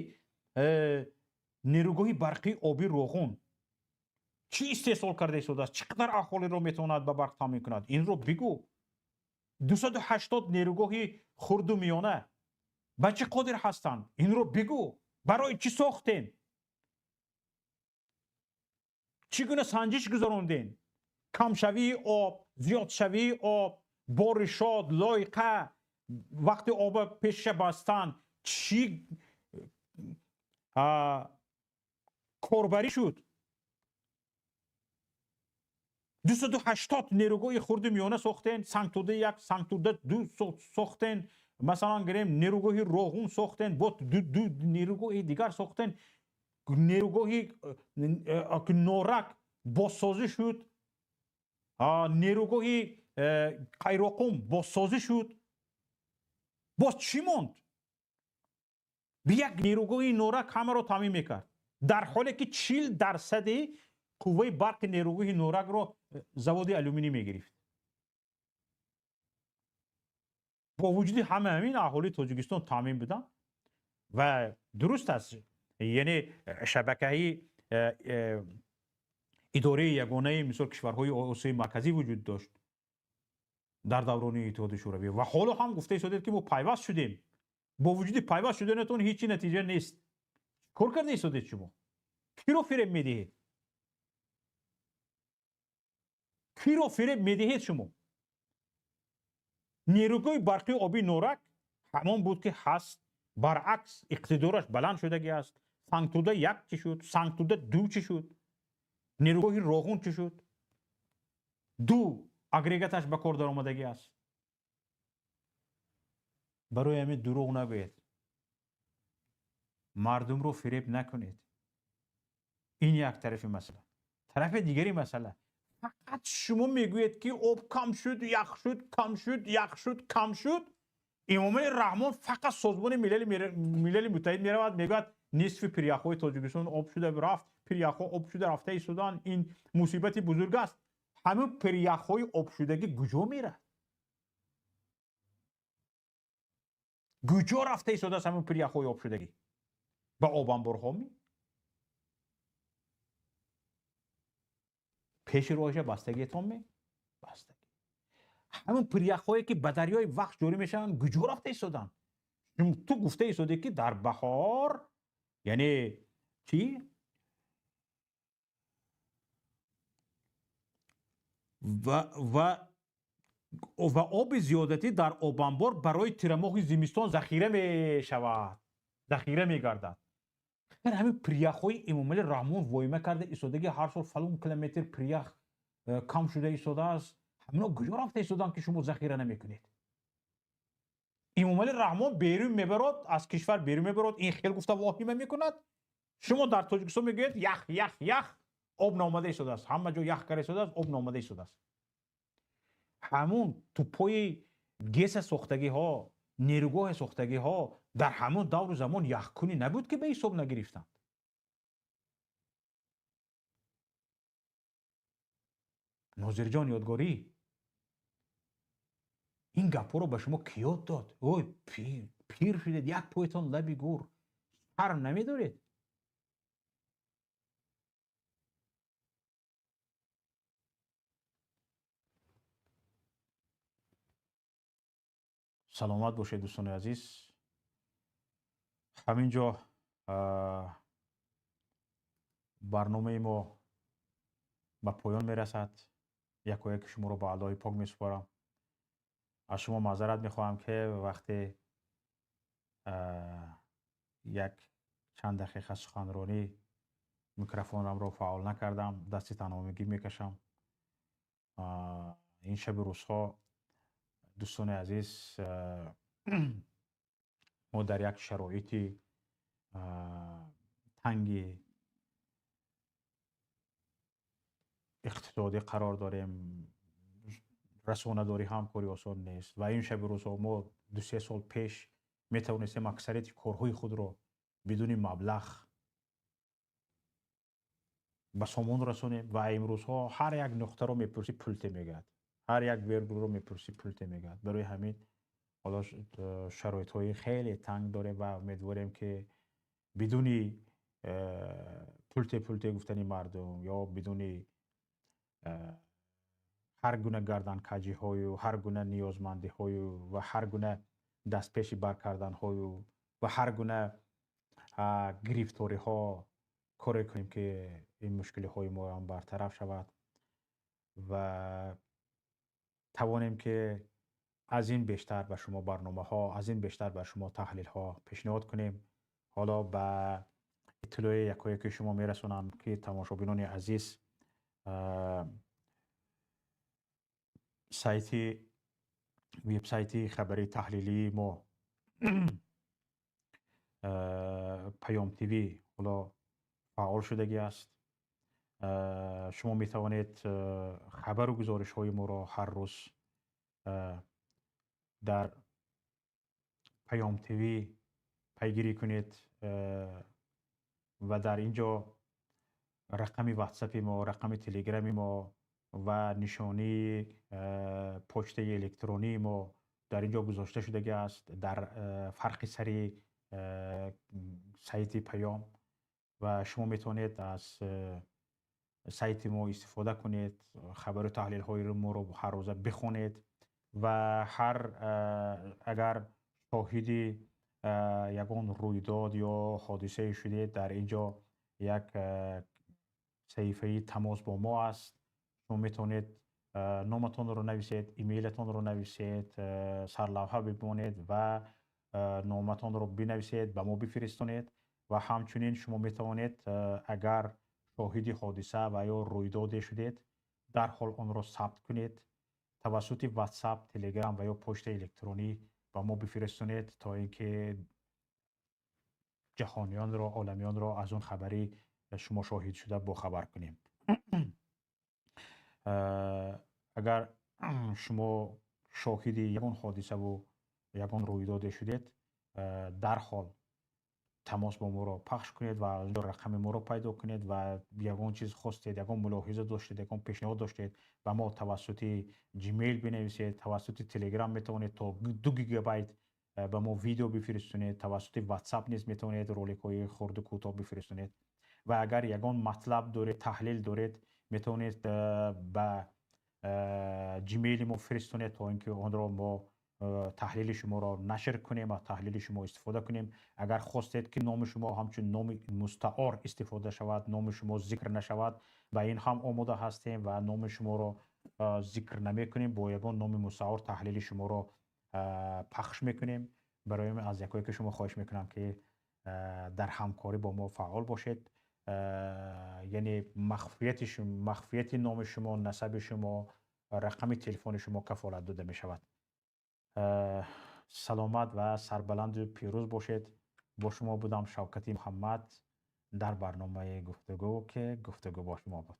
нерӯгоҳи барқии оби Роғун чӣ истеҳсол карда истодааст, чӣ қадар аҳолиро метавонад ба барқ таъмин кунад, инро бигӯ. 280 нерӯгоҳи хурду миёна ба чӣ қодир ҳастанд, инро бигӯ. Барои чӣ сохтем, чӣ гуна санҷиш гузарондем? Камшавии об, зиёдшавии об, боришот, лойқа, вақти оба пеша бастан чӣ корбарӣ шуд? 280 нерӯгоҳи хурду миёна сохтем, Сангтуда 1, Сангтуда 2 сохтем, масалан гирем, нерӯгоҳи Роғун сохтем, бо ду нерӯгоҳи дигар сохтем, нерӯгоҳи Норак бозсозӣ шуд, нерӯгоҳи Қайроқум бозсозӣ шуд. Боз чӣ монд? Як нерӯгоҳи Норак ҳамаро таъмин мекард, дар ҳоле ки 40% қувваи барқи нерӯгоҳи Норакро заводи алюминӣ мегирифт. Бо вуҷуди ҳама ҳамин аҳолии Тоҷикистон таъмин буданд. Ва дуруст аст, яъне шабакаи идораи ягонаи мисол кишварҳои Осиёи Марказӣ вуҷуд дошт дар даврони Иттиҳоди Шӯравӣ ва ҳоло ҳам гуфта истодед, ки мо пайваст шудем. Бо вуҷуди пайваст шуданатон ҳечи натиҷа нест. Кор карда истодед шумо? Киро фиреб медиҳед? Киро фиреб медиҳед шумо? Нерӯгоҳи барқии оби Норак ҳамон буд, ки ҳаст, баръакс иқтидораш баланд шудагӣ аст. Сангтуда 1 чӣ шуд, Сангтуда 2 чӣ шуд, нерӯгоҳи Роғун чӣ шуд? Ду агрегаташ ба кор даромадагӣ аст. Барои ҳамин дурӯғ нагӯед, мардумро фиреб накунед. Ин як тарафи масъала. Тарафи дигари масъала, фақат шумо мегӯед, ки об кам шуд, ях шуд, кам шуд, ях шуд, кам шуд. Эмомали Раҳмон фақат Созмони Милали Муттаҳид меравад, мегӯяд, нисфи пиряхҳои Тоҷикистон об шуда рафт, пиряхҳо об шуда рафта истоданд, ин мусибати бузург аст. Ҳамин пиряхҳои обшудагӣ куҷо мерад? Куҷо рафта истодааст ҳамин пиряхҳои обшудагӣ? Ба обанборҳо ми? Пеши роҳиша бастагиетон ме? Бастагӣ. Ҳамин пиряхҳое, ки ба дарёи Вахш ҷорӣ мешаванд, куҷо рафта истоданд? Ту гуфта истодӣ, ки дар баҳор, яъне чӣ, ва оби зиёдатӣ дар обанбор барои тирамоҳи зимистон захира мешавад, захира мегардад. Ҳамин пиряхҳои Эмомалӣ Раҳмон воима карда истодаги, ҳар сол фалон километр пирях кам шуда истодааст, ҳамино куҷо рафта истоданд, ки шумо захира намекунед? Эмомалӣ Раҳмон берун мебарод, аз кишвар берун мебарод, ин хел гуфта воҳима мекунад. Шумо дар Тоҷикистон мегӯед ях, ях, ях, об наомада истодааст, ҳама ҷо ях карда истодааст, об наомада истодааст. Ҳамун туппои ГЭСа сохтагиҳо, нерӯгоҳи сохтагиҳо дар ҳамон давру замон яхкунӣ набуд, ки ба ҳисоб нагирифтанд. Нозирҷон Ёдгорӣ, ин гапҳоро ба шумо кӣ ёд дод? Ой, пир шудед, як поятон лаби гур, шарм намедоред? Саломат бошед, дӯстони азиз. Ҳамин ҷо барномаи мо ба поён мерасад. Якояки шуморо ба Аллоҳи пок месупорам. Аз шумо маъзарат мехоҳам, ки вақте як чанд дақиқа суханронӣ микрофонамро фаъол накардам, дасти танҳомигӣ мекашам. Ин шаби рӯзҳо, дӯстони азиз, мо дар як шароити танги иқтисодӣ қарор дорем. Расонадорӣ ҳам кори осон нест ва ин шаби рӯзҳо мо 2-3 сол пеш метавонистем аксарияти корҳои худро бидуни маблағ ба сомон расонем ва имрӯзҳо ҳар як нуқтаро мепурсӣ, пулте мегӯяд, ҳар як вергулро мепурсӣ, пулте мегӯяд. Барои ҳамин ҳоло шароитҳои хеле танг дорем ва умедворем, ки бидуни пулте пулте гуфтани мардум ё бидуни ҳар гуна гарданкаҷиҳою ҳар гуна ниёзмандиҳою ва ҳар гуна дастпеши баркарданҳою ва ҳар гуна гирифториҳо коре кунем, ки ин мушкилиҳои моам бартараф шавад ва тавонем, ки аз ин бештар ба шумо барномаҳо, аз ин бештар ба шумо таҳлилҳо пешниҳод кунем. Ҳоло ба иттилои якояки шумо мерасонам, ки тамошобинони азиз, сайти вебсайти хабари таҳлилии мо Паём ТВ ҳоло фаъол шудагӣ аст. Шумо метавонед хабару гузоришҳои моро ҳар рӯз дар Паём ТВ пайгирӣ кунед ва дар ин ҷо рақами ватсапи мо, рақами телеграми мо ва нишонии почтаи электронии мо дар ин ҷо гузошта шудагӣ аст, дар фарқи сари сайти Паём, ва шумо метавонед аз сайти мо истифода кунед, хабару таҳлилҳои моро ҳар рӯза бихонед ва ҳар агар шоҳиди ягон рӯйдод ё ҳодисае шудед, дар ин ҷо як саҳифаи тамос бо мо аст. Шумо метавонед номатонро нависед, имейлатонро нависед, сарлавҳа бимонед ва номатонро бинависед, ба мо бифиристонед. Ва ҳамчунин шумо метавонед, агар шоҳиди ҳодиса ва ё рӯйдоде шудед, дарҳол онро сабт кунед, тавассути WhatsApp, Telegram ва ё почтаи электронӣ ба мо бифиристонед, то ин ки ҷаҳониёнро, оламиёнро аз он хабари шумо шоҳид шуда бохабар кунем. Агар шумо шоҳиди ягон ҳодисаву ягон рӯйдоде шудед, дарҳол тамос бо моро пахш кунед ва аз онҷо рақами моро пайдо кунед ва ягон чиз хостед, ягон мулоҳиза доштед, ягон пешниҳод доштед, ба мо тавассути Gmail бинависед, тавассути Telegram метавонед то 2 гигабайт ба мо видео бифиристонед, тавассути WhatsApp низ метавонед роликҳои хурду кӯтоҳ бифиристонед. Ва агар ягон матлаб доред, таҳлил доред, метавонед ба Gmail мо фиристонед, то ин ки онро мо таҳлили шуморо нашр кунем ва таҳлили шумо истифода кунем. Агар хостед, ки номи шумо ҳамчун номи мустаор истифода шавад, номи шумо зикр нашавад, ба ин ҳам омода ҳастем ва номи шуморо зикр намекунем, бо ягон номи мустаор таҳлили шуморо пахш мекунем. Барои аз якое ки шумо хоҳиш мекунам, ки Дар ҳамкорӣ бо мо фаъол бошед, яъне махфияти номи шумо, насаби шумо, рақами телефони шумо кафолат дода мешавад. Саломат ва сарбаланду пирӯз бошед. Бо шумо будам Шавкати Муҳаммад дар барномаи «Гуфтугӯ», ки гуфтугӯ бо шумо буд.